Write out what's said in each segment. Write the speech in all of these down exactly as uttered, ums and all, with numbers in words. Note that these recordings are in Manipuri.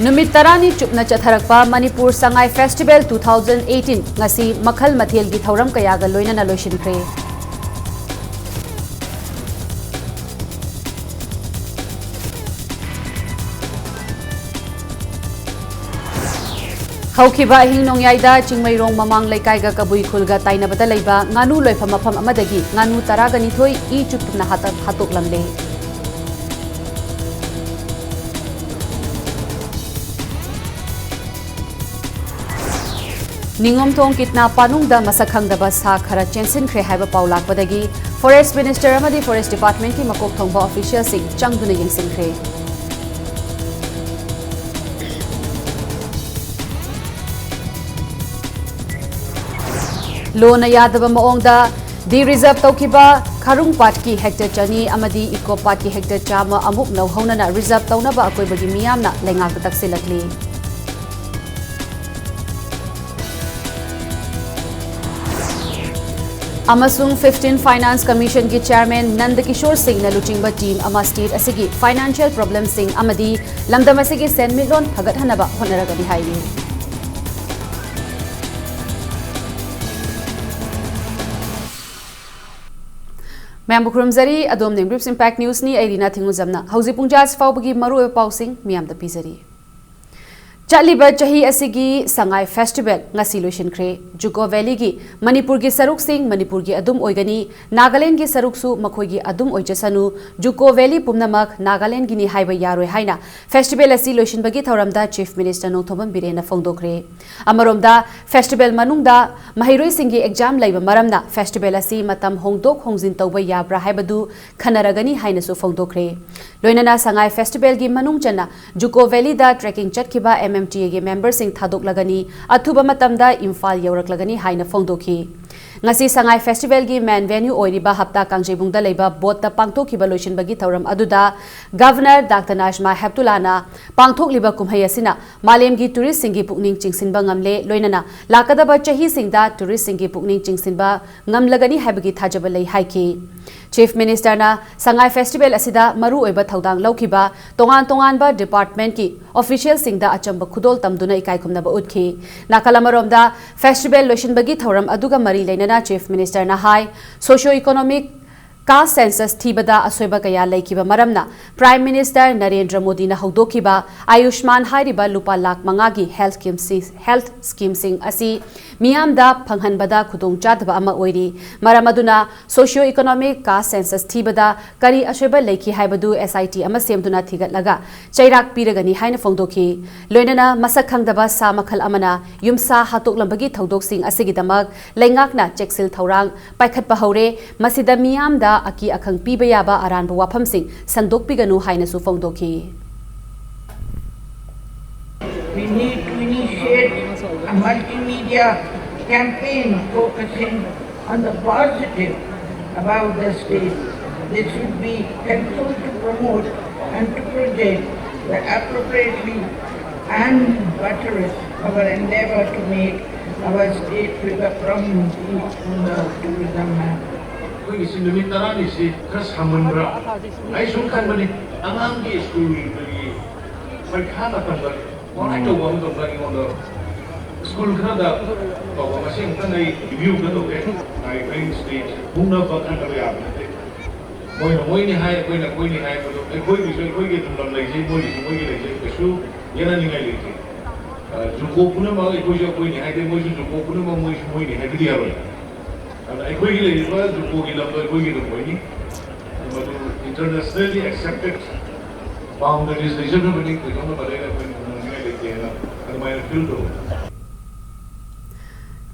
ꯅꯨꯃꯤꯠ ꯇꯔꯥꯅꯤ ꯆꯨꯞꯅ ꯆꯠꯊꯔꯛꯄ Manipur Sangai festival two thousand eighteen ꯉꯁꯤ ꯃꯈꯜ ꯃꯊꯦꯜꯒꯤ ꯊꯧꯔꯝ ꯀꯌꯥꯒ ꯂꯣꯏꯅꯅ ꯂꯣꯏꯁꯤꯟꯈ꯭ꯔꯦ꯫ ꯍꯧꯈꯤꯕ ꯑꯍꯤꯡ ꯅꯣꯡꯌꯥꯏꯗ ꯆꯤꯡꯃꯩꯔꯣꯡ ꯃꯃꯥꯡ ꯂꯩꯀꯥꯏꯒ ꯀꯕꯨꯏ ꯈꯨꯜꯒ ꯇꯥꯏꯅꯕꯗ ꯂꯩꯕ ꯉꯥꯅꯨ ꯂꯣꯏꯐꯝ ꯃꯐꯝ ꯑꯃꯗꯒꯤ ꯉꯥꯅꯨ ꯇꯔꯥꯒ ꯅꯤꯊꯣꯏ ꯏ ꯆꯨꯞꯇꯨꯅ ꯍꯥꯠꯇ-, ꯍꯥꯠꯇꯣꯛꯂꯝꯂꯦ꯫ ꯅꯤꯉꯣꯝꯊꯣꯡ ꯀꯤꯠꯅꯥ ꯄꯥꯅꯨꯡꯗ ꯃꯁꯛ ꯈꯪꯗꯕ ꯁꯥ ꯈꯔ ꯆꯦꯟꯁꯤꯟꯈ꯭ꯔꯦ ꯍꯥꯏꯕ ꯄꯥꯎ ꯂꯥꯛꯄꯗꯒꯤ Forest Minister ꯑꯃꯗꯤ Forest Department ꯀꯤ ꯃꯀꯣꯛ ꯊꯣꯡꯕ official ꯁꯤꯡ ꯆꯪꯗꯨꯅ ꯌꯦꯡꯁꯤꯟꯈ꯭ꯔꯦ꯫ ꯂꯣꯅ ꯌꯥꯗꯕ ꯃꯑꯣꯡꯗ de-reserve ꯇꯧꯈꯤꯕ ꯈꯥꯔꯨꯡ ꯄꯥꯠꯀꯤ hectare ꯆꯅꯤ ꯑꯃꯗꯤ ꯏꯀꯣ ꯄꯥꯠꯀꯤ hectare ꯆꯥꯝꯃ ꯑꯃꯨꯛ ꯂꯧꯍꯧꯅꯅ reserve ꯇꯧꯅꯕ ꯑꯀꯣꯏꯕꯒꯤ ꯃꯤꯌꯥꯝꯅ ꯂꯩꯉꯥꯛꯇ ꯇꯛꯁꯤꯜꯂꯛꯂꯤ꯫ ꯑꯃꯁꯨꯡ fifteen Finance Commission ꯒꯤ Chairman ꯅꯟꯗ ꯀꯤꯁꯣꯔ ꯁꯤꯡꯅ ꯂꯨꯆꯤꯡꯕ team ꯑꯃ state ꯑꯁꯤꯒꯤ financial problem ꯁꯤꯡ ꯑꯃꯗꯤ ꯂꯝꯗꯝ ꯑꯁꯤꯒꯤ ꯁꯦꯟꯃꯤꯠꯂꯣꯟ ꯐꯒꯠꯍꯟꯅꯕ ꯍꯣꯠꯅꯔꯒꯅꯤ ꯍꯥꯏꯔꯤ꯫ ꯃꯌꯥꯝꯕꯨ ꯈꯨꯔꯨꯝꯖꯔꯤ꯫ ꯑꯗꯣꯝꯅ Brief Impact News ꯅꯤ, ꯑꯩ ꯔꯤꯅꯥ ꯊꯤꯡꯉꯨꯖꯝꯅ ꯍꯧꯖꯤꯛ ꯄꯨꯡ ꯇꯔꯥ ꯐꯥꯎꯕꯒꯤ ꯃꯔꯨꯑꯣꯏꯕ ꯄꯥꯎꯁꯤꯡ ꯃꯤꯌꯥꯝꯗ ꯄꯤꯖꯔꯤ꯫ ꯆꯠꯂꯤꯕ ꯆꯍꯤ ꯑꯁꯤꯒꯤ ꯁꯉꯥꯏ festival ꯉꯁꯤ ꯂꯣꯏꯁꯤꯟꯈ꯭ꯔꯦ꯫ ꯖꯨꯀꯣ valley ꯒꯤ ꯃꯅꯤꯄꯨꯔꯒꯤ ꯁꯔꯨꯛꯁꯤꯡ ꯃꯅꯤꯄꯨꯔꯒꯤ ꯑꯗꯨꯝ ꯑꯣꯏꯒꯅꯤ, ꯅꯥꯒꯥꯂꯦꯟꯒꯤ ꯁꯔꯨꯛꯁꯨ ꯃꯈꯣꯏꯒꯤ ꯑꯗꯨꯝ ꯑꯣꯏꯖꯁꯅꯨ, ꯖꯨꯀꯣ valley ꯄꯨꯝꯅꯃꯛ ꯅꯥꯒꯥꯂꯦꯟꯒꯤꯅꯤ ꯍꯥꯏꯕ ꯌꯥꯔꯣꯏ ꯍꯥꯏꯅ festival ꯑꯁꯤ ꯂꯣꯏꯁꯤꯟꯕꯒꯤ ꯊꯧꯔꯝꯗ Chief Minister ꯅꯣꯡꯊꯣꯝꯕꯝ ꯕꯤꯔꯦꯟꯅ ꯐꯣꯡꯗꯣꯛꯈ꯭ꯔꯦ꯫ ꯑꯃꯔꯣꯝꯗ, festival ꯃꯅꯨꯡꯗ ꯃꯍꯩꯔꯣꯏꯁꯤꯡꯒꯤ exam ꯂꯩꯕ ꯃꯔꯝꯅ festival ꯑꯁꯤ ꯃꯇꯝ ꯍꯣꯡꯗꯣꯛ ꯍꯣꯡꯖꯤꯟ ꯇꯧꯕ ꯌꯥꯕ꯭ꯔꯥ ꯍꯥꯏꯕꯗꯨ ꯈꯟꯅꯔꯒꯅꯤ ꯍꯥꯏꯅꯁꯨ ꯐꯣꯡꯗꯣꯛꯈ꯭ꯔꯦ꯫ ꯂꯣꯏꯅꯅ ꯁꯉꯥꯏ festival ꯒꯤ ꯃꯅꯨꯡ ꯆꯟꯅ ꯖꯨꯀꯣ valley ꯗ trekking ꯆꯠꯈꯤꯕ M M T A ꯒꯤ member ꯁꯤꯡ ꯊꯥꯗꯣꯛꯂꯒꯅꯤ, ꯑꯊꯨꯕ ꯃꯇꯝꯗ ꯏꯝꯐꯥꯜ ꯌꯧꯔꯛꯂꯒꯅꯤ ꯍꯥꯏꯅ ꯐꯣꯡꯗꯣꯛꯈꯤ꯫ ꯉꯁꯤ ꯁꯉꯥꯏ festival ꯒꯤ main venue ꯑꯣꯏꯔꯤꯕ ꯍꯞꯇꯥ ꯀꯥꯡꯖꯩꯕꯨꯡꯗ ꯂꯩꯕ boat ꯇ ꯄꯥꯡꯊꯣꯛꯈꯤꯕ ꯂꯣꯏꯁꯤꯟꯕꯒꯤ ꯊꯧꯔꯝ ꯑꯗꯨꯗ Governor Doctor ꯅꯥꯖꯃꯥ ꯍꯦꯞꯇꯨꯂꯥꯅ ꯄꯥꯡꯊꯣꯛꯂꯤꯕ ꯀꯨꯝꯍꯩ ꯑꯁꯤꯅ ꯃꯥꯂꯦꯝꯒꯤ tourist ꯁꯤꯡꯒꯤ ꯄꯨꯛꯅꯤꯡ ꯆꯤꯡꯁꯤꯟꯕ ꯉꯝꯂꯦ, ꯂꯣꯏꯅꯅ ꯂꯥꯛꯀꯗꯕ ꯆꯍꯤꯁꯤꯡꯗ tourist ꯁꯤꯡꯒꯤ ꯄꯨꯛꯅꯤꯡ ꯆꯤꯡꯁꯤꯟꯕ ꯉꯝꯂꯒꯅꯤ ꯍꯥꯏꯕꯒꯤ ꯊꯥꯖꯕ ꯂꯩ ꯍꯥꯏꯈꯤ꯫ Chief Minister ꯅ ꯁꯉꯥꯏ Festival ꯑꯁꯤꯗ ꯃꯔꯨꯑꯣꯏꯕ ꯊꯧꯗꯥꯡ ꯂꯧꯈꯤꯕ ꯇꯣꯉꯥꯟ ꯇꯣꯉꯥꯟꯕ department ꯀꯤ official ꯁꯤꯡꯗ ꯑꯆꯝꯕ ꯈꯨꯗꯣꯜ ꯇꯝꯗꯨꯅ ꯏꯀꯥꯏ ꯈꯨꯝꯅꯕ ꯎꯠꯈꯤ꯫ ꯅꯥꯀꯜ ꯑꯃꯔꯣꯝꯗ, festival ꯂꯣꯏꯁꯤꯟꯕꯒꯤ ꯊꯧꯔꯝ ꯑꯗꯨꯒ ꯃꯔꯤ ꯂꯩꯅꯅ Chief Minister ꯅ ꯍꯥꯏ, socio economic caste census ꯊꯤꯕꯗ ꯑꯁꯣꯏꯕ ꯀꯌꯥ ꯂꯩꯈꯤꯕ ꯃꯔꯝꯅ Prime Minister ꯅꯔꯦꯟꯗ꯭ꯔ ꯃꯣꯗꯤꯅ ꯍꯧꯗꯣꯛꯈꯤꯕ ꯑꯌꯨꯁꯃꯥꯟ ꯍꯥꯏꯔꯤꯕ ꯂꯨꯄꯥ ꯂꯥꯈ ꯃꯉꯥꯒꯤ health scheme ꯁꯤ, health scheme ꯁꯤꯡ ꯑꯁꯤ ꯃꯤꯌꯥꯝꯗ ꯐꯪꯍꯟꯕꯗ ꯈꯨꯗꯣꯡꯆꯥꯗꯕ ꯑꯃ ꯑꯣꯏꯔꯤ꯫ ꯃꯔꯝ ꯑꯗꯨꯅ socio economic caste census ꯊꯤꯕꯗ ꯀꯔꯤ ꯑꯁꯣꯏꯕ ꯂꯩꯈꯤ ꯍꯥꯏꯕꯗꯨ S I T ꯑꯃ ꯁꯦꯝꯗꯨꯅ ꯊꯤꯒꯠꯂꯒ ꯆꯩꯔꯥꯛ ꯄꯤꯔꯒꯅꯤ ꯍꯥꯏꯅ ꯐꯣꯡꯗꯣꯛꯈꯤ꯫ ꯂꯣꯏꯅꯅ ꯃꯁꯛ ꯈꯪꯗꯕ ꯁꯥ ꯃꯈꯜ ꯑꯃꯅ ꯌꯨꯝꯁꯥ ꯍꯥꯠꯇꯣꯛꯂꯝꯕꯒꯤ ꯊꯧꯗꯣꯛꯁꯤꯡ ꯑꯁꯤꯒꯤꯗꯃꯛ ꯂꯩꯉꯥꯛꯅ ꯆꯦꯛꯁꯤꯜ ꯊꯧꯔꯥꯡ ꯄꯥꯏꯈꯠꯄ ꯍꯧꯔꯦ꯫ ꯃꯁꯤꯗ ꯃꯤꯌꯥꯝꯗ ꯑꯀꯤ ꯑꯈꯪ ꯄꯤꯕ ꯌꯥꯕ ꯑꯔꯥꯟꯕ ꯋꯥꯐꯝꯁꯤꯡ ꯁꯟꯗꯣꯛꯄꯤꯒꯅꯨ ꯍꯥꯏꯅꯁꯨ ꯐꯣꯡꯗꯣꯛꯈꯤ꯫ We need to initiate a multimedia campaign focusing on the positive about the state. This should be helpful to promote and to project the appropriately and buttress our endeavor to make our state figure prominently on the tourism map. ꯑꯩꯈꯣꯏꯒꯤꯁꯤ ꯅꯨꯃꯤꯠ ꯇꯔꯥꯅꯤꯁꯤ ꯈꯔ ꯁꯥꯡꯃꯟꯕ꯭ꯔꯥ? ꯑꯩ ꯁꯨꯝ ꯈꯟꯕꯅꯤ, ꯑꯉꯥꯡꯒꯤ ꯁ꯭ꯀꯨꯜꯒꯤ ꯄꯔꯤꯈꯥ ꯃꯇꯝꯗ ꯀꯃꯥꯏꯅ ꯇꯧꯕ ꯑꯃ ꯇꯧꯕ ꯑꯩꯉꯣꯟꯗ ꯁ꯭ꯀꯨꯜ ꯈꯔꯗ ꯇꯧꯕ ꯃꯁꯤ ꯑꯃꯨꯛꯇꯪ ꯑꯩ review ꯑꯃ ꯇꯧꯒꯦ꯫ Neighbouring state ꯍꯧꯅꯕ ꯈꯟꯅꯕ ꯌꯥꯕ ꯅꯠꯇꯦ꯫ ꯃꯣꯏꯅ ꯃꯣꯏꯅꯤ ꯍꯥꯏ, ꯑꯩꯈꯣꯏꯅ ꯑꯩꯈꯣꯏꯅꯤ ꯍꯥꯏ, ꯑꯗꯣ ꯑꯩꯈꯣꯏꯒꯤꯁꯨ ꯑꯩꯈꯣꯏꯒꯤ ꯑꯗꯨꯝ ꯂꯝ ꯂꯩꯖꯩ, ꯃꯣꯏꯒꯤꯁꯨ ꯃꯣꯏꯒꯤ ꯂꯩꯖꯩ, ꯀꯩꯁꯨ ꯌꯦꯠꯅꯅꯤꯡꯉꯥꯏ ꯂꯩꯇꯦ꯫ ꯑ, ꯖꯨꯀꯣ ꯄꯨꯝꯅꯃꯛ ꯑꯩꯈꯣꯏꯁꯨ ꯑꯩꯈꯣꯏꯅꯤ ꯍꯥꯏꯗꯦ, ꯃꯣꯏꯁꯨ ꯖꯨꯀꯣ ꯄꯨꯝꯅꯃꯛ ꯃꯣꯏꯁꯨ ꯃꯣꯏꯅꯤ ꯍꯥꯏꯕꯗꯤ ꯌꯥꯔꯣꯏ꯫ ꯑꯗ ꯑꯩꯈꯣꯏꯒꯤ ꯂꯩꯔꯤꯕ ꯖꯨꯀꯣꯒꯤ ꯂꯝꯗꯣ ꯑꯩꯈꯣꯏꯒꯤ ꯑꯗꯨꯝ ꯑꯣꯏꯅꯤ꯫ ꯃꯗꯨ internationally accepted boundaries ꯂꯩꯖꯈ꯭ꯔꯕꯅꯤ, ꯀꯩꯗꯧꯅꯕ ꯂꯩꯔ ꯑꯩꯈꯣꯏꯅ ꯈꯨꯝꯅꯅꯤꯡꯉꯥꯏ ꯂꯩꯇꯦꯅ ꯑꯗꯨꯃꯥꯏꯅ feel ꯇꯧꯋꯤ꯫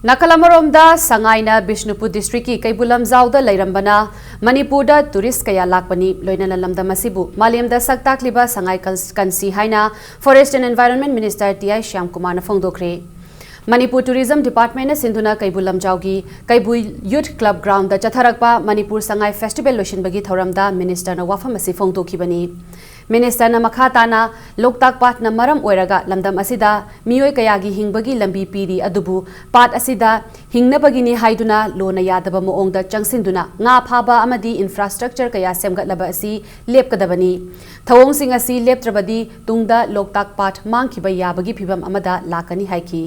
ꯅꯥꯀꯜ ꯑꯃꯔꯣꯝꯗ, ꯁꯉꯥꯏꯅ ꯕꯤꯁꯅꯨꯄꯨꯔ district ꯀꯤ ꯀꯩꯕꯨꯜ ꯂꯝꯖꯥꯎꯗ ꯂꯩꯔꯝꯕꯅ ꯃꯅꯤꯄꯨꯔꯗ tourist ꯀꯌꯥ ꯂꯥꯛꯄꯅꯤ꯫ ꯂꯣꯏꯅꯅ ꯂꯝꯗꯝ ꯑꯁꯤꯕꯨ ꯃꯥꯂꯦꯝꯗ ꯁꯛ ꯇꯥꯛꯂꯤꯕ ꯁꯉꯥꯏ ꯀꯟ-, ꯀꯟꯁꯤ ꯍꯥꯏꯅ Forest and Environment Minister T I ꯁ꯭ꯌꯥꯝꯀꯨꯃꯥꯔꯅ ꯐꯣꯡꯗꯣꯛꯈ꯭ꯔꯦ꯫ Manipur Tourism Department ꯅ ꯁꯤꯟꯗꯨꯅ ꯀꯩꯕꯨꯜ ꯂꯝꯖꯥꯎꯒꯤ ꯀꯩꯕꯨꯜ Youth Club Ground ꯗ ꯆꯠꯊꯔꯛꯄ ꯃꯅꯤꯄꯨꯔ ꯁꯉꯥꯏ Festival ꯂꯣꯏꯁꯤꯟꯕꯒꯤ ꯊꯧꯔꯝꯗ Minister ꯅ ꯋꯥꯐꯝ ꯑꯁꯤ ꯐꯣꯡꯗꯣꯛꯈꯤꯕꯅꯤ꯫ ꯃꯤꯅꯤꯁꯇꯔꯅ ꯃꯈꯥ ꯇꯥꯅ ꯂꯣꯛꯇꯥꯛ ꯄꯥꯠꯅ ꯃꯔꯝ ꯑꯣꯏꯔꯒ ꯂꯝꯗꯝ ꯑꯁꯤꯗ ꯃꯤꯑꯣꯏ ꯀꯌꯥꯒꯤ ꯍꯤꯡꯕꯒꯤ ꯂꯝꯕꯤ ꯄꯤꯔꯤ, ꯑꯗꯨꯕꯨ ꯄꯥꯠ ꯑꯁꯤꯗ ꯍꯤꯡꯅꯕꯒꯤꯅꯤ ꯍꯥꯏꯗꯨꯅ ꯂꯣꯅ ꯌꯥꯗꯕ ꯃꯑꯣꯡꯗ ꯆꯪꯁꯤꯟꯗꯨꯅ ꯉꯥ ꯐꯥꯕ ꯑꯃꯗꯤ ꯏꯟꯐ꯭ꯔꯥꯁ꯭ꯇ꯭ꯔꯛꯆꯔ ꯀꯌꯥ ꯁꯦꯝꯒꯠꯂꯕ ꯑꯁꯤ ꯂꯦꯞꯀꯗꯕꯅꯤ꯫ ꯊꯧꯑꯣꯡꯁꯤꯡ ꯑꯁꯤ ꯂꯦꯞꯇ꯭ꯔꯕꯗꯤ ꯇꯨꯡꯗ ꯂꯣꯛꯇꯥꯛ ꯄꯥꯠ ꯃꯥꯡꯈꯤꯕ ꯌꯥꯕꯒꯤ ꯐꯤꯚꯝ ꯑꯃꯗ ꯂꯥꯛꯀꯅꯤ ꯍꯥꯏꯈꯤ꯫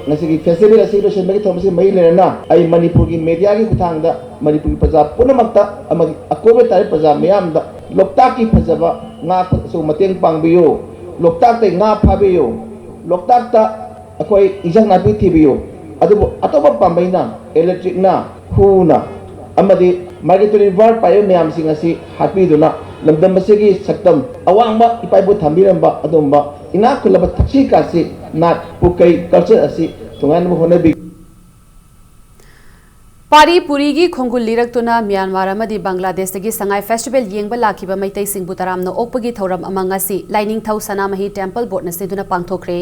ꯉꯁꯤꯒꯤ ꯐꯦꯁꯇꯤꯚꯦꯜ ꯑꯁꯤ ꯂꯣꯏꯁꯤꯟꯕꯒꯤ ꯊꯧꯔꯝ ꯑꯁꯤ ꯃꯔꯤ ꯂꯩꯅꯅ ꯑꯩ ꯃꯅꯤꯄꯨꯔꯒꯤ ꯃꯦꯗꯤꯌꯥꯒꯤ ꯈꯨꯠꯊꯥꯡꯗ ꯃꯅꯤꯄꯨꯔꯒꯤ ꯄ꯭ꯔꯖꯥ ꯄꯨꯝꯅꯃꯛꯇ ꯑꯃꯗꯤ ꯑꯀꯣꯏꯕ ꯇꯥꯔꯤꯕ ꯄ꯭ꯔꯖꯥ ꯃꯤꯌꯥꯝꯗ ꯂꯣꯛꯇꯥꯛꯀꯤ ꯐꯖꯕ ꯉꯥꯛꯄꯗꯁꯨ ꯃꯇꯦꯡ ꯄꯥꯡꯕꯤꯌꯨ꯫ ꯂꯣꯛꯇꯥꯛꯇ ꯉꯥ ꯐꯥꯕꯤꯌꯨ꯫ ꯂꯣꯛꯇꯥꯛꯇ ꯑꯩꯈꯣꯏ ꯏꯟꯁꯥꯡ ꯅꯥꯄꯤ ꯊꯤꯕꯤꯌꯨ꯫ ꯑꯗꯨꯕꯨ ꯑꯇꯣꯞꯄ ꯄꯥꯝꯕꯩꯅ ꯏꯂꯦꯛꯇ꯭ꯔꯤꯛꯅ ꯍꯨꯅ ꯑꯃꯗꯤ ꯃꯥꯏꯒ꯭ꯔꯦꯇꯣꯔꯤ ꯕꯥꯔꯗ ꯄꯥꯏꯕ ꯃꯌꯥꯝꯁꯤꯡ ꯑꯁꯤ ꯍꯥꯠꯄꯤꯗꯨꯅ ꯂꯝꯗꯝ ꯑꯁꯤꯒꯤ ꯁꯛꯇꯝ ꯑꯋꯥꯡꯕ ꯏꯄꯥ ꯏꯄꯨ ꯊꯝꯕꯤꯔꯝꯕ ꯑꯗꯨꯒꯨꯝꯕ ꯏꯅꯥꯛ ꯈꯨꯜꯂꯕ ꯊꯛꯁꯤ ꯈꯥꯁꯤ ꯅꯥꯠ ꯄꯨꯀꯩ ꯀꯜꯆꯔ ꯑꯁꯤ ꯇꯣꯉꯥꯟꯕ ꯍꯣꯠꯅꯕꯤ꯫ ꯄꯥꯔꯤ ꯄꯨꯔꯤꯒꯤ ꯈꯣꯡꯒꯨꯜ ꯂꯤꯔꯛꯇꯨꯅ ꯃ꯭ꯌꯥꯟꯃꯥꯔ ꯑꯃꯗꯤ ꯕꯪꯒ꯭ꯂꯥꯗꯦꯁꯇꯒꯤ ꯁꯉꯥꯏ ꯐꯦꯁꯇꯤꯚꯦꯜ ꯌꯦꯡꯕ ꯂꯥꯛꯈꯤꯕ ꯃꯩꯇꯩꯁꯤꯡꯕꯨ ꯇꯔꯥꯝꯅ ꯑꯣꯛꯄꯒꯤ ꯊꯧꯔꯝ ꯑꯃ ꯉꯁꯤ ꯂꯥꯏꯅꯤꯡꯊꯧ ꯁꯅꯥꯃꯍꯤ ꯇꯦꯝꯄꯜ ꯕꯣꯔꯗꯅ ꯁꯤꯟꯗꯨꯅ ꯄꯥꯡꯊꯣꯛꯈ꯭ꯔꯦ꯫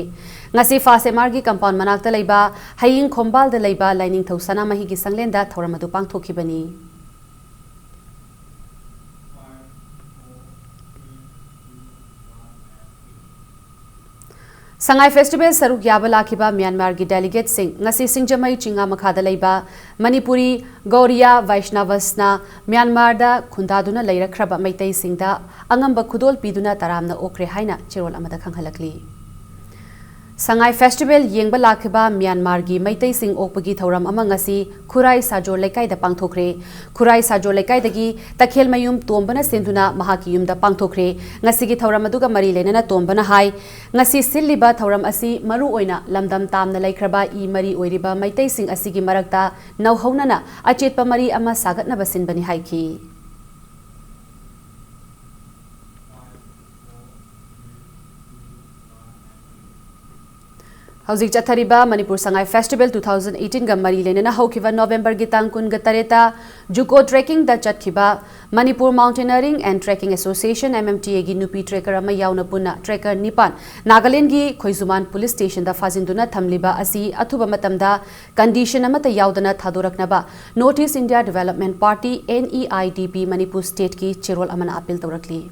ꯉꯁꯤ ꯐꯥꯁ ꯑꯦꯝ ꯑꯥꯔꯒꯤ ꯀꯝꯄꯥꯎꯟ ꯃꯅꯥꯛꯇ ꯂꯩꯕ ꯍꯌꯤꯡ ꯈꯣꯝꯕꯥꯜꯗ ꯂꯩꯕ ꯂꯥꯏꯅꯤꯡꯊꯧ ꯁꯅꯥꯃꯍꯤꯒꯤ ꯁꯪꯂꯦꯟꯗ ꯊꯧꯔꯝ ꯑꯗꯨ ꯄꯥꯡꯊꯣꯛꯈꯤꯕꯅꯤ꯫ ꯁꯉꯥꯏ ꯐꯦꯁꯇꯤꯚꯦꯜ ꯁꯔꯨꯛ ꯌꯥꯕ ꯂꯥꯛꯈꯤꯕ ꯃ꯭ꯌꯥꯟꯃꯥꯔꯒꯤ ꯗꯦꯂꯤꯒꯦꯠꯁꯤꯡ ꯉꯁꯤ ꯁꯤꯡꯖꯃꯩ ꯆꯤꯡꯉꯥ ꯃꯈꯥꯗ ꯂꯩꯕ ꯃꯅꯤꯄꯨꯔꯤ ꯒꯧꯔꯤꯌꯥ ꯚꯩꯁꯅꯥꯚꯁꯅ ꯃ꯭ꯌꯥꯟꯃꯥꯔꯗ ꯈꯨꯟꯗꯥꯗꯨꯅ ꯂꯩꯔꯛꯈ꯭ꯔꯕ ꯃꯩꯇꯩꯁꯤꯡꯗ ꯑꯉꯝꯕ ꯈꯨꯗꯣꯜ ꯄꯤꯗꯨꯅ ꯇꯔꯥꯝꯅ ꯑꯣꯛꯈ꯭ꯔꯦ ꯍꯥꯏꯅ ꯆꯦꯔꯣꯜ ꯑꯃꯗ ꯈꯪꯍꯜꯂꯛꯂꯤ꯫ ꯁꯉꯥꯏ ꯐꯦꯁꯇꯤꯚꯦꯜ ꯌꯦꯡꯕ ꯂꯥꯛꯈꯤꯕ ꯃ꯭ꯌꯥꯟꯃꯥꯔꯒꯤ ꯃꯩꯇꯩꯁꯤꯡ ꯑꯣꯛꯄꯒꯤ ꯊꯧꯔꯝ ꯑꯃ ꯉꯁꯤ ꯈꯨꯔꯥꯏ ꯁꯥꯖꯣꯔ ꯂꯩꯀꯥꯏꯗ ꯄꯥꯡꯊꯣꯛꯈ꯭ꯔꯦ꯫ ꯈꯨꯔꯥꯏ ꯁꯥꯖꯣꯔ ꯂꯩꯀꯥꯏꯗꯒꯤ ꯇꯈꯦꯜꯃꯌꯨꯝ ꯇꯣꯝꯕꯅ ꯁꯤꯟꯗꯨꯅ ꯃꯍꯥꯛꯀꯤ ꯌꯨꯝꯗ ꯄꯥꯡꯊꯣꯛꯈ꯭ꯔꯦ꯫ ꯉꯁꯤꯒꯤ ꯊꯧꯔꯝ ꯑꯗꯨꯒ ꯃꯔꯤ ꯂꯩꯅꯅ ꯇꯣꯝꯕꯅ ꯍꯥꯏ, ꯉꯁꯤ ꯁꯤꯜꯂꯤꯕ ꯊꯧꯔꯝ ꯑꯁꯤ ꯃꯔꯨ ꯑꯣꯏꯅ ꯂꯝꯗꯝ ꯇꯥꯝꯅ ꯂꯩꯈ꯭ꯔꯕ ꯏ ꯃꯔꯤ ꯑꯣꯏꯔꯤꯕ ꯃꯩꯇꯩꯁꯤꯡ ꯑꯁꯤꯒꯤ ꯃꯔꯛꯇ ꯅꯧꯍꯧꯅꯅ ꯑꯆꯦꯠꯄ ꯃꯔꯤ ꯑꯃ ꯁꯥꯒꯠꯅꯕ ꯁꯤꯟꯕꯅꯤ ꯍꯥꯏꯈꯤ꯫ ꯍꯧꯖꯤꯛ ꯆꯠꯊꯔꯤꯕ Manipur Sangai festival two thousand ꯑꯩꯠꯇꯤꯟꯒ ꯃꯔꯤ ꯂꯩꯅꯅ ꯍꯧꯈꯤꯕ ꯅꯣꯚꯦꯝꯕꯔꯒꯤ ꯇꯥꯡ ꯀꯨꯟꯒ ꯇꯔꯦꯠꯇ ꯖꯨꯀꯣ ꯇ꯭ꯔꯦꯛꯀꯤꯡꯗ ꯆꯠꯈꯤꯕ Manipur mountaineering and trekking association, M M T ꯑꯦꯒꯤ ꯅꯨꯄꯤ ꯇ꯭ꯔꯦꯀꯔ ꯑꯃ ꯌꯥꯎꯅ ꯄꯨꯟꯅ ꯇ꯭ꯔꯦꯀꯔ ꯅꯤꯄꯥꯟ ꯅꯥꯒꯥꯂꯦꯟꯗꯒꯤ ꯈꯣꯏꯖꯨꯃꯥꯟ ꯄꯨꯂꯤꯁ ꯁ꯭ꯇꯦꯁꯟꯗ ꯐꯥꯖꯤꯟꯗꯨꯅ ꯊꯝꯂꯤꯕ ꯑꯁꯤ ꯑꯊꯨꯕ ꯃꯇꯝꯗ ꯀꯟꯗꯤꯁꯟ ꯑꯃꯠꯇ ꯌꯥꯎꯗꯅ ꯊꯥꯗꯣꯔꯛꯅꯕ north east India development party, N E I D P, Manipur ꯁ꯭ꯇꯦꯠꯀꯤ ꯆꯦꯔꯣꯜ ꯑꯃꯅ ꯑꯥꯄꯤꯜ ꯇꯧꯔꯛꯂꯤ꯫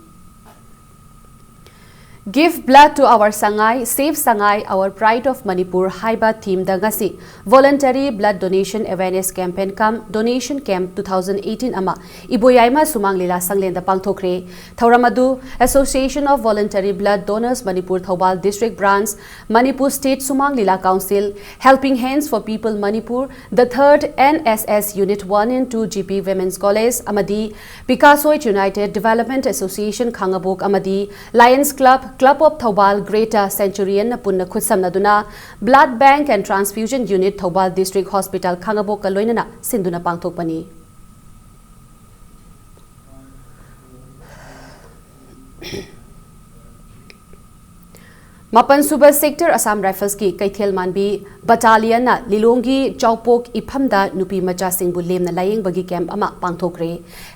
Give blood to our Sangai, save Sangai, our pride of Manipur ꯍꯥꯏꯕ ꯊꯤꯝꯗ ꯉꯁꯤ Voluntary Blood Donation Awareness Campaign cum Donation Camp two thousand eighteen ꯑꯃ ꯏꯕꯣꯌꯥꯏꯃ ꯁꯨꯃꯥꯡ ꯂꯤꯂꯥ ꯁꯪꯂꯦꯟꯗ ꯄꯥꯡꯊꯣꯛꯈ꯭ꯔꯦ꯫ ꯊꯧꯔꯝ ꯑꯗꯨ Association of Voluntary Blood Donors Manipur Thoubal District Branch, Manipur State Sumang Lila Council, Helping Hands for People Manipur, the third N S S Unit one and two G P Women's College ꯑꯃꯗꯤ Picassoit United Development Association ꯈꯥꯉꯕꯣꯛ ꯑꯃꯗꯤ Lions Club, Club of Thoubal Greater Centurion ꯅ ꯄꯨꯟꯅ ꯈꯨꯠꯁꯝꯅꯗꯨꯅ Blood Bank and Transfusion Unit Thoubal District Hospital ꯈꯥꯉꯕꯣꯛꯀ ꯂꯣꯏꯅꯅ ꯁꯤꯟꯗꯨꯅ ꯄꯥꯡꯊꯣꯛꯄꯅꯤ꯫ ꯃꯥꯄꯟ ꯁꯨꯕ ꯁꯦꯛꯇꯔ ꯑꯁꯥꯝ ꯔꯥꯏꯐꯜꯁꯀꯤ ꯀꯩꯊꯦꯜ ꯃꯥꯟꯕꯤ ꯕꯇꯥꯂꯤꯌꯟꯅ ꯂꯤꯂꯣꯡꯒꯤ ꯆꯥꯎꯄꯣꯛ ꯏꯐꯝꯗ ꯅꯨꯄꯤ ꯃꯆꯥꯁꯤꯡꯕꯨ ꯂꯦꯝꯅ ꯂꯥꯌꯦꯡꯕꯒꯤ ꯀꯦꯝꯞ ꯑꯃ ꯄꯥꯡꯊꯣꯛꯈ꯭ꯔꯦ꯫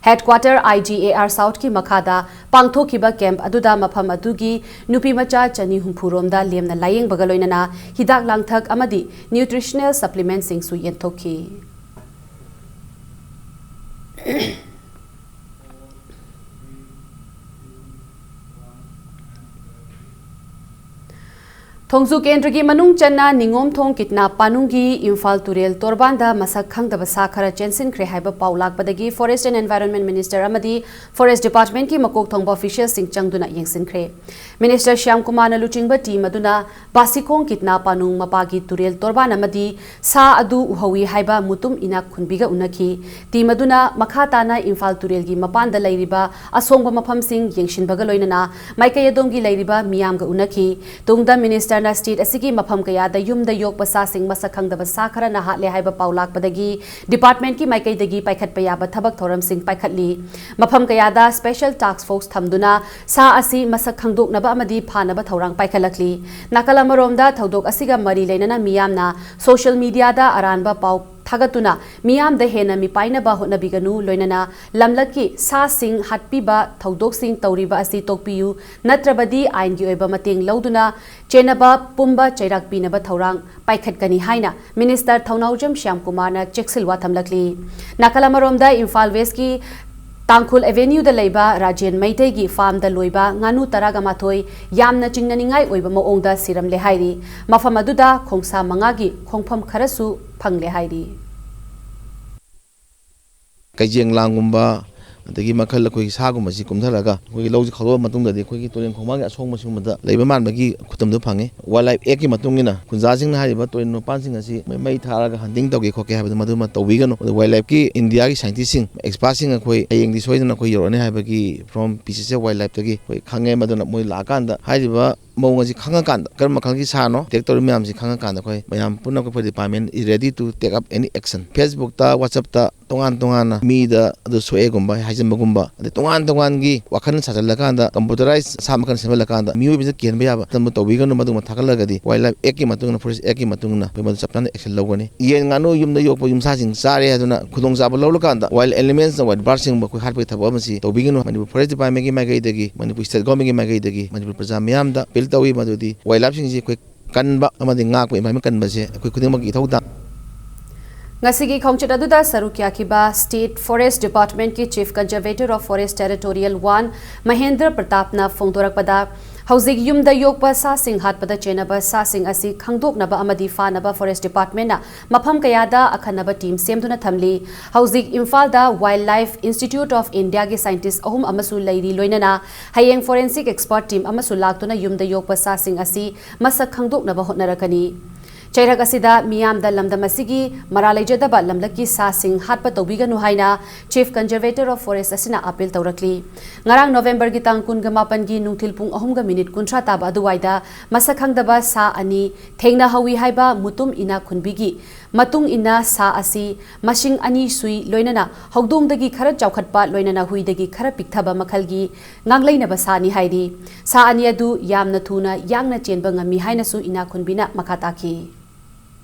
Headquarter I G A R ꯁꯥꯎꯠꯀꯤ ꯃꯈꯥꯗ ꯄꯥꯡꯊꯣꯛꯈꯤꯕ ꯀꯦꯝꯞ ꯑꯗꯨꯗ ꯃꯐꯝ ꯑꯗꯨꯒꯤ ꯅꯨꯄꯤ ꯃꯆꯥ ꯆꯅꯤ ꯍꯨꯝꯐꯨ ꯔꯣꯝꯗ ꯂꯦꯝꯅ ꯂꯥꯌꯦꯡꯕꯒ ꯂꯣꯏꯅꯅ ꯍꯤꯗꯥꯛ ꯂꯥꯡꯊꯛ ꯑꯃꯗꯤ ꯅ꯭ꯌꯨꯇ꯭ꯔꯤꯁꯅꯦꯜ ꯁꯄ꯭ꯂꯤꯃꯦꯟꯠꯁꯤꯡꯁꯨ ꯌꯦꯟꯊꯣꯛꯈꯤ꯫ ꯊꯣꯡꯖꯨ ꯀꯦꯟꯗ꯭ꯔꯒꯤ ꯃꯅꯨꯡ ꯆꯟꯅ ꯅꯤꯉꯣꯝꯊꯣꯡ ꯀꯤꯠꯅꯥꯞ ꯄꯥꯅꯨꯡꯒꯤ ꯏꯝꯐꯥꯜ ꯇꯨꯔꯦꯜ ꯇꯣꯔꯕꯥꯟꯗ ꯃꯁꯛ ꯈꯪꯗꯕ ꯁꯥ ꯈꯔ ꯆꯦꯟꯁꯤꯟꯈ꯭ꯔꯦ ꯍꯥꯏꯕ ꯄꯥꯎ ꯂꯥꯛꯄꯗꯒꯤ Forest and Environment Minister ꯑꯃꯗꯤ Forest Department ꯀꯤ ꯃꯀꯣꯛ ꯊꯣꯡꯕ official ꯁꯤꯡ ꯆꯪꯗꯨꯅ ꯌꯦꯡꯁꯤꯟꯈ꯭ꯔꯦ꯫ Minister ꯁ꯭ꯌꯥꯝ ꯀꯨꯃꯥꯔꯅ ꯂꯨꯆꯤꯡꯕ team ꯑꯗꯨꯅ ꯕꯥꯁꯤꯈꯣꯡ ꯀꯤꯠꯅꯥꯞ ꯄꯥꯅꯨꯡ ꯃꯄꯥꯒꯤ ꯇꯨꯔꯦꯜ ꯇꯣꯔꯕꯥꯟ ꯑꯃꯗꯤ ꯁꯥ ꯑꯗꯨ ꯎꯍꯧꯏ ꯍꯥꯏꯕ ꯃꯨꯇꯨꯝ ꯏꯅꯥꯛ ꯈꯨꯟꯕꯤꯒ ꯎꯅꯈꯤ꯫ Team ꯑꯗꯨꯅ ꯃꯈꯥ ꯇꯥꯅ ꯏꯝꯐꯥꯜ ꯇꯨꯔꯦꯜꯒꯤ ꯃꯄꯥꯟꯗ ꯂꯩꯔꯤꯕ ꯑꯁꯣꯡꯕ ꯃꯐꯝꯁꯤꯡ ꯌꯦꯡꯁꯤꯟꯕꯒ ꯂꯣꯏꯅꯅ ꯃꯥꯏꯀꯩ ꯑꯗꯣꯝꯒꯤ ꯂꯩꯔꯤꯕ ꯃꯤꯌꯥꯝꯒ ꯎꯅꯈꯤ꯫ ꯇꯨꯡꯗ Minister ꯅ ꯁ꯭ꯇꯦꯠ ꯑꯁꯤꯒꯤ ꯃꯐꯝ ꯀꯌꯥꯗ ꯌꯨꯝꯗ ꯌꯣꯛꯄ ꯁꯥꯁꯤꯡ ꯃꯁꯛ ꯈꯪꯗꯕ ꯁꯥ ꯈꯔꯅ ꯍꯥꯠꯂꯦ ꯍꯥꯏꯕ ꯄꯥꯎ ꯂꯥꯛꯄꯗꯒꯤ ꯗꯤꯄꯥꯔꯠꯃꯦꯟꯠꯀꯤ ꯃꯥꯏꯀꯩꯗꯒꯤ ꯄꯥꯏꯈꯠꯄ ꯌꯥꯕ ꯊꯕꯛ ꯊꯧꯔꯝꯁꯤꯡ ꯄꯥꯏꯈꯠꯂꯤ꯫ ꯃꯐꯝ ꯀꯌꯥꯗ ꯁ꯭ꯄꯦꯁꯦꯜ ꯇꯥꯁꯛ ꯐꯣꯔꯁ ꯊꯝꯗꯨꯅ ꯁꯥ ꯑꯁꯤ ꯃꯁꯛ ꯈꯪꯗꯣꯛꯅꯕ ꯑꯃꯗꯤ ꯐꯥꯅꯕ ꯊꯧꯔꯥꯡ ꯄꯥꯏꯈꯠꯂꯛꯂꯤ꯫ ꯅꯥꯀꯜ ꯑꯃꯔꯣꯝꯗ ꯊꯧꯗꯣꯛ ꯑꯁꯤꯒ ꯃꯔꯤ ꯂꯩꯅꯅ ꯃꯤꯌꯥꯝꯅ ꯁꯣꯁꯤꯌꯦꯜ ꯃꯤꯗꯤꯌꯥꯗ ꯑꯔꯥꯟꯕ ꯄꯥꯎ ꯊꯥꯒꯠꯇꯨꯅ ꯃꯤꯌꯥꯝꯗ ꯍꯦꯟꯅ ꯃꯤꯄꯥꯏꯅꯕ ꯍꯣꯠꯅꯕꯤꯒꯅꯨ, ꯂꯣꯏꯅꯅ ꯂꯝꯂꯛꯀꯤ ꯁꯥꯁꯤꯡ ꯍꯥꯠꯄꯤꯕ ꯊꯧꯗꯣꯛꯁꯤꯡ ꯇꯧꯔꯤꯕ ꯑꯁꯤ ꯇꯣꯛꯄꯤꯌꯨ, ꯅꯠꯇ꯭ꯔꯕꯗꯤ ꯑꯥꯏꯟꯒꯤ ꯑꯣꯏꯕ ꯃꯇꯦꯡ ꯂꯧꯗꯨꯅ ꯆꯦꯟꯅꯕ ꯄꯨꯝꯕ ꯆꯩꯔꯥꯛ ꯄꯤꯅꯕ ꯊꯧꯔꯥꯡ ꯄꯥꯏꯈꯠꯀꯅꯤ ꯍꯥꯏꯅ ꯃꯤꯅꯤꯁꯇꯔ ꯊꯧꯅꯥꯎꯖꯝ ꯁ꯭ꯌꯥꯝꯀꯨꯃꯥꯔꯅ ꯆꯦꯛꯁꯤꯜꯋꯥ ꯊꯝꯂꯛꯂꯤ꯫ ꯅꯥꯀꯜ ꯑꯃꯔꯣꯝꯗ ꯏꯝꯐꯥꯜ ꯋꯦꯁꯀꯤ ꯇꯥꯡꯈꯨꯜ ꯑꯦꯚꯦꯅ꯭ꯌꯨꯗ ꯂꯩꯕ ꯔꯥꯖꯦꯟ ꯃꯩꯇꯩꯒꯤ ꯐꯥꯔꯝꯗ ꯂꯣꯏꯕ ꯉꯥꯅꯨ ꯇꯔꯥꯒ ꯃꯥꯊꯣꯏ ꯌꯥꯝꯅ ꯆꯤꯡꯅꯅꯤꯡꯉꯥꯏ ꯑꯣꯏꯕ ꯃꯑꯣꯡꯗ ꯁꯤꯔꯝꯂꯦ ꯍꯥꯏꯔꯤ꯫ ꯃꯐꯝ ꯑꯗꯨꯗ ꯈꯣꯡꯁꯥ ꯃꯉꯥꯒꯤ ꯈꯣꯡꯐꯝ ꯈꯔꯁꯨ ꯐꯪꯂꯦ ꯍꯥꯏꯔꯤ꯫ ꯀꯩꯖꯦꯡ ꯂꯥꯡꯒꯨꯝꯕ, ꯑꯗꯒꯤ ꯃꯈꯜ ꯑꯩꯈꯣꯏꯒꯤ ꯁꯥꯒꯨꯝꯕꯁꯤ ꯀꯨꯝꯊꯔꯒ ꯑꯩꯈꯣꯏꯒꯤ ꯂꯧꯁꯤ ꯈꯥꯎꯗꯣꯛꯑ ꯃꯇꯨꯡꯗꯗꯤ ꯑꯩꯈꯣꯏꯒꯤ ꯇꯨꯔꯦꯟ ꯈꯣꯡꯕꯥꯟꯒꯤ ꯑꯁꯣꯡꯕ ꯁꯤꯒꯨꯝꯕꯗ ꯂꯩꯕ ꯃꯥꯟꯕꯒꯤ ꯈꯨꯗꯝꯗꯨ ꯐꯪꯉꯤ꯫ ꯋꯥꯏꯜ ꯂꯥꯏꯐ ꯑꯦꯛꯀꯤ ꯃꯇꯨꯡ ꯏꯟꯅ ꯈꯨꯟꯖꯥꯁꯤꯡꯅ ꯍꯥꯏꯔꯤꯕ ꯇꯨꯔꯦꯟ ꯃꯄꯥꯟꯁꯤꯡ ꯑꯁꯤ ꯃꯩ, ꯃꯩ ꯊꯥꯔꯒ ꯍꯟꯇꯤꯡ ꯇꯧꯒꯦ ꯈꯣꯠꯀꯦ ꯍꯥꯏꯕꯗꯨ ꯃꯗꯨꯃ ꯇꯧꯕꯤꯒꯅꯨ꯫ ꯑꯗꯨ ꯋꯥꯏꯜ ꯂꯥꯏꯐꯀꯤ ꯏꯟꯗꯤꯌꯥꯒꯤ ꯁꯥꯏꯟꯇꯤꯁꯁꯤꯡ, ꯑꯦꯛꯁꯄꯥꯔꯠꯁꯤꯡ ꯑꯩꯈꯣꯏ ꯍꯌꯦꯡꯗꯤ ꯁꯣꯏꯗꯅ ꯑꯩꯈꯣꯏ ꯌꯧꯔꯛꯑꯅꯤ ꯍꯥꯏꯕꯒꯤ from ꯄꯤ ꯁꯤ ꯁꯤ ꯑꯦꯐ ꯋꯥꯏꯜ ꯂꯥꯏꯐꯇꯒꯤ ꯑꯩꯈꯣꯏ ꯈꯪꯉꯦ꯫ ꯃꯗꯨꯅ ꯃꯣꯏ ꯂꯥꯛꯑꯀꯥꯟꯗ ꯍꯥꯏꯔꯤꯕ ꯃꯑꯣꯡ ꯑꯁꯤ ꯈꯪꯉꯀꯥꯟꯗ, ꯀꯔꯝꯕ ꯃꯈꯜꯒꯤ ꯁꯥꯅꯣ ꯑꯦꯇꯦꯛ ꯇꯧꯔꯤ ꯃꯌꯥꯝꯁꯤ ꯈꯪꯉꯀꯥꯟꯗ, ꯑꯩꯈꯣꯏ ꯃꯌꯥꯝ ꯄꯨꯟꯅ ꯑꯩꯈꯣꯏ department is ready to take up any action꯫ Facebook-ꯇ, WhatsApp-ꯇ ꯇꯣꯉꯥꯟ ꯇꯣꯉꯥꯟꯅ ꯃꯤꯗ ꯑꯗꯨ ꯁꯣꯛꯑꯦꯒꯨꯝꯕ ꯍꯥꯏꯖꯤꯟꯕꯒꯨꯝꯕ, ꯑꯗꯩ ꯇꯣꯉꯥꯟ ꯇꯣꯉꯥꯟꯒꯤ ꯋꯥꯈꯜ ꯁꯥꯖꯤꯜꯂꯀꯥꯟꯗ computerized ꯁꯥ ꯃꯈꯜ ꯁꯦꯝꯍꯜꯂꯀꯥꯟꯗ ꯃꯤꯑꯣꯏꯕꯁꯤꯗ ꯀꯤꯍꯟꯕ ꯌꯥꯕ ꯑꯗꯨꯝꯕ ꯇꯧꯕꯤꯒꯅꯨ꯫ ꯃꯗꯨꯒꯨꯝꯕ ꯊꯥꯒꯠꯂꯒꯗꯤ ꯋꯥꯏꯜ ꯂꯥꯏꯐ ꯑꯦꯛꯀꯤ ꯃꯇꯨꯡ ꯏꯟꯅ, ꯐꯣꯔꯦꯁ ꯑꯦꯛꯀꯤ ꯃꯇꯨꯡ ꯏꯟꯅ ꯑꯩꯈꯣꯏ ꯃꯗꯨ ꯆꯞ ꯆꯥꯅ action ꯂꯧꯒꯅꯤ꯫ ꯌꯦꯟ ꯉꯥꯅꯨ ꯌꯨꯝꯗ ꯌꯣꯛꯄ ꯌꯨꯝꯁꯥꯁꯤꯡ ꯆꯥꯔꯦ ꯍꯥꯏꯗꯨꯅ ꯈꯨꯗꯣꯡꯆꯥꯕ ꯂꯧꯔꯀꯥꯟꯗ wild elements, wild bird-ꯁꯤꯡꯕꯨ ꯑꯩꯈꯣꯏ ꯍꯥꯠꯄꯒꯤ ꯊꯕꯛ ꯑꯃꯁꯤ ꯇꯧꯕꯤꯒꯅꯨ꯫ ꯃꯅꯤꯄꯨꯔ ꯐꯣꯔꯦꯁ ꯗꯤꯄꯥꯔꯠꯃꯦꯟꯒꯤ ꯃꯥꯏꯀꯩꯗꯒꯤ, ꯃꯅꯤꯄꯨꯔ ꯁ꯭ꯇꯦꯠ ꯒꯣꯔꯃꯦꯟꯒꯤ ꯃꯥꯏꯀꯩꯗꯒꯤ ꯃꯅꯤꯄꯨꯔ ꯄ꯭ꯔꯖꯥ ꯃꯤꯌꯥꯝꯗ ꯑꯄꯤꯜ ꯇꯧꯏ, ꯃꯗꯨꯗꯤ ꯋꯥꯏꯜ ꯂꯥꯏꯐꯁꯤꯡꯁꯤ ꯑꯩꯈꯣꯏ ꯀꯟꯕ ꯑꯃꯗꯤ ꯉꯥꯛꯄ, environment ꯀꯟꯕꯁꯦ ꯑꯩꯈꯣꯏ ꯈꯨꯗꯤꯡꯃꯛꯀꯤ ꯏꯊꯧꯗꯥꯡ꯫ ꯉꯁꯤꯒꯤ ꯈꯣꯡꯆꯠ ꯑꯗꯨꯗ ꯁꯔꯨꯛ ꯌꯥꯈꯤꯕ State Forest Department-ꯀꯤ Chief Conservator of Forest Territorial One Mahendra ꯄ꯭ꯔꯇꯥꯞꯅ ꯐꯣꯡꯗꯣꯔꯛꯄꯗ, ꯍꯧꯖꯤꯛ ꯌꯨꯝꯗ ꯌꯣꯛꯄ ꯁꯥꯁꯤꯡ ꯍꯥꯠꯄꯗ ꯆꯦꯟꯅꯕ ꯁꯥꯁꯤꯡ ꯑꯁꯤ ꯈꯪꯗꯣꯛꯅꯕ ꯑꯃꯗꯤ ꯐꯥꯅꯕ ꯐꯣꯔꯦꯁ ꯗꯤꯄꯥꯔꯠꯃꯦꯟꯅ ꯃꯐꯝ ꯀꯌꯥꯗ ꯑꯈꯟꯅꯕ ꯇꯤꯝ ꯁꯦꯝꯗꯨꯅ ꯊꯝꯂꯤ꯫ ꯍꯧꯖꯤꯛ ꯏꯝꯐꯥꯜꯗ Wildlife Institute of India-ꯒꯤ ꯁꯥꯏꯟꯇꯤꯁ ꯑꯍꯨꯝ ꯑꯃꯁꯨ ꯂꯩꯔꯤ, ꯂꯣꯏꯅꯅ ꯍꯌꯦꯡ ꯐꯣꯔꯦꯟꯁꯤꯛ ꯑꯦꯛꯁꯄꯔꯠ ꯇꯤꯝ ꯑꯃꯁꯨ ꯂꯥꯛꯇꯨꯅ ꯌꯨꯝꯗ ꯌꯣꯛꯄ ꯁꯥꯁꯤꯡ ꯑꯁꯤ ꯃꯁꯛ ꯈꯪꯗꯣꯛꯅꯕ ꯍꯣꯠꯅꯔꯛꯀꯅꯤ꯫ ꯆꯩꯔꯛ ꯑꯁꯤꯗ ꯃꯤꯌꯥꯝꯗ ꯂꯝꯗꯝ ꯑꯁꯤꯒꯤ ꯃꯔꯥ ꯂꯩꯖꯗꯕ ꯂꯝꯂꯛꯀꯤ ꯁꯥꯁꯤꯡ ꯍꯥꯠꯄ ꯇꯧꯕꯤꯒꯅꯨ ꯍꯥꯏꯅ Chief Conservator of Forest ꯑꯁꯤꯅ appeal ꯇꯧꯔꯛꯂꯤ꯫ ꯉꯔꯥꯡ ꯅꯣꯕꯦꯝꯕꯔꯒꯤ ꯇꯥꯡ ꯀꯨꯟꯒ ꯃꯥꯄꯟꯒꯤ ꯅꯨꯡꯊꯤꯜ ꯄꯨꯡ ꯑꯍꯨꯝꯒ ꯃꯤꯅꯤꯠ ꯀꯨꯟꯊ꯭ꯔꯥ ꯇꯥꯕ ꯑꯗꯨꯋꯥꯏꯗ ꯃꯁꯛ ꯈꯪꯗꯕ ꯁꯥ ꯑꯅꯤ ꯊꯦꯡꯅꯍꯧꯏ ꯍꯥꯏꯕ ꯃꯨꯇꯨꯝ ꯏꯅꯥꯛ ꯈꯨꯟꯕꯤꯒꯤ ꯃꯇꯨꯡ ꯏꯟꯅ ꯁꯥ ꯑꯁꯤ ꯃꯁꯤꯡ ꯑꯅꯤ ꯁꯨꯏ ꯂꯣꯏꯅꯅ ꯍꯧꯗꯣꯡꯗꯒꯤ ꯈꯔ ꯆꯥꯎꯈꯠꯄ ꯂꯣꯏꯅꯅ ꯍꯨꯏꯗꯒꯤ ꯈꯔ ꯄꯤꯛꯊꯕ ꯃꯈꯜꯒꯤ ꯉꯥꯡꯂꯩꯅꯕ ꯁꯥꯅꯤ ꯍꯥꯏꯔꯤ꯫ ꯁꯥ ꯑꯅꯤ ꯑꯗꯨ ꯌꯥꯝꯅ ꯊꯨꯅ ꯌꯥꯡꯅ ꯆꯦꯟꯕ ꯉꯝꯃꯤ ꯍꯥꯏꯅꯁꯨ ꯏꯅꯥꯛ ꯈꯨꯟꯕꯤꯅ ꯃꯈꯥ ꯇꯥꯈꯤ꯫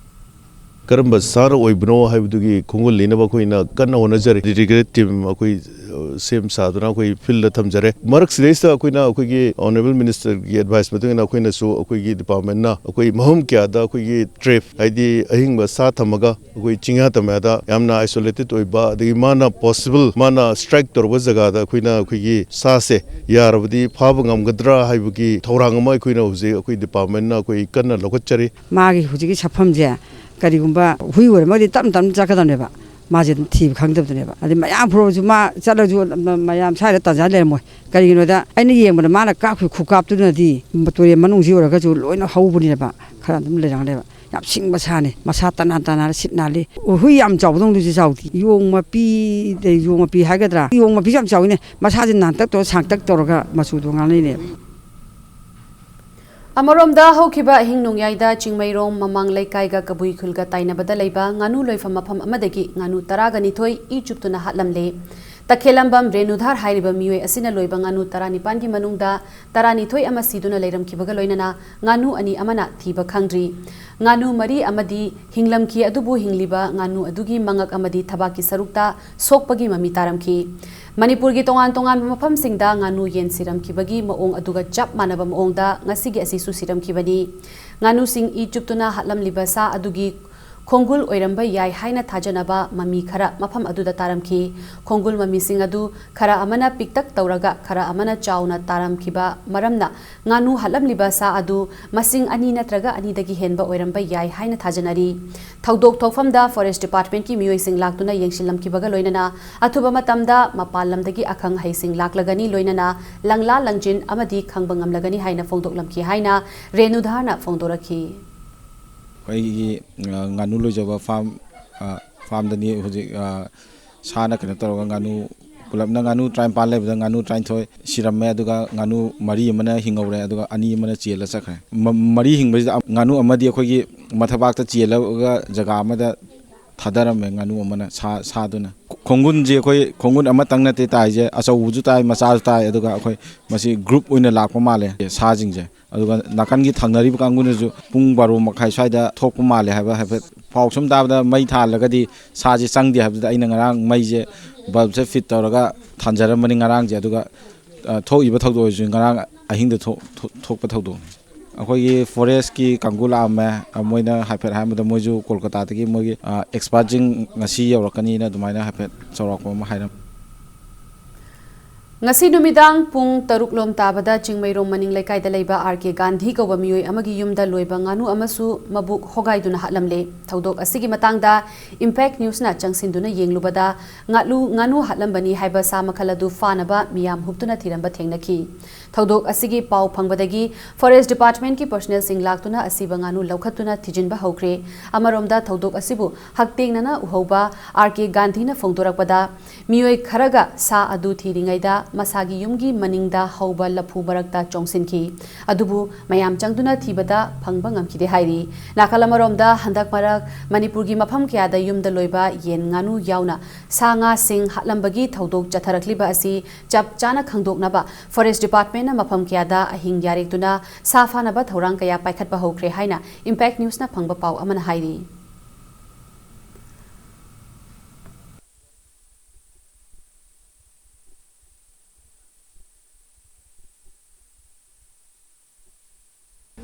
ꯀꯔꯝꯕ ꯁꯥꯔ ꯑꯣꯏꯕꯅꯣ ꯍꯥꯏꯕꯗꯨꯒꯤ ꯈꯣꯡꯒꯨꯜ ꯂꯤꯅꯕ ꯑꯩꯈꯣꯏꯅ ꯀꯟꯅ ꯍꯣꯠꯅꯖꯔꯤ꯫ Dedicated team ꯑꯩꯈꯣꯏ, ꯑ, ꯁꯦꯝ ꯁꯥꯗꯨꯅ ꯑꯩꯈꯣꯏ field ꯊꯝꯖꯔꯦ꯫ ꯃꯔꯛꯁꯤꯗꯩꯁꯤꯗ ꯑꯩꯈꯣꯏꯅ ꯑꯩꯈꯣꯏꯒꯤ Honourable Ministerꯒꯤ advice ꯃꯇꯨꯡ ꯏꯟꯅ ꯑꯩꯈꯣꯏꯅꯁꯨ ꯑꯩꯈꯣꯏꯒꯤ departmentꯅ ꯑꯩꯈꯣꯏ ꯃꯐꯝ ꯀꯌꯥꯗ ꯑꯩꯈꯣꯏꯒꯤ trap, ꯍꯥꯏꯗꯤ ꯑꯍꯤꯡꯕ ꯁꯥ ꯊꯝꯃꯒ ꯑꯩꯈꯣꯏ ꯆꯤꯡꯌꯥ ꯇꯝꯌꯥꯗ ꯌꯥꯝꯅ isolated ꯑꯣꯏꯕ, ꯑꯗꯒꯤ ꯃꯥꯅ possible, ꯃꯥꯅ strike ꯇꯧꯔꯕ ꯖꯒꯥꯗ ꯑꯩꯈꯣꯏꯅ ꯑꯩꯈꯣꯏꯒꯤ ꯁꯥꯁꯦ ꯌꯥꯔꯕꯗꯤ ꯐꯥꯕ ꯉꯝꯒꯗ꯭ꯔꯥ ꯍꯥꯏꯕꯒꯤ ꯊꯧꯔꯥꯡ ꯑꯃ ꯑꯩꯈꯣꯏꯅ ꯍꯧꯖꯤꯛ ꯑꯩꯈꯣꯏ departmentꯅ ꯑꯩꯈꯣꯏ ꯀꯟꯅ ꯂꯧꯈꯠꯆꯔꯤ꯫ ꯃꯥꯒꯤ ꯍꯧꯖꯤꯛꯀꯤ ꯁꯛꯐꯝꯁꯦ ꯀꯔꯤꯒꯨꯝꯕ ꯍꯨꯏ ꯑꯣꯏꯔꯝꯃꯒꯗꯤ ꯇꯞꯅ ꯇꯞꯅ ꯆꯠꯀꯗꯕꯅꯦꯕ꯫ ꯃꯥꯁꯦ ꯑꯗꯨꯝ ꯊꯤꯕ ꯈꯪꯗꯕꯗꯨꯅꯦꯕ꯫ ꯑꯗꯩ ꯃꯌꯥꯝ ꯐꯨꯔꯁꯨ ꯃꯥ ꯆꯠꯂꯁꯨ ꯃꯌꯥꯝ ꯁ꯭ꯋꯥꯏꯗ ꯇꯥꯟꯖꯥ ꯂꯩꯔꯝꯃꯣꯏ꯫ ꯀꯔꯤꯒꯤꯅꯣꯗ ꯑꯩꯅ ꯌꯦꯡꯕꯗ ꯃꯥꯅ ꯀꯥꯞꯈꯤꯕ ꯈꯨꯀꯥꯞꯇꯨꯅꯗꯤ ꯇꯨꯔꯦꯜ ꯃꯅꯨꯡꯁꯤ ꯑꯣꯏꯔꯒꯁꯨ ꯂꯣꯏꯅ ꯍꯧꯕꯅꯦꯕ꯫ ꯈꯔ ꯑꯗꯨꯝ ꯂꯩꯔꯝꯒꯅꯦꯕ꯫ ꯌꯥꯝ ꯁꯤꯡꯕ ꯁꯥꯅꯤ꯫ ꯃꯁꯥ ꯇꯅꯥꯟ ꯇꯅꯥꯟꯅ ꯁꯤꯠ ꯅꯥꯜꯂꯤ꯫ ꯍꯨꯏ ꯌꯥꯝ ꯆꯥꯎꯕꯗꯧꯅꯗꯤ ꯆꯥꯎꯗꯦ꯫ ꯌꯣꯡ ꯃꯄꯤ, ꯌꯣꯡ ꯃꯄꯤ ꯍꯥꯏꯒꯗ꯭ꯔꯥ? ꯌꯣꯡ ꯃꯄꯤꯁꯨ ꯌꯥꯝ ꯆꯥꯎꯋꯤꯅꯦ꯫ ꯃꯁꯥꯁꯦ ꯅꯥꯟꯇꯛ ꯇꯧꯔ ꯁꯥꯡꯇꯛ ꯇꯧꯔꯒ ꯃꯆꯨꯗꯣ ꯉꯥꯡꯅꯩꯅꯦꯕ꯫ ꯑꯃꯔꯣꯝꯗ ꯍꯧꯈꯤꯕ ꯑꯍꯤꯡ ꯅꯣꯡꯌꯥꯏꯗ ꯆꯤꯡꯃꯩꯔꯣꯡ ꯃꯃꯥꯡ ꯂꯩꯀꯥꯏꯒ ꯀꯕꯨꯏ ꯈꯨꯜꯒ ꯇꯥꯏꯅꯕꯗ ꯂꯩꯕ ꯉꯥꯅꯨ ꯂꯣꯏꯐꯝ ꯃꯐꯝ ꯑꯃꯗꯒꯤ ꯉꯥꯅꯨ ꯇꯔꯥꯒ ꯅꯤꯊꯣꯏ ꯏ ꯆꯨꯞꯇꯨꯅ ꯍꯥꯠꯂꯝꯂꯦ꯫ ꯇꯈꯦꯂꯝꯕꯝ ꯔꯦꯅꯨꯙꯥꯔ ꯍꯥꯏꯔꯤꯕ ꯃꯤꯑꯣꯏ ꯑꯁꯤꯅ ꯂꯣꯏꯕ ꯉꯥꯅꯨ ꯇꯔꯥꯅꯤꯄꯥꯟꯒꯤ ꯃꯅꯨꯡꯗ ꯇꯔꯥꯅꯤꯊꯣꯏ ꯑꯃ ꯁꯤꯗꯨꯅ ꯂꯩꯔꯝꯈꯤꯕꯒ ꯂꯣꯏꯅꯅ ꯉꯥꯅꯨ ꯑꯅꯤ ꯑꯃꯅ ꯊꯤꯕ ꯈꯪꯗ꯭ꯔꯤ꯫ ꯉꯥꯅꯨ ꯃꯔꯤ ꯑꯃꯗꯤ ꯍꯤꯡꯂꯝꯈꯤ, ꯑꯗꯨꯕꯨ ꯍꯤꯡꯂꯤꯕ ꯉꯥꯅꯨ ꯑꯗꯨꯒꯤ ꯃꯉꯛ ꯑꯃꯗꯤ ꯊꯕꯥꯛꯀꯤ ꯁꯔꯨꯛꯇ ꯁꯣꯛꯄꯒꯤ ꯃꯃꯤ ꯇꯥꯔꯝꯈꯤ꯫ ꯃꯅꯤꯄꯨꯔꯒꯤ ꯇꯣꯉꯥꯟ ꯇꯣꯉꯥꯟꯕ ꯃꯐꯝꯁꯤꯡꯗ ꯉꯥꯅꯨ ꯌꯦꯟ ꯁꯤꯔꯝꯈꯤꯕꯒꯤ ꯃꯑꯣꯡ ꯑꯗꯨꯒ ꯆꯞ ꯃꯥꯟꯅꯕ ꯃꯑꯣꯡꯗ ꯉꯁꯤꯒꯤ ꯑꯁꯤꯁꯨ ꯁꯤꯔꯝꯈꯤꯕꯅꯤ꯫ ꯉꯥꯅꯨꯁꯤꯡ ꯏ ꯆꯨꯞꯇꯨꯅ ꯍꯥꯠꯂꯝꯂꯤꯕ ꯁꯥ ꯑꯗꯨꯒꯤ ꯈꯣꯡꯒꯨꯜ ꯑꯣꯏꯔꯝꯕ ꯌꯥꯏ ꯍꯥꯏꯅ ꯊꯥꯖꯅꯕ ꯃꯃꯤ ꯈꯔ ꯃꯐꯝ ꯑꯗꯨꯗ ꯇꯥꯔꯝꯈꯤ꯫ ꯈꯣꯡꯒꯨꯜ ꯃꯃꯤꯁꯤꯡ ꯑꯗꯨ ꯈꯔ ꯑꯃꯅ ꯄꯤꯛꯇꯛ ꯇꯧꯔꯒ ꯈꯔ ꯑꯃꯅ ꯆꯥꯎꯅ ꯇꯥꯔꯝꯈꯤꯕ ꯃꯔꯝꯅ ꯉꯥꯅꯨ ꯍꯥꯠꯂꯝꯂꯤꯕ ꯁꯥ ꯑꯗꯨ ꯃꯁꯤꯡ ꯑꯅꯤ ꯅꯠꯇ꯭ꯔꯒ ꯑꯅꯤꯗꯒꯤ ꯍꯦꯟꯕ ꯑꯣꯏꯔꯝꯕ ꯌꯥꯏ ꯍꯥꯏꯅ ꯊꯥꯖꯅꯔꯤ꯫ ꯊꯧꯗꯣꯛ ꯊꯣꯛꯐꯝꯗ Forest Departmentꯀꯤ ꯃꯤꯑꯣꯏꯁꯤꯡ ꯂꯥꯛꯇꯨꯅ ꯌꯦꯡꯁꯤꯜꯂꯝꯈꯤꯕꯒ ꯂꯣꯏꯅꯅ ꯑꯊꯨꯕ ꯃꯇꯝꯗ ꯃꯄꯥꯟ ꯂꯝꯗꯒꯤ ꯑꯈꯪ ꯑꯍꯩꯁꯤꯡ ꯂꯥꯛꯂꯒꯅꯤ, ꯂꯣꯏꯅꯅ ꯂꯪꯂꯥ ꯂꯪꯖꯤꯟ ꯑꯃꯗꯤ ꯈꯪꯕ ꯉꯝꯂꯒꯅꯤ ꯍꯥꯏꯅ ꯐꯣꯡꯗꯣꯛꯂꯝꯈꯤ ꯍꯥꯏꯅ ꯔꯦꯅꯨꯙꯥꯔꯅ ꯐꯣꯡꯗꯣꯔꯛꯈꯤ꯫ ꯑꯩꯒꯤ, ꯑ, ꯉꯥꯅꯨ ꯂꯣꯏꯖꯕ ꯐꯥꯝ, ꯑ, ꯐꯥꯝꯗꯅꯤ ꯍꯧꯖꯤꯛ, ꯑ, ꯁꯥꯅ ꯀꯩꯅꯣ ꯇꯧꯔꯒ ꯉꯥꯅꯨ ꯄꯨꯂꯞꯅ ꯉꯥꯅꯨ ꯇꯔꯥꯅꯤꯄꯥꯟ ꯂꯩꯕꯗ ꯉꯥꯅꯨ ꯇꯔꯥꯅꯤꯊꯣꯏ ꯁꯤꯔꯝꯃꯦ, ꯑꯗꯨꯒ ꯉꯥꯅꯨ ꯃꯔꯤ ꯑꯃꯅ ꯍꯤꯡꯍꯧꯔꯦ, ꯑꯗꯨꯒ ꯑꯅꯤ ꯑꯃꯅ ꯆꯦꯜꯂ ꯆꯠꯈ꯭ꯔꯦ꯫ ꯃ-, ꯃꯔꯤ ꯍꯤꯡꯕꯁꯤꯗ ꯉꯥꯅꯨ ꯑꯃꯗꯤ ꯑꯩꯈꯣꯏꯒꯤ ꯃꯊꯕꯥꯛꯇ ꯆꯦꯜꯂꯒ ꯖꯒꯥ ꯑꯃꯗ ꯊꯥꯗꯔꯝꯃꯦ, ꯉꯥꯅꯨ ꯑꯃꯅ ꯁꯥ-, ꯁꯥꯗꯨꯅ꯫ ꯈꯣꯡꯒꯨꯟꯁꯦ ꯑꯩꯈꯣꯏ ꯈꯣꯡꯒꯨꯟ ꯑꯃꯇꯪ ꯅꯠꯇꯦ ꯇꯥꯏꯁꯦ, ꯑꯆꯧꯕꯁꯨ ꯇꯥꯏ, ꯃꯆꯥꯁꯨ ꯇꯥꯏ, ꯑꯗꯨꯒ ꯑꯩꯈꯣꯏ ꯃꯁꯤ group ꯑꯣꯏꯅ ꯂꯥꯛꯄ ꯃꯥꯜꯂꯦ ꯁꯥꯁꯤꯡꯁꯦ꯫ ꯑꯗꯨꯒ ꯅꯥꯀꯟꯒꯤ ꯊꯪꯅꯔꯤꯕ ꯀꯥꯡꯕꯨꯅꯁꯨ ꯄꯨꯡ ꯕꯥꯔꯣ ꯃꯈꯥꯏ ꯁ꯭ꯋꯥꯏꯗ ꯊꯣꯛꯄ ꯃꯥꯜꯂꯦ ꯍꯥꯏꯕ ꯍꯥꯏꯐꯦꯠ ꯄꯥꯎ ꯁꯨꯝ ꯇꯥꯕꯗ, ꯃꯩ ꯊꯥꯜꯂꯒꯗꯤ ꯁꯥꯁꯦ ꯆꯪꯗꯦ ꯍꯥꯏꯕꯗꯨꯗ ꯑꯩꯅ ꯉꯔꯥꯡ ꯃꯩꯁꯦ bulbꯁꯦ fit ꯇꯧꯔꯒ ꯊꯥꯟꯖꯔꯝꯕꯅꯤ ꯉꯔꯥꯡꯁꯦ꯫ ꯑꯗꯨꯒ, ꯑ, ꯊꯣꯛꯏꯕ ꯊꯧꯗꯣꯛ ꯑꯁꯤꯁꯨ ꯉꯔꯥꯡ ꯑꯍꯤꯡꯗ ꯊꯣꯛ-, ꯊꯣꯛ-, ꯊꯣꯛꯄ ꯊꯧꯗꯣꯛꯅꯤ꯫ ꯑꯩꯈꯣꯏꯒꯤ forestꯀꯤ ꯀꯥꯡꯕꯨ ꯂꯥꯛꯑꯝꯃꯦ꯫ ꯑ, ꯃꯣꯏꯅ ꯍꯥꯏꯐꯦꯠ ꯍꯥꯏꯕꯗ ꯃꯣꯏꯁꯨ ꯀꯣꯜꯀꯇꯥꯗꯒꯤ ꯃꯣꯏꯒꯤ, ꯑ, expertꯁꯤꯡ ꯉꯁꯤ ꯌꯧꯔꯛꯀꯅꯤꯅ ꯑꯗꯨꯃꯥꯏꯅ ꯍꯥꯏꯐꯦꯠ ꯆꯥꯎꯔꯥꯛꯄ ꯑꯃ ꯍꯥꯏꯔꯝꯃꯤ꯫ ꯉꯁꯤ ꯅꯨꯃꯤꯗꯥꯡ ꯄꯨꯡ ꯇꯔꯨꯛ ꯂꯣꯝ ꯇꯥꯕꯗ ꯆꯤꯡꯃꯩꯔꯣꯡ ꯃꯅꯤꯡ ꯂꯩꯀꯥꯏꯗ ꯂꯩꯕ ꯑꯥꯔ ꯀꯦ ꯒꯥꯟꯙꯤ ꯀꯧꯕ ꯃꯤꯑꯣꯏ ꯑꯃꯒꯤ ꯌꯨꯝꯗ ꯂꯣꯏꯕ ꯉꯥꯅꯨ ꯑꯃꯁꯨ ꯃꯕꯨꯛ ꯍꯣꯒꯥꯏꯗꯨꯅ ꯍꯥꯠꯂꯝꯂꯦ꯫ ꯊꯧꯗꯣꯛ ꯑꯁꯤꯒꯤ ꯃꯇꯥꯡꯗ Impact Newsꯅ ꯆꯪꯁꯤꯟꯗꯨꯅ ꯌꯦꯡꯂꯨꯕꯗ ꯉꯥꯅꯨ, ꯉꯥꯅꯨ ꯍꯥꯠꯂꯝꯕꯅꯤ ꯍꯥꯏꯕ ꯁꯥ ꯃꯈꯜ ꯑꯗꯨ ꯐꯥꯅꯕ ꯃꯤꯌꯥꯝ ꯍꯨꯞꯇꯨꯅ ꯊꯤꯔꯝꯕ ꯊꯦꯡꯅꯈꯤ꯫ ꯊꯧꯗꯣꯛ ꯑꯁꯤꯒꯤ ꯄꯥꯎ ꯐꯪꯕꯗꯒꯤ forest departmentꯀꯤ personnelꯁꯤꯡ ꯂꯥꯛꯇꯨꯅ ꯑꯁꯤꯕ ꯉꯥꯅꯨ ꯂꯧꯈꯠꯇꯨꯅ ꯊꯤꯖꯤꯟꯕ ꯍꯧꯈ꯭ꯔꯦ꯫ ꯑꯃꯔꯣꯝꯗ ꯊꯧꯗꯣꯛ ꯑꯁꯤꯕꯨ ꯍꯛꯇꯦꯡꯅꯅ ꯎꯍꯧꯕ ꯑꯥꯔ ꯀꯦ ꯒꯥꯟꯙꯤꯅ ꯐꯣꯡꯗꯣꯔꯛꯄꯗ, ꯃꯤꯑꯣꯏ ꯈꯔꯒ ꯁꯥ ꯑꯗꯨ ꯊꯤꯔꯤꯉꯩꯗ ꯃꯁꯥꯒꯤ ꯌꯨꯝꯒꯤ ꯃꯅꯤꯡꯗ ꯍꯧꯕ ꯂꯐꯨ ꯃꯔꯛꯇ ꯆꯣꯡꯁꯤꯟꯈꯤ꯫ ꯑꯗꯨꯕꯨ ꯃꯌꯥꯝ ꯆꯪꯗꯨꯅ ꯊꯤꯕꯗ ꯐꯪꯕ ꯉꯝꯈꯤꯗꯦ ꯍꯥꯏꯔꯤ꯫ ꯅꯥꯀꯜ ꯑꯃꯔꯣꯝꯗ, ꯍꯟꯗꯛ ꯃꯔꯛ ꯃꯅꯤꯄꯨꯔꯒꯤ ꯃꯐꯝ ꯀꯌꯥꯗ ꯌꯨꯝꯗ ꯂꯣꯏꯕ ꯌꯦꯟ ꯉꯥꯅꯨ ꯌꯥꯎꯅ ꯁꯥ ꯉꯥꯁꯤꯡ ꯍꯥꯠꯂꯝꯕꯒꯤ ꯊꯧꯗꯣꯛ ꯆꯠꯊꯔꯛꯂꯤꯕ ꯑꯁꯤ ꯆꯞ ꯆꯥꯅ ꯈꯪꯗꯣꯛꯅꯕ forest departmentꯅ ꯃꯐꯝ ꯀꯌꯥꯗ ꯑꯍꯤꯡ ꯌꯥꯔꯦꯛꯇꯨꯅ ꯁꯥ ꯐꯥꯅꯕ ꯊꯧꯔꯥꯡ ꯀꯌꯥ ꯄꯥꯏꯈꯠꯄ ꯍꯧꯈ꯭ꯔꯦ ꯍꯥꯏꯅ Impact Newsꯅ ꯐꯪꯕ ꯄꯥꯎ ꯑꯃꯅ ꯍꯥꯏꯔꯤ꯫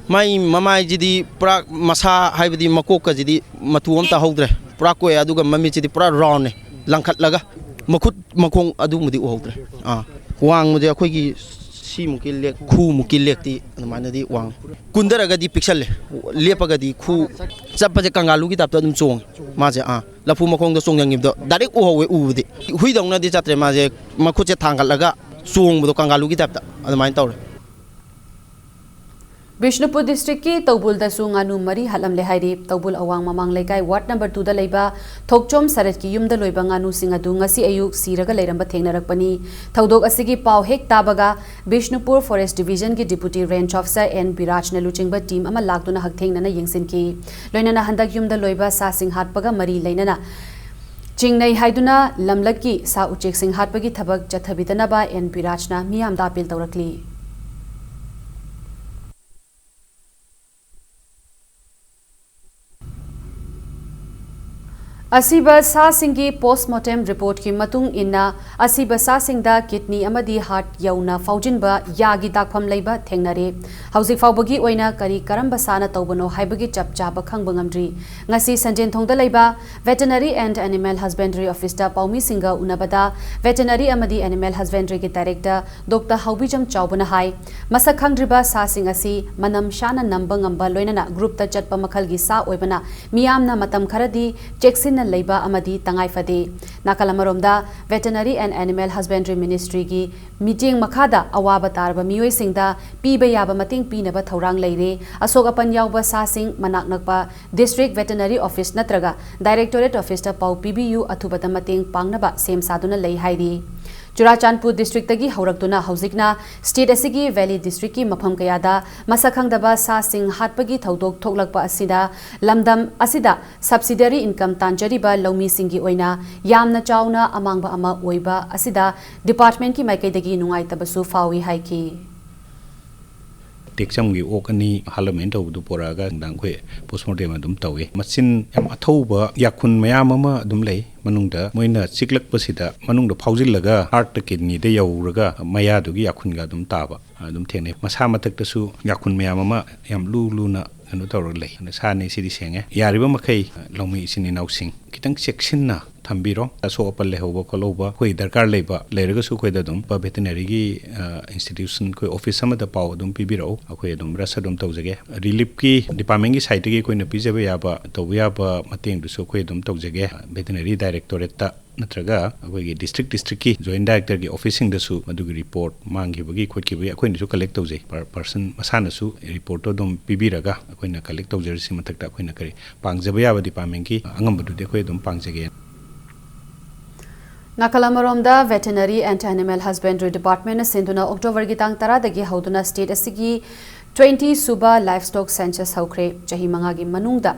ꯃꯥꯏ ꯃꯃꯥꯏꯁꯤꯗꯤ ꯄꯨꯔꯥ ꯃꯁꯥ, ꯍꯥꯏꯕꯗꯤ ꯃꯀꯣꯛꯀꯁꯤꯗꯤ ꯃꯇꯨ ꯑꯝꯇ ꯍꯧꯗ꯭ꯔꯦ, ꯄꯨꯔꯥ ꯀꯣꯛꯑꯦ꯫ ꯑꯗꯨꯒ ꯃꯃꯤꯠꯁꯤꯗꯤ ꯄꯨꯔꯥ roundꯅꯦ, ꯂꯪꯈꯠꯂꯒ꯫ ꯃꯈꯨꯠ ꯃꯈꯣꯡ ꯑꯗꯨꯃꯗꯤ ꯎꯍꯧꯗ꯭ꯔꯦ꯫ ꯑꯥ, ꯋꯥꯡꯕꯁꯦ ꯑꯩꯈꯣꯏꯒꯤ ꯁꯤꯃꯨꯛꯀꯤ ꯂꯦꯛ, ꯈꯨꯃꯨꯛꯀꯤ ꯂꯦꯛꯇꯤ ꯑꯗꯨꯃꯥꯏꯅꯗꯤ ꯋꯥꯡꯉꯤ꯫ ꯀꯨꯟꯊꯔꯒꯗꯤ ꯄꯤꯛꯁꯜꯂꯦ, ꯂꯦꯞꯄꯒꯗꯤ ꯈꯨ ꯆꯠꯄꯁꯦ ꯀꯪꯒꯥꯂꯨꯒꯤ typeꯇ ꯑꯗꯨꯝ ꯆꯣꯡꯉꯦ ꯃꯥꯁꯦ꯫ ꯑꯥ, ꯂꯐꯨ ꯃꯈꯣꯡꯗ ꯆꯣꯡꯁꯤꯟꯈꯤꯕꯗꯣ direct ꯎꯍꯧꯋꯦ꯫ ꯎꯕꯗꯤ ꯍꯨꯏꯗꯧꯅꯗꯤ ꯆꯠꯇ꯭ꯔꯦ, ꯃꯥꯁꯦ ꯃꯈꯨꯠꯁꯦ ꯊꯥꯡꯒꯠꯂꯒ ꯆꯣꯡꯕꯗꯣ ꯀꯪꯒꯥꯂꯨꯒꯤ typeꯇ ꯑꯗꯨꯃꯥꯏꯅ ꯇꯧꯔꯦ꯫ ꯕꯤꯁꯅꯨꯄꯨꯔ ꯗꯤꯁꯇ꯭ꯔꯤꯛꯀꯤ ꯇꯧꯕꯨꯜꯗꯁꯨ ꯉꯥꯅꯨ ꯃꯔꯤ ꯍꯥꯠꯂꯝꯂꯦ ꯍꯥꯏꯔꯤ꯫ ꯇꯧꯕꯨꯜ ꯑꯋꯥꯡ ꯃꯃꯥꯡ ꯂꯩꯀꯥꯏ ꯋꯥꯔꯗ ꯅꯝꯕꯔ ꯇꯨꯗ ꯂꯩꯕ ꯊꯣꯛꯆꯣꯝ ꯁꯔꯠꯀꯤ ꯌꯨꯝꯗ ꯂꯣꯏꯕ ꯉꯥꯅꯨꯁꯤꯡ ꯑꯗꯨ ꯉꯁꯤ ꯑꯌꯨꯛ ꯁꯤꯔꯒ ꯂꯩꯔꯝꯕ ꯊꯦꯡꯅꯔꯛꯄꯅꯤ꯫ ꯊꯧꯗꯣꯛ ꯑꯁꯤꯒꯤ ꯄꯥꯎ ꯍꯦꯛ ꯇꯥꯕꯒ ꯕꯤꯁꯅꯨꯄꯨꯔ ꯐꯣꯔꯦꯁ ꯗꯤꯚꯤꯖꯟꯒꯤ ꯗꯤꯄꯨꯇꯤ ꯔꯦꯟꯖ ꯑꯣꯐꯤꯁꯥꯔ ꯑꯦꯟ ꯕꯤꯔꯥꯖꯅ ꯂꯨꯆꯤꯡꯕ ꯇꯤꯝ ꯑꯃ ꯂꯥꯛꯇꯨꯅ ꯍꯛꯊꯦꯡꯅꯅ ꯌꯦꯡꯁꯤꯟꯈꯤ꯫ ꯂꯣꯏꯅꯅ ꯍꯟꯗꯛ ꯌꯨꯝꯗ ꯂꯣꯏꯕ ꯁꯥꯁꯤꯡ ꯍꯥꯠꯄꯒ ꯃꯔꯤ ꯂꯩꯅꯅ ꯆꯤꯡꯅꯩ ꯍꯥꯏꯗꯨꯅ ꯂꯝꯂꯛꯀꯤ ꯁꯥ ꯎꯆꯦꯛꯁꯤꯡ ꯍꯥꯠꯄꯒꯤ ꯊꯕꯛ ꯆꯠꯊꯕꯤꯗꯅꯕ ꯑꯦꯟ ꯕꯤꯔꯥꯖꯅ ꯃꯤꯌꯥꯝꯗ ꯑꯥꯄꯤꯜ ꯇꯧꯔꯛꯂꯤ꯫ ꯑꯁꯤꯕ ꯁꯥꯁꯤꯡꯒꯤ ꯄꯣꯁꯃꯣꯔꯇꯦꯝ ꯔꯤꯄꯣꯔꯠꯀꯤ ꯃꯇꯨꯡ ꯏꯟꯅ, ꯑꯁꯤꯕ ꯁꯥꯁꯤꯡꯗ ꯀꯤꯗꯅꯤ ꯑꯃꯗꯤ ꯍꯥꯔꯠ ꯌꯧꯅ ꯐꯥꯎꯖꯤꯟꯕ ꯌꯥꯒꯤ ꯗꯥꯛꯐꯝ ꯂꯩꯕ ꯊꯦꯡꯅꯔꯦ꯫ ꯍꯧꯖꯤꯛ ꯐꯥꯎꯕꯒꯤ ꯑꯣꯏꯅ ꯀꯔꯤ ꯀꯔꯝꯕ ꯁꯥꯅ ꯇꯧꯕꯅꯣ ꯍꯥꯏꯕꯒꯤ ꯆꯞ ꯆꯥꯕ ꯈꯪꯕ ꯉꯝꯗ꯭ꯔꯤ꯫ ꯉꯁꯤ ꯁꯟꯖꯦꯟꯊꯣꯡꯗ ꯂꯩꯕ Veterinary and Animal Husbandry Officeꯇ ꯄꯥꯎꯃꯤꯁꯤꯡꯒ ꯎꯅꯕꯗ Veterinary ꯑꯃꯗꯤ Animal Husbandryꯒꯤ Director Doctor ꯍꯥꯎꯕꯤꯖꯝ ꯆꯥꯎꯕꯅ ꯍꯥꯏ, ꯃꯁꯛ ꯈꯪꯗ꯭ꯔꯤꯕ ꯁꯥꯁꯤꯡ ꯑꯁꯤ ꯃꯅꯝ ꯁꯥꯅ ꯅꯝꯕ ꯉꯝꯕ ꯂꯣꯏꯅꯅ groupꯇ ꯆꯠꯄ ꯃꯈꯜꯒꯤ ꯁꯥ ꯑꯣꯏꯕꯅ ꯃꯤꯌꯥꯝꯅ ꯃꯇꯝ ꯈꯔꯗꯤ ꯆꯦꯛꯁꯤꯟꯅ ꯂꯩꯕ ꯑꯃꯗꯤ ꯇꯉꯥꯏ ꯐꯗꯦ꯫ ꯅꯥꯀꯜ ꯑꯃꯔꯣꯝꯗ, Veterinary and Animal Husbandry Ministryꯒꯤ ꯃꯤꯠꯌꯦꯡ ꯃꯈꯥꯗ ꯑꯋꯥꯕ ꯇꯥꯔꯕ ꯃꯤꯑꯣꯏꯁꯤꯡꯗ ꯄꯤꯕ ꯌꯥꯕ ꯃꯇꯦꯡ ꯄꯤꯅꯕ ꯊꯧꯔꯥꯡ ꯂꯩꯔꯦ꯫ ꯑꯁꯣꯛ ꯑꯄꯟ ꯌꯥꯎꯕ ꯁꯥꯁꯤꯡ ꯃꯅꯥꯛ ꯅꯛꯄ District Veterinary Office ꯅꯠꯇ꯭ꯔꯒ Directorate Officeꯇ ꯄꯥꯎ ꯄꯤꯕꯤꯌꯨ, ꯑꯊꯨꯕꯗ ꯃꯇꯦꯡ ꯄꯥꯡꯅꯕ ꯁꯦꯝ ꯁꯥꯗꯨꯅ ꯂꯩ ꯍꯥꯏꯔꯤ꯫ ꯆꯨꯔꯥꯆꯥꯟꯄꯨꯔ districtꯇꯒꯤ ꯍꯧꯔꯛꯇꯨꯅ ꯍꯧꯖꯤꯛꯅ state ꯑꯁꯤꯒꯤ valley districtꯀꯤ ꯃꯐꯝ ꯀꯌꯥꯗ ꯃꯁꯛ ꯈꯪꯗꯕ ꯁꯥꯁꯤꯡ ꯍꯥꯠꯄꯒꯤ ꯊꯧꯗꯣꯛ ꯊꯣꯛꯂꯛꯄ ꯑꯁꯤꯗ ꯂꯝꯗꯝ ꯑꯁꯤꯗ subsidiary income ꯇꯥꯟꯖꯔꯤꯕ ꯂꯧꯃꯤꯁꯤꯡꯒꯤ ꯑꯣꯏꯅ ꯌꯥꯝꯅ ꯆꯥꯎꯅ ꯑꯃꯥꯡꯕ ꯑꯃ ꯑꯣꯏꯕ ꯑꯁꯤꯗ departmentꯀꯤ ꯃꯥꯏꯀꯩꯗꯒꯤ ꯅꯨꯡꯉꯥꯏꯇꯕꯁꯨ ꯐꯥꯎꯏ ꯍꯥꯏꯈꯤ꯫ ꯇꯦꯛꯆꯝꯒꯤ ꯑꯣꯛ ꯑꯅꯤ ꯍꯥꯠꯂꯝꯃꯦꯅ ꯇꯧꯕꯗꯨ ꯄꯣꯔꯛꯑꯒ ꯅꯨꯡꯗꯥꯡ ꯑꯩꯈꯣꯏ postmortem ꯑꯗꯨꯝ ꯇꯧꯏ꯫ ꯃꯆꯤꯟ ꯌꯥꯝ ꯑꯊꯧꯕ ꯌꯥꯈꯨꯟ ꯃꯌꯥꯝ ꯑꯃ ꯑꯗꯨꯝ ꯂꯩ꯫ ꯃꯅꯨꯡꯗ ꯃꯣꯏꯅ ꯆꯤꯛꯂꯛꯄꯁꯤꯗ ꯃꯅꯨꯡꯗ ꯐꯥꯎꯖꯤꯜꯂꯒ heartꯇ, kidneyꯗ ꯌꯧꯔꯒ ꯃꯌꯥꯗꯨꯒꯤ ꯌꯥꯈꯨꯟꯒ ꯑꯗꯨꯝ ꯇꯥꯕ ꯑꯗꯨꯝ ꯊꯦꯡꯅꯩ꯫ ꯃꯁꯥ ꯃꯊꯛꯇꯁꯨ ꯌꯥꯈꯨꯟ ꯃꯌꯥꯝ ꯑꯃ ꯌꯥꯝ ꯂꯨ ꯂꯨꯅ ꯀꯩꯅꯣ ꯇꯧꯔꯒ ꯂꯩ꯫ ꯑꯗꯨꯅ ꯁꯥꯅꯤ ꯁꯤꯗꯤ ꯁꯦꯡꯉꯦ꯫ ꯌꯥꯔꯤꯕ ꯃꯈꯩ ꯂꯧꯃꯤ ꯏꯆꯤꯟ ꯏꯅꯥꯎꯁꯤꯡ ꯈꯤꯇꯪ ꯆꯦꯛꯁꯤꯟꯅ ꯊꯝꯕꯤꯔꯣ꯫ ꯑꯁꯣꯛ ꯑꯄꯟ ꯂꯩꯍꯧꯕ ꯈꯣꯠꯍꯧꯕ ꯑꯩꯈꯣꯏ ꯗꯔꯀꯥꯔ ꯂꯩꯕ ꯂꯩꯔꯒꯁꯨ ꯑꯩꯈꯣꯏꯗ ꯑꯗꯨꯝ veterinary-ꯒꯤ, ꯑ, institution, ꯑꯩꯈꯣꯏ office ꯑꯃꯗ ꯄꯥꯎ ꯑꯗꯨꯝ ꯄꯤꯕꯤꯔꯛꯎ꯫ ꯑꯩꯈꯣꯏ ꯑꯗꯨꯝ rush ꯑꯗꯨꯝ ꯇꯧꯖꯒꯦ꯫ Relief-ꯀꯤ department-ꯒꯤ side-ꯇꯒꯤ ꯑꯩꯈꯣꯏꯅ ꯄꯤꯖꯕ ꯌꯥꯕ, ꯇꯧꯕ ꯌꯥꯕ ꯃꯇꯦꯡꯗꯨꯁꯨ ꯑꯩꯈꯣꯏ ꯑꯗꯨꯝ ꯇꯧꯖꯒꯦ꯫ Veterinary Directorate-ꯇ ꯅꯠꯇ꯭ꯔꯒ ꯑꯩꯈꯣꯏꯒꯤ ꯗꯤꯁꯇ꯭ꯔꯤꯛ ꯗꯤꯁꯇ꯭ꯔꯤꯛꯀꯤ ꯖꯣꯏꯟ ꯗꯥꯏꯔꯦꯛꯇꯔꯒꯤ ꯑꯣꯐꯤꯁꯁꯤꯡꯗꯁꯨ ꯃꯗꯨꯒꯤ ꯔꯤꯄꯣꯔꯠ ꯃꯥꯡꯈꯤꯕꯒꯤ ꯈꯣꯠꯈꯤꯕꯒꯤ ꯑꯩꯈꯣꯏꯅꯁꯨ ꯀꯂꯦꯛ ꯇꯧꯖꯩ꯫ ꯄꯔ-, ꯄꯔꯁꯟ ꯃꯁꯥꯅꯁꯨ ꯔꯤꯄꯣꯔꯠꯇꯣ ꯑꯗꯨꯝ ꯄꯤꯕꯤꯔꯒ ꯑꯩꯈꯣꯏꯅ ꯀꯂꯦꯛ ꯇꯧꯖꯔꯤꯁꯤ ꯃꯊꯛꯇ ꯑꯩꯈꯣꯏꯅ ꯀꯔꯤ ꯄꯥꯡꯖꯕ ꯌꯥꯕ ꯗꯤꯄꯥꯔꯠꯃꯦꯟꯒꯤ ꯑꯉꯝꯕꯗꯨꯗꯤ ꯑꯩꯈꯣꯏ ꯑꯗꯨꯝ ꯄꯥꯡꯖꯒꯦ꯫ ꯅꯥꯀꯜ ꯑꯃꯔꯣꯝꯗ, Veterinary and Animal Husbandry Department ꯅ ꯁꯤꯟꯗꯨꯅ ꯑꯣꯛꯇꯣꯕꯔꯒꯤ ꯇꯥꯡ ꯇꯔꯥꯗꯒꯤ ꯍꯧꯗꯨꯅ ꯁ꯭ꯇꯦꯠ ꯑꯁꯤꯒꯤ ꯇ꯭ꯋꯦꯟꯇꯤ ꯁꯨꯕ ꯂꯥꯏꯐꯁ꯭ꯇꯣꯛ ꯁꯦꯟꯁꯁ ꯍꯧꯈ꯭ꯔꯦ꯫ ꯆꯍꯤ ꯃꯉꯥꯒꯤ ꯃꯅꯨꯡꯗ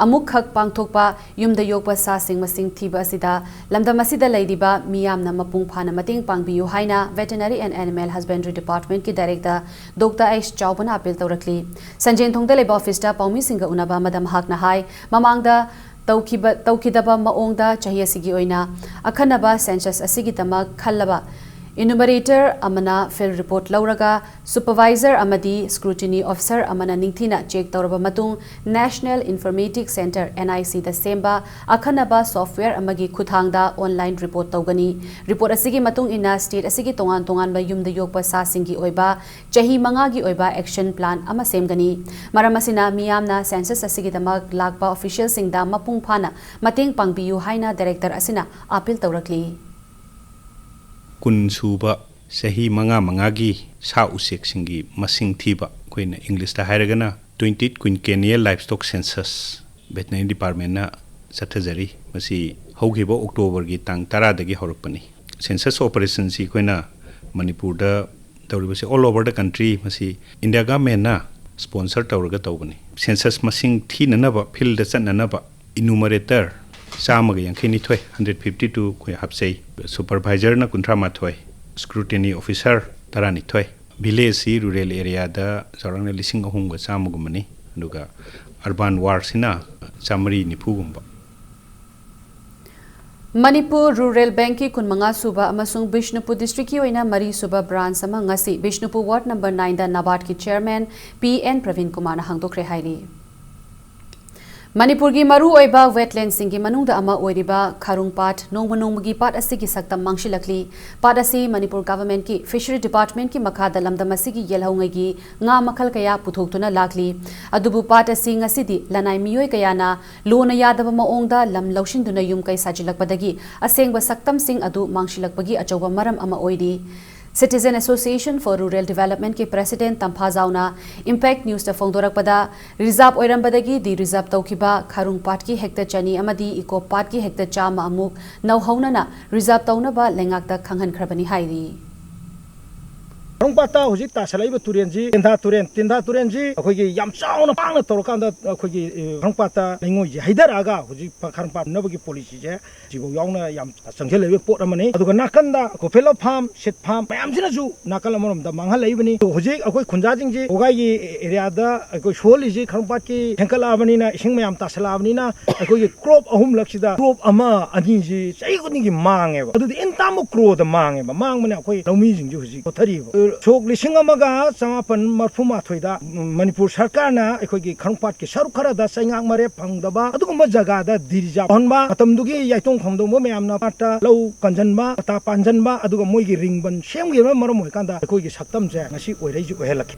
ꯑꯃꯨꯛꯈꯛ ꯄꯥꯡꯊꯣꯛꯄ ꯌꯨꯝꯗ ꯌꯣꯛꯄ ꯁꯥꯁꯤꯡ ꯃꯁꯤꯡ ꯊꯤꯕ ꯑꯁꯤꯗ ꯂꯝꯗꯝ ꯑꯁꯤꯗ ꯂꯩꯔꯤꯕ ꯃꯤꯌꯥꯝꯅ ꯃꯄꯨꯡ ꯐꯥꯅ ꯃꯇꯦꯡ ꯄꯥꯡꯕꯤꯌꯨ ꯍꯥꯏꯅ Veterinary and Animal Husbandry Department ꯀꯤ ꯗꯥꯏꯔꯦꯛꯇꯔ ꯗꯣꯛꯇꯔ ꯑꯩꯆ ꯆꯥꯎꯕꯅ ꯑꯄꯤꯜ ꯇꯧꯔꯛꯂꯤ꯫ ꯁꯟꯖꯦꯟꯊꯣꯡꯗ ꯂꯩꯕ ꯑꯣꯐꯤꯁꯇ ꯄꯥꯎꯃꯤꯁꯤꯡꯒ ꯎꯅꯕ ꯑꯃꯗ ꯃꯍꯥꯛꯅ ꯍꯥꯏ, ꯃꯃꯥꯡꯗ ꯇꯧꯈꯤꯕ, ꯇꯧꯈꯤꯗꯕ ꯃꯑꯣꯡꯗ ꯆꯍꯤ ꯑꯁꯤꯒꯤ ꯑꯣꯏꯅ ꯑꯈꯟꯅꯕ ꯁꯦꯟꯁꯁ ꯑꯁꯤꯒꯤꯗꯃꯛ ꯈꯜꯂꯕ ꯏꯅꯨꯃꯔꯦꯇꯔ ꯑꯃꯅ ꯐꯤꯜꯗ ꯔꯤꯄꯣꯔꯠ ꯂꯧꯔꯒ ꯁꯨꯄꯔꯚꯥꯏꯖꯔ ꯑꯃꯗꯤ ꯁ꯭ꯀ꯭ꯔꯨꯇꯤꯅꯤ ꯑꯣꯐꯤꯁꯔ ꯑꯃꯅ ꯅꯤꯡꯊꯤꯅ ꯆꯦꯛ ꯇꯧꯔꯕ ꯃꯇꯨꯡ, National Informatics Centre, N I C ꯗ ꯁꯦꯝꯕ ꯑꯈꯟꯅꯕ ꯁꯣꯐꯋꯦꯌꯔ ꯑꯃꯒꯤ ꯈꯨꯠꯊꯥꯡꯗ ꯑꯣꯟꯂꯥꯏꯟ ꯔꯤꯄꯣꯔꯠ ꯇꯧꯒꯅꯤ꯫ ꯔꯤꯄꯣꯔꯠ ꯑꯁꯤꯒꯤ ꯃꯇꯨꯡ ꯏꯟꯅ ꯁ꯭ꯇꯦꯠ ꯑꯁꯤꯒꯤ ꯇꯣꯉꯥꯟ ꯇꯣꯉꯥꯟꯕ ꯌꯨꯝꯗ ꯌꯣꯛꯄ ꯁꯥꯁꯤꯡꯒꯤ ꯑꯣꯏꯕ ꯆꯍꯤ ꯃꯉꯥꯒꯤ ꯑꯣꯏꯕ ꯑꯦꯛꯁꯟ ꯄ꯭ꯂꯥꯟ ꯑꯃ ꯁꯦꯝꯒꯅꯤ꯫ ꯃꯔꯝ ꯑꯁꯤꯅ ꯃꯤꯌꯥꯝꯅ ꯁꯦꯟꯁꯁ ꯑꯁꯤꯒꯤꯗꯃꯛ ꯂꯥꯛꯄ ꯑꯣꯐꯤꯁꯤꯌꯦꯜꯁꯤꯡꯗ ꯃꯄꯨꯡ ꯐꯥꯅ ꯃꯇꯦꯡ ꯄꯥꯡꯕꯤꯌꯨ ꯍꯥꯏꯅ ꯗꯥꯏꯔꯦꯛꯇꯔ ꯑꯁꯤꯅ ꯑꯥꯄꯤꯜ ꯇꯧꯔꯛꯂꯤ꯫ ꯀꯨꯟ ꯁꯨꯕ ꯆꯍꯤ ꯃꯉꯥ ꯃꯉꯥꯒꯤ ꯁꯥ ꯎꯆꯦꯛꯁꯤꯡꯒꯤ ꯃꯁꯤꯡ ꯊꯤꯕ, ꯑꯩꯈꯣꯏꯅ ꯏꯪꯂꯤꯁꯇ ꯍꯥꯏꯔꯒꯅ twentieth Quinquennial Livestock Census, Veterinary Department ꯅ ꯆꯠꯊꯖꯔꯤ꯫ ꯃꯁꯤ ꯍꯧꯈꯤꯕ ꯑꯣꯛꯇꯣꯕꯔꯒꯤ ꯇꯥꯡ ꯇꯔꯥꯗꯒꯤ ꯍꯧꯔꯛꯄꯅꯤ꯫ ꯁꯦꯟꯁꯁ ꯑꯣꯄꯔꯦꯁꯟꯁꯤ ꯑꯩꯈꯣꯏꯅ ꯃꯅꯤꯄꯨꯔꯗ ꯇꯧꯔꯤꯕꯁꯤ all over the country, ꯃꯁꯤ ꯏꯟꯗꯤꯌꯥ ꯒꯚꯔꯟꯃꯦꯟꯅ ꯁ꯭ꯄꯣꯟꯁꯔ ꯇꯧꯔꯒ ꯇꯧꯕꯅꯤ꯫ ꯁꯦꯟꯁꯁ ꯃꯁꯤꯡ ꯊꯤꯅꯅꯕ, ꯐꯤꯜꯗ ꯆꯠꯅꯅꯕ ꯏꯅꯨꯃꯔꯦꯇꯔ ꯆꯥꯝꯃꯒ ꯌꯥꯡꯈꯩ ꯅꯤꯊꯣꯏ, hundred fifty two, ꯑꯩꯈꯣꯏ ꯍꯥꯞꯆꯩ꯫ ꯁꯨꯄꯔꯚꯥꯏꯖꯔꯅ ꯀꯨꯟꯊ꯭ꯔꯥ ꯃꯥꯊꯣꯏ, ꯁ꯭ꯀ꯭ꯔꯨꯇꯤꯅꯤ ꯑꯣꯐꯤꯁꯔ ꯇꯔꯥꯅꯤꯊꯣꯏ, ꯚꯤꯂꯦꯖꯁꯤ ꯔꯨꯔꯦꯜ ꯑꯦꯔꯤꯌꯥꯗ ꯆꯥꯎꯔꯥꯛꯅ ꯂꯤꯁꯤꯡ ꯑꯍꯨꯝꯒ ꯆꯥꯝꯃꯒꯨꯝꯕꯅꯤ, ꯑꯗꯨꯒ ꯑꯔꯕꯥꯟ ꯋꯥꯔꯗꯁꯤꯅ ꯆꯥꯃꯔꯤ ꯅꯤꯐꯨꯒꯨꯝꯕ꯫ ꯃꯅꯤꯄꯨꯔ ꯔꯨꯔꯦꯜ ꯕꯦꯡꯛꯀꯤ ꯀꯨꯟꯃꯉꯥ ꯁꯨꯕ ꯑꯃꯁꯨꯡ ꯕꯤꯁꯅꯨꯄꯨꯔ ꯗꯤꯁꯇ꯭ꯔꯤꯛꯀꯤ ꯑꯣꯏꯅ ꯃꯔꯤ ꯁꯨꯕ ꯕ꯭ꯔꯥꯟꯆ ꯑꯃ ꯉꯁꯤ ꯕꯤꯁꯅꯨꯄꯨꯔ ꯋꯥꯔꯗ ꯅꯝꯕꯔ ꯅꯥꯏꯟꯗ ꯅꯕꯥꯔꯗꯀꯤ ꯆꯦꯌꯔꯃꯦꯟ ꯄꯤ ꯑꯦꯟ ꯄ꯭ꯔꯕꯤꯟ ꯀꯨꯃꯥꯔꯅ ꯍꯥꯡꯗꯣꯛꯈ꯭ꯔꯦ ꯍꯥꯏꯔꯤ꯫ ꯃꯅꯤꯄꯨꯔꯒꯤ ꯃꯔꯨꯑꯣꯏꯕ ꯋꯦꯠꯂꯦꯟꯁꯤꯡꯒꯤ ꯃꯅꯨꯡꯗ ꯑꯃ ꯑꯣꯏꯔꯤꯕ ꯈꯥꯔꯨꯡ ꯄꯥꯠ ꯅꯣꯡꯃ ꯅꯣꯡꯃꯒꯤ ꯄꯥꯠ ꯑꯁꯤꯒꯤ ꯁꯛꯇꯝ ꯃꯥꯡꯁꯤꯜꯂꯛꯂꯤ꯫ ꯄꯥꯠ ꯑꯁꯤ ꯃꯅꯤꯄꯨꯔ ꯒꯚꯔꯟꯃꯦꯟꯠꯀꯤ ꯐꯤꯁꯔꯤ ꯗꯤꯄꯥꯔꯠꯃꯦꯟꯠꯀꯤ ꯃꯈꯥꯗ ꯂꯝꯗꯝ ꯑꯁꯤꯒꯤ ꯌꯦꯜꯍꯧꯉꯩꯒꯤ ꯉꯥ ꯃꯈꯜ ꯀꯌꯥ ꯄꯨꯊꯣꯛꯇꯨꯅ ꯂꯥꯛꯂꯤ꯫ ꯑꯗꯨꯕꯨ ꯄꯥꯠ ꯑꯁꯤ ꯉꯁꯤꯗꯤ ꯂꯅꯥꯏ ꯃꯤꯑꯣꯏ ꯀꯌꯥꯅ ꯂꯣꯅ ꯌꯥꯗꯕ ꯃꯑꯣꯡꯗ ꯂꯝ ꯂꯧꯁꯤꯟꯗꯨꯅ ꯌꯨꯝ ꯀꯩ ꯁꯥꯖꯤꯜꯂꯛꯄꯗꯒꯤ ꯑꯁꯦꯡꯕ ꯁꯛꯇꯝꯁꯤꯡ ꯑꯗꯨ ꯃꯥꯡꯁꯤꯜꯂꯛꯄꯒꯤ ꯑꯆꯧꯕ ꯃꯔꯝ ꯑꯃ ꯑꯣꯏꯔꯤ꯫ Citizen Association for Rural Developmentꯀꯤ ꯄ꯭ꯔꯦꯁꯤꯗꯦꯟꯠ ꯇꯝꯐꯥꯖꯥꯎꯅ ꯏꯝꯄꯦꯛ ꯅ꯭ꯌꯨꯁꯇ ꯐꯣꯡꯗꯣꯔꯛꯄꯗ, ꯔꯤꯖꯥꯔꯚ ꯑꯣꯏꯔꯝꯕꯗꯒꯤ ꯗꯤ ꯔꯤꯖꯥꯔꯚ ꯇꯧꯈꯤꯕ ꯈꯥꯔꯨꯡ ꯄꯥꯠꯀꯤ ꯍꯦꯛꯇ ꯆꯅꯤ ꯑꯃꯗꯤ ꯏꯀꯣꯞ ꯄꯥꯠꯀꯤ ꯍꯦꯛꯇ ꯆꯥꯝꯃ ꯑꯃꯨꯛ ꯅꯧꯍꯧꯅꯅ ꯔꯤꯖꯥꯔꯚ ꯇꯧꯅꯕ ꯂꯩꯉꯥꯛꯇ ꯈꯪꯍꯟꯈ꯭ꯔꯕꯅꯤ ꯍꯥꯏꯔꯤ꯫ ꯈꯥꯔꯨꯡ ꯄꯥꯠꯇ ꯍꯧꯖꯤꯛ ꯇꯥꯁꯜꯂꯛꯏꯕ ꯇꯨꯔꯦꯟꯁꯤ ꯇꯦꯟꯊꯥ ꯇꯨꯔꯦꯟ, ꯇꯦꯟꯊꯥ ꯇꯨꯔꯦꯟꯁꯤ ꯑꯩꯈꯣꯏꯒꯤ ꯌꯥꯝ ꯆꯥꯎꯅ ꯄꯥꯛꯅ ꯇꯧꯔꯀꯥꯟꯗ ꯑꯩꯈꯣꯏꯒꯤ, ꯑ, ꯈꯥꯔꯨꯡ ꯄꯥꯠꯇ ꯂꯩꯉꯣꯏꯁꯦ ꯍꯩꯊꯔꯛꯑꯒ ꯍꯧꯖꯤꯛ ꯈꯥꯔꯨꯡ ꯄꯥꯠ ꯄꯨꯅꯕꯒꯤ ꯄꯣꯂꯤꯁꯤꯁꯦ ꯁꯤꯐꯥꯎ ꯌꯥꯎꯅ ꯌꯥꯝ ꯆꯪꯁꯤꯜꯂꯛꯏꯕ ꯄꯣꯠ ꯑꯃꯅꯤ꯫ ꯑꯗꯨꯒ ꯅꯥꯀꯟꯗ ꯀꯣꯐꯦꯂꯣ ꯐꯥꯔꯝ, ꯁꯤꯠ ꯐꯥꯔꯝ ꯃꯌꯥꯝꯁꯤꯅꯁꯨ ꯅꯥꯀꯜ ꯑꯃꯔꯣꯝꯗ ꯃꯥꯡꯍꯜꯂꯛꯏꯕꯅꯤ꯫ ꯑꯗꯣ ꯍꯧꯖꯤꯛ ꯑꯩꯈꯣꯏ ꯈꯨꯟꯖꯥꯁꯤꯡꯁꯤ ꯋꯥꯒꯥꯏꯒꯤ ꯑꯦꯔꯤꯌꯥꯗ ꯑꯩꯈꯣꯏ ꯁꯣꯍꯜꯂꯤꯁꯤ ꯈꯥꯔꯨꯡ ꯄꯥꯠꯀꯤ ꯍꯦꯟꯀꯠꯂꯛꯑꯕꯅꯤꯅ, ꯏꯁꯤꯡ ꯃꯌꯥꯝ ꯇꯥꯁꯜꯂꯛꯑꯕꯅꯤꯅ ꯑꯩꯈꯣꯏꯒꯤ ꯀ꯭ꯔꯣꯞ ꯑꯍꯨꯝꯂꯛꯁꯤꯗ ꯀ꯭ꯔꯣꯞ ꯑꯃ ꯑꯅꯤꯁꯤ ꯆꯍꯤ ꯈꯨꯗꯤꯡꯒꯤ ꯃꯥꯡꯉꯦꯕ꯫ ꯑꯗꯨꯗꯤ ꯏꯟ ꯇꯥꯃꯨꯛ ꯀ꯭ꯔꯣꯗ ꯃꯥꯡꯉꯦꯕ꯫ ꯃꯥꯡꯕꯅ ꯑꯩꯈꯣꯏ ꯂꯧꯃꯤꯁꯤꯡꯁꯤ ꯍꯧꯖꯤꯛ ꯁꯣꯠꯊꯔꯤꯕ꯫ ꯁꯣꯛ ꯂꯤꯁꯤꯡ ꯑꯃꯒ ꯆꯃꯥꯄꯟ ꯃꯔꯐꯨ ꯃꯥꯊꯣꯏꯗ ꯃꯅꯤꯄꯨꯔ ꯁꯔꯀꯥꯔꯅ ꯑꯩꯈꯣꯏꯒꯤ ꯈꯥꯔꯨꯡ ꯄꯥꯠꯀꯤ ꯁꯔꯨꯛ ꯈꯔꯗ ꯆꯩꯉꯥꯛ ꯃꯔꯦꯞ ꯐꯪꯗꯕ ꯑꯗꯨꯒꯨꯝꯕ ꯖꯒꯥꯗ ꯗꯤ ꯔꯤꯖꯥꯔꯚ ꯇꯧꯍꯟꯕ, ꯃꯇꯝꯗꯨꯒꯤ ꯌꯥꯏꯇꯣꯡ ꯈꯣꯡꯗꯣꯡꯕ ꯃꯌꯥꯝꯅ ꯄꯥꯠꯇ ꯂꯧ ꯀꯟꯖꯟꯕ, ꯄꯇꯥ ꯄꯥꯟꯖꯟꯕ, ꯑꯗꯨꯒ ꯃꯣꯏꯒꯤ ꯔꯤꯡꯕꯟ ꯁꯦꯝꯈꯤꯕꯅ ꯃꯔꯝ ꯑꯣꯏꯔꯀꯥꯟꯗ ꯑꯩꯈꯣꯏꯒꯤ ꯁꯛꯇꯝꯁꯦ ꯉꯁꯤ ꯑꯣꯏꯔꯛꯏꯁꯤ ꯑꯣꯏꯍꯜꯂꯛꯈꯤ꯫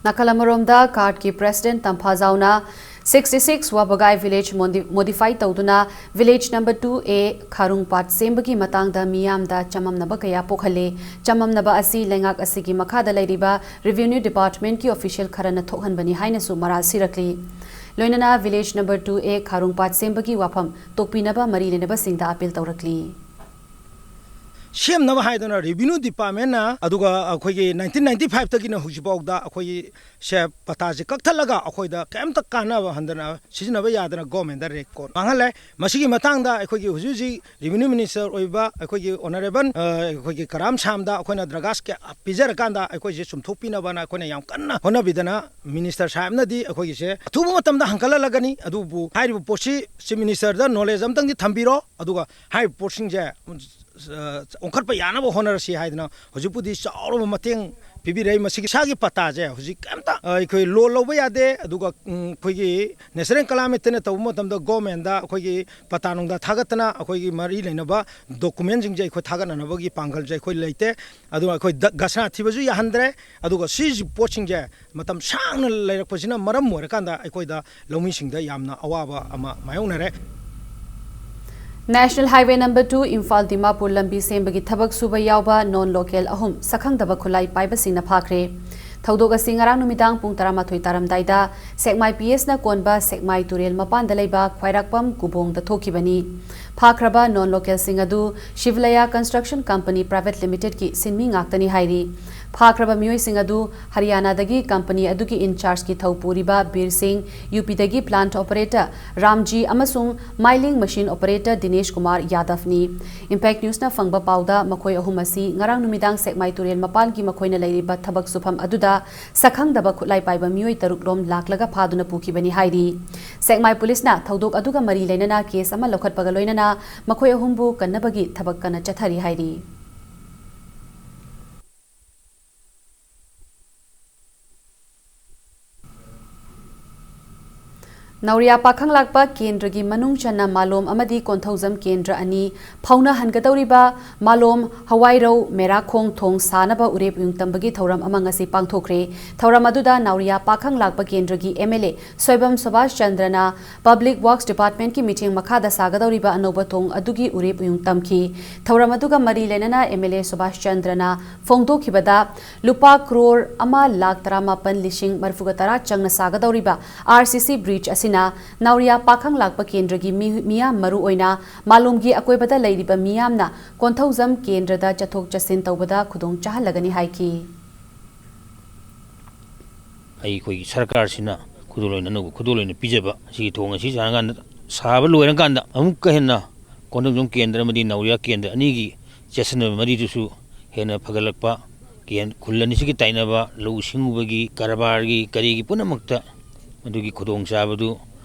ꯅꯥꯀꯜ ꯑꯃꯔꯣꯝꯗ ꯀꯥꯔꯠꯀꯤ ꯄ꯭ꯔꯦꯁꯤꯗꯦꯟꯠ ꯇꯝꯐꯥꯖꯥꯎꯅ sixty six ꯋꯥꯕꯒꯥꯏ ꯚꯤꯂꯦꯖ ꯃꯣꯗꯤ-, ꯃꯣꯗꯤꯐꯥꯏ ꯇꯧꯗꯨꯅ ꯚꯤꯂꯦꯖ ꯅꯝꯕꯔ two A ꯈꯥꯔꯨꯡ ꯄꯥꯠ ꯁꯦꯝꯕꯒꯤ ꯃꯇꯥꯡꯗ ꯃꯤꯌꯥꯝꯗ ꯆꯃꯝꯅꯕ ꯀꯌꯥ ꯄꯣꯛꯍꯜꯂꯦ꯫ ꯆꯃꯝꯅꯕ ꯑꯁꯤ ꯂꯩꯉꯥꯛ ꯑꯁꯤꯒꯤ ꯃꯈꯥꯗ ꯂꯩꯔꯤꯕ ꯔꯦꯚꯤꯅ꯭ꯌꯨ ꯗꯤꯄꯥꯔꯠꯃꯦꯟꯠꯀꯤ ꯑꯣꯐꯤꯁꯤꯌꯦꯜ ꯈꯔꯅ ꯊꯣꯛꯍꯟꯕꯅꯤ ꯍꯥꯏꯅꯁꯨ ꯃꯔꯥꯜ ꯁꯤꯔꯛꯂꯤ꯫ ꯂꯣꯏꯅꯅ ꯚꯤꯂꯦꯖ ꯅꯝꯕꯔ two A ꯈꯥꯔꯨꯡ ꯄꯥꯠ ꯁꯦꯝꯕꯒꯤ ꯋꯥꯐꯝ ꯇꯣꯛꯄꯤꯅꯕ ꯃꯔꯤ ꯂꯩꯅꯕꯁꯤꯡꯗ ꯑꯄꯤꯜ ꯇꯧꯔꯛꯂꯤ꯫ ꯁꯦꯝꯅꯕ ꯍꯥꯏꯗꯅ ꯔꯦꯚꯤꯅ꯭ꯌꯨ ꯗꯤꯄꯥꯔꯠꯃꯦꯟꯅ, ꯑꯗꯨꯒ ꯑꯩꯈꯣꯏꯒꯤ nineteen ninety five ꯇꯒꯤꯅ ꯍꯧꯖꯤꯛꯐꯥꯎꯗ ꯑꯩꯈꯣꯏꯒꯤ ꯁꯦ ꯄꯇꯥꯁꯦ ꯀꯛꯊꯠꯂꯒ ꯑꯩꯈꯣꯏꯗ ꯀꯩꯝꯇ ꯀꯥꯟꯅꯕ ꯍꯟꯗꯅ ꯁꯤꯖꯤꯟꯅꯕ ꯌꯥꯗꯅ ꯒꯣꯔꯃꯦꯟꯗ ꯔꯦꯀꯣꯔꯠ ꯃꯥꯡꯍꯜꯂꯦ꯫ ꯃꯁꯤꯒꯤ ꯃꯇꯥꯡꯗ ꯑꯩꯈꯣꯏꯒꯤ ꯍꯧꯖꯤꯛ ꯍꯧꯖꯤꯛ ꯔꯦꯚꯤꯅ꯭ꯌꯨ ꯃꯤꯅꯤꯁꯇꯔ ꯑꯣꯏꯕ ꯑꯩꯈꯣꯏꯒꯤ ꯑꯣꯅꯔꯦꯕꯜ, ꯑ, ꯑꯩꯈꯣꯏꯒꯤ ꯀꯔꯥꯝ ꯁꯥꯝꯗ ꯑꯩꯈꯣꯏꯅ ꯗ꯭ꯔꯒꯥꯁ ꯀꯌꯥ ꯄꯤꯖꯔꯀꯥꯟꯗ ꯑꯩꯈꯣꯏꯁꯦ ꯆꯨꯝꯊꯣꯛꯄꯤꯅꯕꯅ ꯑꯩꯈꯣꯏꯅ ꯌꯥꯝ ꯀꯟꯅ ꯍꯣꯠꯅꯕꯤꯗꯅ ꯃꯤꯅꯤꯁꯇꯔ ꯁꯥꯍꯦꯕꯅꯗꯤ ꯑꯩꯈꯣꯏꯒꯤꯁꯦ ꯑꯊꯨꯕ ꯃꯇꯝꯗ ꯍꯟꯀꯠꯍꯜꯂꯒꯅꯤ꯫ ꯑꯗꯨꯕꯨ ꯍꯥꯏꯔꯤꯕ ꯄꯣꯠꯁꯤ ꯆꯤꯐ ꯃꯤꯅꯤꯁꯇꯔꯗ ꯅꯣꯂꯦꯖ ꯑꯝꯇꯪꯗꯤ ꯊꯝꯕꯤꯔꯣ, ꯑꯗꯨꯒ ꯍꯥꯏꯔꯤꯕ ꯄꯣꯠꯁꯤꯡꯁꯦ, ꯑ, ꯑꯣꯟꯈꯠꯄ ꯌꯥꯅꯕ ꯍꯣꯠꯅꯔꯁꯤ ꯍꯥꯏꯗꯅ ꯍꯧꯖꯤꯛꯄꯨꯗꯤ ꯆꯥꯎꯔꯕ ꯃꯇꯦꯡ ꯄꯤꯕꯤꯔꯛꯏ꯫ ꯃꯁꯤꯒꯤ ꯏꯁꯥꯒꯤ ꯄꯇꯥꯁꯦ ꯍꯧꯖꯤꯛ ꯀꯩꯝꯇ, ꯑ, ꯑꯩꯈꯣꯏ ꯂꯣꯟ ꯂꯧꯕ ꯌꯥꯗꯦ꯫ ꯑꯗꯨꯒ, ꯎꯝ, ꯑꯩꯈꯣꯏꯒꯤ ꯅꯦꯁꯅꯦꯜ ꯀꯂꯥꯃꯤꯠꯇꯅ ꯇꯧꯕ ꯃꯇꯝꯗ ꯒꯣꯔꯃꯦꯟꯗ ꯑꯩꯈꯣꯏꯒꯤ ꯄꯇꯥ ꯅꯨꯡꯗ ꯊꯥꯒꯠꯇꯅ ꯑꯩꯈꯣꯏꯒꯤ ꯃꯔꯤ ꯂꯩꯅꯕ ꯗꯣꯀꯨꯃꯦꯟꯁꯤꯡꯁꯦ ꯑꯩꯈꯣꯏ ꯊꯥꯒꯠꯅꯅꯕꯒꯤ ꯄꯥꯡꯒꯜꯁꯦ ꯑꯩꯈꯣꯏ ꯂꯩꯇꯦ꯫ ꯑꯗꯨꯅ ꯑꯩꯈꯣꯏ ꯗ-, ꯘꯁꯅꯥ ꯊꯤꯕꯁꯨ ꯌꯥꯍꯟꯗ꯭ꯔꯦ꯫ ꯑꯗꯨꯒ ꯁꯤꯒꯤ ꯄꯣꯠꯁꯤꯡꯁꯦ ꯃꯇꯝ ꯁꯥꯡꯅ ꯂꯩꯔꯛꯄꯁꯤꯅ ꯃꯔꯝ ꯑꯣꯏꯔꯀꯥꯟꯗ ꯑꯩꯈꯣꯏꯗ ꯂꯧꯃꯤꯁꯤꯡꯗ ꯌꯥꯝꯅ ꯑꯋꯥꯕ ꯑꯃ ꯃꯥꯌꯣꯛꯅꯔꯦ꯫ National Highway number two Imphal Dimapur ꯂꯝꯕꯤ ꯁꯦꯝꯕꯒꯤ ꯊꯕꯛ ꯁꯨꯕ ꯌꯥꯎꯕ ꯅꯣꯟ ꯂꯣꯀꯦꯜ ꯑꯍꯨꯝ ꯁꯛꯈꯪꯗꯕ ꯈꯨꯠꯂꯥꯏ ꯄꯥꯏꯕꯁꯤꯡꯅ ꯐꯥꯈ꯭ꯔꯦ꯫ ꯊꯧꯗꯣꯛ ꯑꯁꯤ ꯉꯔꯥꯡ ꯅꯨꯃꯤꯗꯥꯡ ꯄꯨꯡ ꯇꯔꯥꯃꯥꯊꯣꯏ ꯇꯥꯔꯝꯗꯥꯏꯗ ꯁꯦꯛꯃꯥꯏ ꯄꯤ ꯑꯦꯁꯅ ꯀꯣꯟꯕ ꯁꯦꯛꯃꯥꯏ ꯇꯨꯔꯦꯜ ꯃꯄꯥꯟꯗ ꯂꯩꯕ ꯈ꯭ꯋꯥꯏꯔꯥꯛꯄꯝ ꯀꯨꯕꯣꯡꯗ ꯊꯣꯛꯈꯤꯕꯅꯤ꯫ ꯐꯥꯈ꯭ꯔꯕ ꯅꯣꯟ ꯂꯣꯀꯦꯜꯁꯤꯡ ꯑꯗꯨ ꯁꯤꯚꯂꯌꯥ ꯀꯟꯁꯇ꯭ꯔꯛꯁꯟ ꯀꯝꯄꯅꯤ ꯄ꯭ꯔꯥꯏꯚꯦꯠ ꯂꯤꯃꯤꯇꯦꯗꯀꯤ ꯁꯤꯟꯃꯤ ꯉꯥꯛꯇꯅꯤ ꯍꯥꯏꯔꯤ꯫ ꯐꯥꯈ꯭ꯔꯕ ꯃꯤꯑꯣꯏꯁꯤꯡ ꯑꯗꯨ ꯍꯔꯤꯌꯥꯅꯥꯗꯒꯤ ꯀꯝꯄꯅꯤ ꯑꯗꯨꯒꯤ ꯏꯟꯆꯥꯔꯖꯀꯤ ꯊꯧ ꯄꯨꯔꯤꯕ ꯕꯤꯔ ꯁꯤꯡ, ꯌꯨ ꯄꯤꯗꯒꯤ ꯄ꯭ꯂꯥꯟꯠ ꯑꯣꯄꯔꯦꯇꯔ ꯔꯥꯝꯖꯤ ꯑꯃꯁꯨꯡ ꯃꯥꯏꯂꯤꯡ ꯃꯦꯁꯤꯟ ꯑꯣꯄꯔꯦꯇꯔ ꯗꯤꯅꯦꯁ ꯀꯨꯃꯥꯔ ꯌꯥꯗꯚꯅꯤ꯫ ꯏꯝꯄꯦꯛ ꯅ꯭ꯌꯨꯁꯅ ꯐꯪꯕ ꯄꯥꯎꯗ ꯃꯈꯣꯏ ꯑꯍꯨꯝ ꯑꯁꯤ ꯉꯔꯥꯡ ꯅꯨꯃꯤꯗꯥꯡ ꯁꯦꯛꯃꯥꯏ ꯇꯨꯔꯦꯜ ꯃꯄꯥꯟꯒꯤ ꯃꯈꯣꯏꯅ ꯂꯩꯔꯤꯕ ꯊꯕꯛ ꯁꯨꯐꯝ ꯑꯗꯨꯗ ꯁꯛꯈꯪꯗꯕ ꯈꯨꯠꯂꯥꯏ ꯄꯥꯏꯕ ꯃꯤꯑꯣꯏ ꯇꯔꯨꯛ ꯂꯣꯝ ꯂꯥꯛꯂꯒ ꯐꯥꯗꯨꯅ ꯄꯨꯈꯤꯕꯅꯤ ꯍꯥꯏꯔꯤ꯫ ꯁꯦꯛꯃꯥꯏ ꯄꯨꯂꯤꯁꯅ ꯊꯧꯗꯣꯛ ꯑꯗꯨꯒ ꯃꯔꯤ ꯂꯩꯅꯅ ꯀꯦꯁ ꯑꯃ ꯂꯧꯈꯠꯄꯒ ꯂꯣꯏꯅꯅ ꯃꯈꯣꯏ ꯑꯍꯨꯝꯕꯨ ꯀꯟꯅꯕꯒꯤ ꯊꯕꯛ ꯀꯟꯅ ꯆꯠꯊꯔꯤ ꯍꯥꯏꯔꯤ꯫ ꯅꯥꯎꯔꯤꯌꯥ ꯄꯥꯈꯪ ꯂꯥꯛꯄ ꯀꯦꯟꯗ꯭ꯔꯒꯤ ꯃꯅꯨꯡ ꯆꯟꯅ ꯃꯥꯂꯣꯝ ꯑꯃꯗꯤ ꯀꯣꯟꯊꯧꯖꯝ ꯀꯦꯟꯗ꯭ꯔ ꯑꯅꯤ ꯐꯥꯎꯅꯍꯟꯒꯗꯧꯔꯤꯕ ꯃꯥꯂꯣꯝ ꯍꯋꯥꯏꯔꯧ ꯃꯦꯔꯥꯈꯣꯡ ꯊꯣꯡ ꯁꯥꯅꯕ ꯎꯔꯦꯞ ꯎꯌꯨꯡ ꯇꯝꯕꯒꯤ ꯊꯧꯔꯝ ꯑꯃ ꯉꯁꯤ ꯄꯥꯡꯊꯣꯛꯈ꯭ꯔꯦ꯫ ꯊꯧꯔꯝ ꯑꯗꯨꯗ ꯅꯥꯎꯔꯤꯌꯥ ꯄꯥꯈꯪ ꯂꯥꯛꯄ ꯀꯦꯟꯗ꯭ꯔꯒꯤ M L A Soibam Subash ꯆꯟꯗ꯭ꯔꯅ ꯄꯕ꯭ꯂꯤꯛ ꯋꯥꯔꯛꯁ ꯗꯤꯄꯥꯔꯠꯃꯦꯟꯠꯀꯤ ꯃꯤꯠꯌꯦꯡ ꯃꯈꯥꯗ ꯁꯥꯒꯗꯧꯔꯤꯕ ꯑꯅꯧꯕ ꯊꯣꯡ ꯑꯗꯨꯒꯤ ꯎꯔꯦꯞ ꯎꯌꯨꯡ ꯇꯝꯈꯤ꯫ ꯊꯧꯔꯝ ꯑꯗꯨꯒ ꯃꯔꯤ ꯂꯩꯅꯅ ꯑꯦꯝ ꯑꯦꯜ ꯑꯦ ꯁꯨꯕꯥꯁ ꯆꯟꯗ꯭ꯔꯅ ꯐꯣꯡꯗꯣꯛꯈꯤꯕꯗ ꯂꯨꯄꯥ ꯀ꯭ꯔꯣꯔ ꯑꯃ ꯂꯥꯈ ꯇꯔꯥꯃꯥꯄꯟ ꯂꯤꯁꯤꯡ ꯃꯔꯤꯐꯨꯒ ꯇꯔꯥ ꯆꯪꯅ ꯁꯥꯒꯗꯧꯔꯤꯕ ꯑꯥꯔ ꯁꯤ ꯁꯤ ꯕ꯭ꯔꯤꯖ ꯑꯁꯤꯅ ꯅꯥꯎꯔꯤꯌꯥ ꯄꯥꯈꯪ ꯂꯥꯛꯄ ꯀꯦꯟꯗ꯭ꯔꯒꯤ ꯃꯤ-, ꯃꯤꯌꯥꯝ ꯃꯔꯨꯑꯣꯏꯅ ꯃꯥꯂꯣꯝꯒꯤ ꯑꯀꯣꯏꯕꯗ ꯂꯩꯔꯤꯕ ꯃꯤꯌꯥꯝꯅ ꯀꯣꯟꯊꯧꯖꯝ ꯀꯦꯟꯗ꯭ꯔꯗ ꯆꯠꯊꯣꯛ ꯆꯠꯁꯤꯟ ꯇꯧꯕꯗ ꯈꯨꯗꯣꯡ ꯆꯥꯍꯜꯂꯒꯅꯤ ꯍꯥꯏꯈꯤ꯫ ꯑꯩꯈꯣꯏꯒꯤ ꯁꯔꯀꯥꯔꯁꯤꯅ ꯈꯨꯗꯣꯜ ꯑꯣꯏꯅ, ꯑꯅꯧꯕ ꯈꯨꯗꯣꯜ ꯑꯣꯏꯅ ꯄꯤꯖꯕ ꯑꯁꯤꯒꯤ ꯊꯣꯡ ꯑꯁꯤ ꯁꯥꯔꯀꯥꯟꯗ, ꯁꯥꯕ ꯂꯣꯏꯔꯀꯥꯟꯗ ꯑꯃꯨꯛꯀ ꯍꯦꯟꯅ ꯀꯣꯟꯊꯧꯖꯝ ꯀꯦꯟꯗ꯭ꯔ ꯑꯃꯗꯤ ꯅꯥꯎꯔꯤꯌꯥ ꯀꯦꯟꯗ꯭ꯔ ꯑꯅꯤꯒꯤ ꯆꯦꯠꯁꯟꯅꯕ ꯃꯔꯤꯗꯨꯁꯨ ꯍꯦꯟꯅ ꯐꯒꯠꯂꯛꯄ, ꯀꯦꯟ-, ꯈꯨꯜ ꯑꯅꯤꯁꯤꯒꯤ ꯇꯥꯏꯅꯕ, ꯂꯧꯎ ꯁꯤꯡꯎꯕꯒꯤ, ꯀꯔꯕꯥꯔꯒꯤ, ꯀꯔꯤꯒꯤ ꯄꯨꯝꯅꯃꯛꯇ ꯃꯗꯨꯒꯤ ꯈꯨꯗꯣꯡꯆꯥꯕꯗꯨ,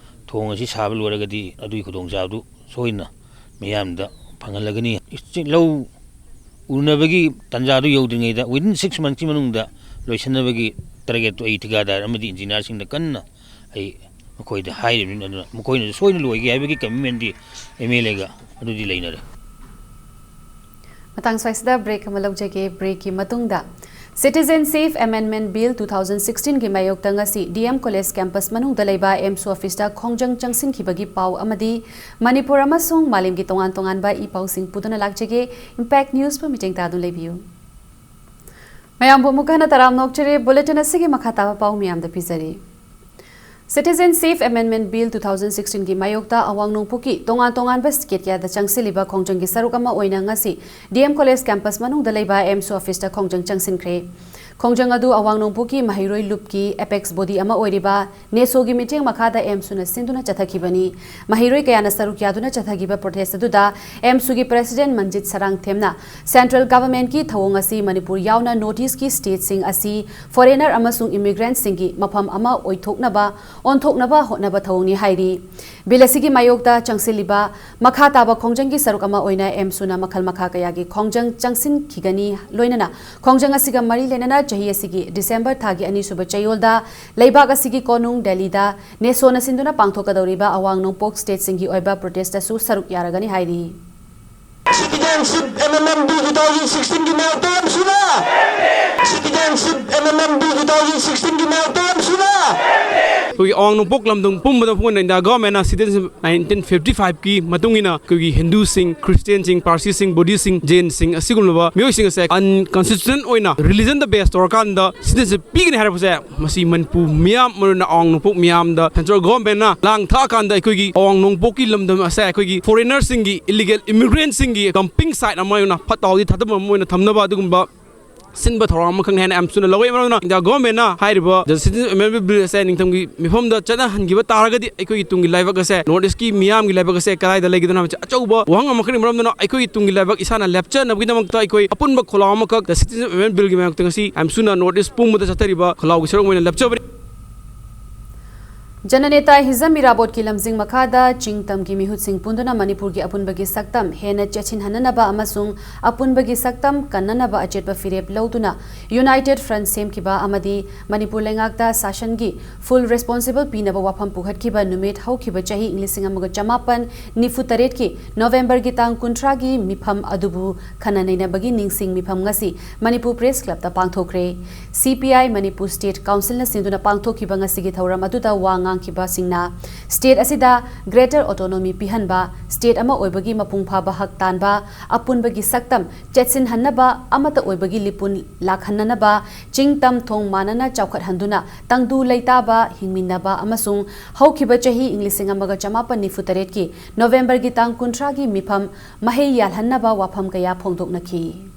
ꯊꯣꯡ ꯑꯁꯤ ꯁꯥꯕ ꯂꯣꯏꯔꯒꯗꯤ ꯑꯗꯨꯒꯤ ꯈꯨꯗꯣꯡꯆꯥꯕꯗꯨ ꯁꯣꯏꯗꯅ ꯃꯤꯌꯥꯝꯗ ꯐꯪꯍꯜꯂꯒꯅꯤ꯫ ꯏꯁꯤꯡ, ꯂꯧ ꯎꯅꯕꯒꯤ ꯇꯥꯟꯖꯥꯗꯨ ꯌꯧꯗ꯭ꯔꯤꯉꯩꯗ, within six monthsꯀꯤ ꯃꯅꯨꯡꯗ ꯂꯣꯏꯁꯤꯟꯅꯕꯒꯤ targetꯇꯨ ꯑꯩ ꯊꯤꯀꯥꯗꯥꯔ ꯑꯃꯗꯤ engineerꯁꯤꯡꯗ ꯀꯟꯅ ꯑꯩ ꯃꯈꯣꯏꯗ ꯍꯥꯏꯔꯤꯕꯅꯤ꯫ ꯑꯗꯨꯅ ꯃꯈꯣꯏꯅꯁꯨ ꯁꯣꯏꯗꯅ ꯂꯣꯏꯒꯦ ꯍꯥꯏꯕꯒꯤ commitmentꯗꯤ MLAꯒ ꯑꯗꯨꯗꯤ ꯂꯩꯅꯔꯦ꯫ ꯃꯇꯥꯡ ꯁ꯭ꯋꯥꯏꯁꯤꯗ break ꯑꯃ ꯂꯧꯖꯒꯦ꯫ Breakꯀꯤ ꯃꯇꯨꯡꯗ Citizenship Amendment Bill two thousand sixteenꯒꯤ ꯃꯥꯌꯣꯛꯇ ꯉꯁꯤ DM College campus ꯃꯅꯨꯡꯗ ꯂꯩꯕ AMSU officeꯇ ꯈꯣꯡꯖꯪ ꯆꯪꯁꯤꯟꯈꯤꯕꯒꯤ ꯄꯥꯎ ꯑꯃꯗꯤ ꯃꯅꯤꯄꯨꯔ ꯑꯃꯁꯨꯡ ꯃꯥꯂꯦꯝꯒꯤ ꯇꯣꯉꯥꯟ ꯇꯣꯉꯥꯟꯕ ꯏ ꯄꯥꯎꯁꯤꯡ ꯄꯨꯗꯨꯅ ꯂꯥꯛꯆꯒꯦ꯫ Impact Newsꯄꯨ ꯃꯤꯠꯌꯦꯡ ꯇꯥꯗꯨꯅ ꯂꯩꯕꯤꯌꯨ꯫ ꯃꯌꯥꯝꯕꯨ ꯑꯃꯨꯛ ꯍꯟꯅ ꯇꯔꯥꯝꯅ ꯑꯣꯛꯆꯔꯤ꯫ Bulletin ꯑꯁꯤꯒꯤ ꯃꯈꯥ ꯇꯥꯕ ꯄꯥꯎ ꯃꯌꯥꯝꯗ ꯄꯤꯖꯔꯤ꯫ Citizenship Amendment Bill two thousand sixteenꯒꯤ ꯃꯥꯌꯣꯛꯇ ꯑꯋꯥꯡ ꯅꯣꯡꯄꯣꯛꯀꯤ ꯇꯣꯉꯥꯟ ꯇꯣꯉꯥꯟꯕ state ꯀꯌꯥꯗ ꯆꯪꯁꯤꯜꯂꯤꯕ ꯈꯣꯡꯖꯪꯒꯤ ꯁꯔꯨꯛ ꯑꯃ ꯑꯣꯏꯅ ꯉꯁꯤ DM College campus ꯃꯅꯨꯡꯗ ꯂꯩꯕ AMSU officeꯇ ꯈꯣꯡꯖꯪ ꯆꯪꯁꯤꯟꯈ꯭ꯔꯦ꯫ ꯈꯣꯡꯖꯪ ꯑꯗꯨ ꯑꯋꯥꯡ ꯅꯣꯡꯄꯣꯛꯀꯤ ꯃꯍꯩꯔꯣꯏ ꯂꯨꯞꯀꯤ apex body ꯑꯃ ꯑꯣꯏꯔꯤꯕ NESOꯒꯤ ꯃꯤꯠꯌꯦꯡ ꯃꯈꯥꯗ AMSUꯅ ꯁꯤꯟꯗꯨꯅ ꯆꯠꯊꯈꯤꯕꯅꯤ꯫ ꯃꯍꯩꯔꯣꯏ ꯀꯌꯥꯅ ꯁꯔꯨꯛ ꯌꯥꯗꯨꯅ ꯆꯠꯊꯈꯤꯕ protest ꯑꯗꯨꯗ AMSUꯒꯤ president ꯃꯟꯖꯤꯠ ꯁꯔꯥꯡꯊꯦꯝꯅ central governmentꯀꯤ ꯊꯧꯑꯣꯡ ꯑꯁꯤ ꯃꯅꯤꯄꯨꯔ ꯌꯥꯎꯅ North Eastꯀꯤ stateꯁꯤꯡ ꯑꯁꯤ foreigner ꯑꯃꯁꯨꯡ immigrantꯁꯤꯡꯒꯤ ꯃꯐꯝ ꯑꯃ ꯑꯣꯏꯊꯣꯛꯅꯕ, ꯑꯣꯟꯊꯣꯛꯅꯕ ꯍꯣꯠꯅꯕ ꯊꯧꯑꯣꯡꯅꯤ ꯍꯥꯏꯔꯤ꯫ Bill ꯑꯁꯤꯒꯤ ꯃꯥꯌꯣꯛꯇ ꯆꯪꯁꯤꯜꯂꯤꯕ ꯃꯈꯥ ꯇꯥꯕ ꯈꯣꯡꯖꯪꯒꯤ ꯁꯔꯨꯛ ꯑꯃ ꯑꯣꯏꯅ AMSUꯅ ꯃꯈꯜ ꯃꯈꯥ ꯀꯌꯥꯒꯤ ꯈꯣꯡꯖꯪ ꯆꯪꯁꯤꯟꯈꯤꯒꯅꯤ꯫ ꯂꯣꯏꯅꯅ ꯈꯣꯡꯖꯪ ꯑꯁꯤꯒ ꯃꯔꯤ ꯂꯩꯅꯅ ꯆꯍꯤ ꯑꯁꯤꯒꯤ December ꯊꯥꯒꯤ ꯑꯅꯤꯁꯨꯕ ꯆꯌꯣꯜꯗ ꯂꯩꯕꯥꯛ ꯑꯁꯤꯒꯤ ꯀꯣꯅꯨꯡ ꯗꯦꯜꯂꯤꯗ NESOꯅ ꯁꯤꯟꯗꯨꯅ ꯄꯥꯡꯊꯣꯛꯀꯗꯧꯔꯤꯕ ꯑꯋꯥꯡ ꯅꯣꯡꯄꯣꯛ stateꯁꯤꯡꯒꯤ ꯑꯣꯏꯕ protestꯇꯁꯨ ꯁꯔꯨꯛ ꯌꯥꯔꯒꯅꯤ ꯍꯥꯏꯔꯤ꯫ Citizenship Amendment Bill two thousand sixteenꯒꯤ ꯃꯥꯌꯣꯛꯇ AMSUꯅ! Citizenship Amendment Bill two thousand sixteenꯒꯤ ꯃꯥꯌꯣꯛꯇ AMSUꯅ! ꯑꯩꯈꯣꯏꯒꯤ ꯑꯋꯥꯡ ꯅꯣꯡꯄꯣꯛ ꯂꯝꯗꯝ ꯄꯨꯝꯕꯗ ꯃꯐꯝ ꯑꯣꯏꯅ India governmentꯅ citizenship nineteen fifty fiveꯀꯤ ꯃꯇꯨꯡ ꯏꯟꯅ ꯑꯩꯈꯣꯏꯒꯤ ꯍꯤꯟꯗꯨꯁꯤꯡ, ꯈ꯭ꯔꯤꯁꯇꯤꯌꯟꯁꯤꯡ, ꯄꯥꯔꯁꯤꯁꯤꯡ, ꯕꯨꯙꯤꯁꯁꯤꯡ, ꯖꯦꯟꯁꯤꯡ ꯑꯁꯤꯒꯨꯝꯂꯕ ꯃꯤꯑꯣꯏꯁꯤꯡ ꯑꯁꯦ unconstitutional ꯑꯣꯏꯅ religion based ꯇꯧꯔꯀꯥꯟꯗ citizenship ꯄꯤꯒꯅꯤ ꯍꯥꯏꯔꯛꯄꯁꯦ ꯃꯁꯤ ꯃꯅꯤꯄꯨꯔ ꯃꯤꯌꯥꯝ, ꯃꯔꯨꯑꯣꯏꯅ ꯑꯋꯥꯡ ꯅꯣꯡꯄꯣꯛ ꯃꯤꯌꯥꯝꯗ central governmentꯅ ꯂꯥꯡ ꯊꯥꯛꯑꯀꯥꯟꯗ ꯑꯩꯈꯣꯏꯒꯤ ꯑꯋꯥꯡ ꯅꯣꯡꯄꯣꯛꯀꯤ ꯂꯝꯗꯝ ꯑꯁꯦ ꯑꯩꯈꯣꯏꯒꯤ foreignerꯁꯤꯡꯒꯤ, illegal immigrantꯁꯤꯡꯒꯤ dumping site ꯑꯃ ꯑꯣꯏꯅ ꯐꯠꯇ ꯍꯥꯎꯗꯤ ꯊꯥꯗꯐꯝ ꯑꯃ ꯑꯣꯏꯅ ꯊꯝꯅꯕ ꯑꯗꯨꯒꯨꯝꯕ ꯁꯤꯟꯕ ꯊꯧꯔꯥꯡ ꯑꯃꯈꯛꯅꯤ ꯍꯥꯏꯅ AMSUꯅ ꯂꯧꯋꯤ꯫ ꯃꯔꯝ ꯑꯗꯨꯅ India governmentꯅ ꯍꯥꯏꯔꯤꯕ the Citizenship Amendment Bill ꯑꯁꯦ ꯅꯤꯡꯊꯝꯒꯤ ꯃꯤꯐꯝꯗ ꯆꯠꯅꯍꯟꯈꯤꯕ ꯇꯥꯔꯒꯗꯤ ꯑꯩꯈꯣꯏꯒꯤ ꯇꯨꯡꯒꯤ ꯂꯩꯕꯥꯛ ꯑꯁꯦ North Eastꯀꯤ ꯃꯤꯌꯥꯝꯒꯤ ꯂꯩꯕꯥꯛ ꯑꯁꯦ ꯀꯗꯥꯏꯗ ꯂꯩꯒꯗꯣꯏꯅꯣ ꯍꯥꯏꯕꯁꯦ ꯑꯆꯧꯕ ꯋꯥꯍꯪ ꯑꯃꯈꯛꯅꯤ꯫ ꯃꯔꯝ ꯑꯗꯨꯅ ꯑꯩꯈꯣꯏꯒꯤ ꯇꯨꯡꯒꯤ ꯂꯩꯕꯥꯛ ꯏꯁꯥꯅ ꯂꯦꯞꯆꯅꯕꯒꯤꯗꯃꯛꯇ ꯑꯩꯈꯣꯏ ꯑꯄꯨꯟꯕ ꯈꯣꯜꯂꯥꯎ ꯑꯃꯈꯛ the Citizenship Amendment Billꯒꯤ ꯃꯥꯌꯣꯛꯇ ꯉꯁꯤ AMSUꯅ North East ꯄꯨꯝꯕꯗ ꯆꯠꯊꯔꯤꯕ ꯈꯣꯜꯂꯥꯎꯒꯤ ꯁꯔꯨꯛ ꯑꯣꯏꯅ ꯂꯦꯞꯆꯕꯅꯤ꯫ ꯖꯅꯅꯦꯇꯥ ꯍꯤꯖꯝ ꯏꯔꯥꯕꯣꯠꯀꯤ ꯂꯝꯖꯤꯡ ꯃꯈꯥꯗ ꯆꯤꯡ ꯇꯝꯒꯤ ꯃꯤꯍꯨꯠꯁꯤꯡ ꯄꯨꯟꯗꯨꯅ ꯃꯅꯤꯄꯨꯔꯒꯤ ꯑꯄꯨꯟꯕꯒꯤ ꯁꯛꯇꯝ ꯍꯦꯟꯅ ꯆꯦꯠꯁꯤꯟꯍꯟꯅꯅꯕ ꯑꯃꯁꯨꯡ ꯑꯄꯨꯟꯕꯒꯤ ꯁꯛꯇꯝ ꯀꯟꯅꯅꯕ ꯑꯆꯦꯠꯄ ꯐꯤꯔꯦꯞ ꯂꯧꯗꯨꯅ United Front ꯁꯦꯝꯈꯤꯕ ꯑꯃꯗꯤ ꯃꯅꯤꯄꯨꯔ ꯂꯩꯉꯥꯛꯇ ꯁꯥꯁꯟꯒꯤ full responsible ꯄꯤꯅꯕ ꯋꯥꯐꯝ ꯄꯨꯈꯠꯈꯤꯕ ꯅꯨꯃꯤꯠ ꯍꯧꯈꯤꯕ ꯆꯍꯤ ꯏꯪ ꯂꯤꯁꯤꯡ ꯑꯃꯒ ꯆꯃꯥꯄꯟ ꯅꯤꯐꯨ ꯇꯔꯦꯠꯀꯤ ꯅꯣꯕꯦꯝꯕꯔꯒꯤ ꯇꯥꯡ ꯀꯨꯟꯊ꯭ꯔꯥꯒꯤ ꯃꯤꯐꯝ ꯑꯗꯨꯕꯨ ꯈꯟꯅ ꯅꯩꯅꯕꯒꯤ ꯅꯤꯡꯁꯤꯡ ꯃꯤꯐꯝ ꯉꯁꯤ Manipur Press Clubꯇ ꯄꯥꯡꯊꯣꯛꯈ꯭ꯔꯦ꯫ C P I Manipur State Councilꯅ ꯁꯤꯟꯗꯨꯅ ꯄꯥꯡꯊꯣꯛꯈꯤꯕ ꯉꯁꯤꯒꯤ ꯊꯧꯔꯝ ꯑꯗꯨꯗ ꯋꯥ ꯉꯥꯡꯈꯤꯕꯁꯤꯡꯅ state ꯑꯁꯤꯗ greater autonomy ꯄꯤꯍꯟꯕ, state ꯑꯃ ꯑꯣꯏꯕꯒꯤ ꯃꯄꯨꯡ ꯐꯥꯕ ꯍꯛ ꯇꯥꯟꯕ, ꯑꯄꯨꯟꯕꯒꯤ ꯁꯛꯇꯝ ꯆꯦꯠꯁꯤꯟꯍꯟꯅꯕ, ꯑꯃꯠꯇ ꯑꯣꯏꯕꯒꯤ ꯂꯤꯄꯨꯟ ꯂꯥꯛꯍꯟꯅꯅꯕ, ꯆꯤꯡ ꯇꯝ ꯊꯣꯡ ꯃꯥꯟꯅꯅ ꯆꯥꯎꯈꯠꯍꯟꯗꯨꯅ ꯇꯪꯗꯨ ꯂꯩꯇꯥꯕ ꯍꯤꯡꯃꯤꯟꯅꯕ ꯑꯃꯁꯨꯡ ꯍꯧꯈꯤꯕ ꯆꯍꯤ ꯏꯪ ꯂꯤꯁꯤꯡ ꯑꯃꯒ ꯆꯃꯥꯄꯟ ꯅꯤꯐꯨ ꯇꯔꯦꯠꯀꯤ ꯅꯣꯕꯦꯝꯕꯔꯒꯤ ꯇꯥꯡ ꯀꯨꯟꯊ꯭ꯔꯥꯒꯤ ꯃꯤꯐꯝ ꯃꯍꯩ ꯌꯥꯜꯍꯟꯅꯕ ꯋꯥꯐꯝ ꯀꯌꯥ ꯐꯣꯡꯗꯣꯛꯅꯈꯤ꯫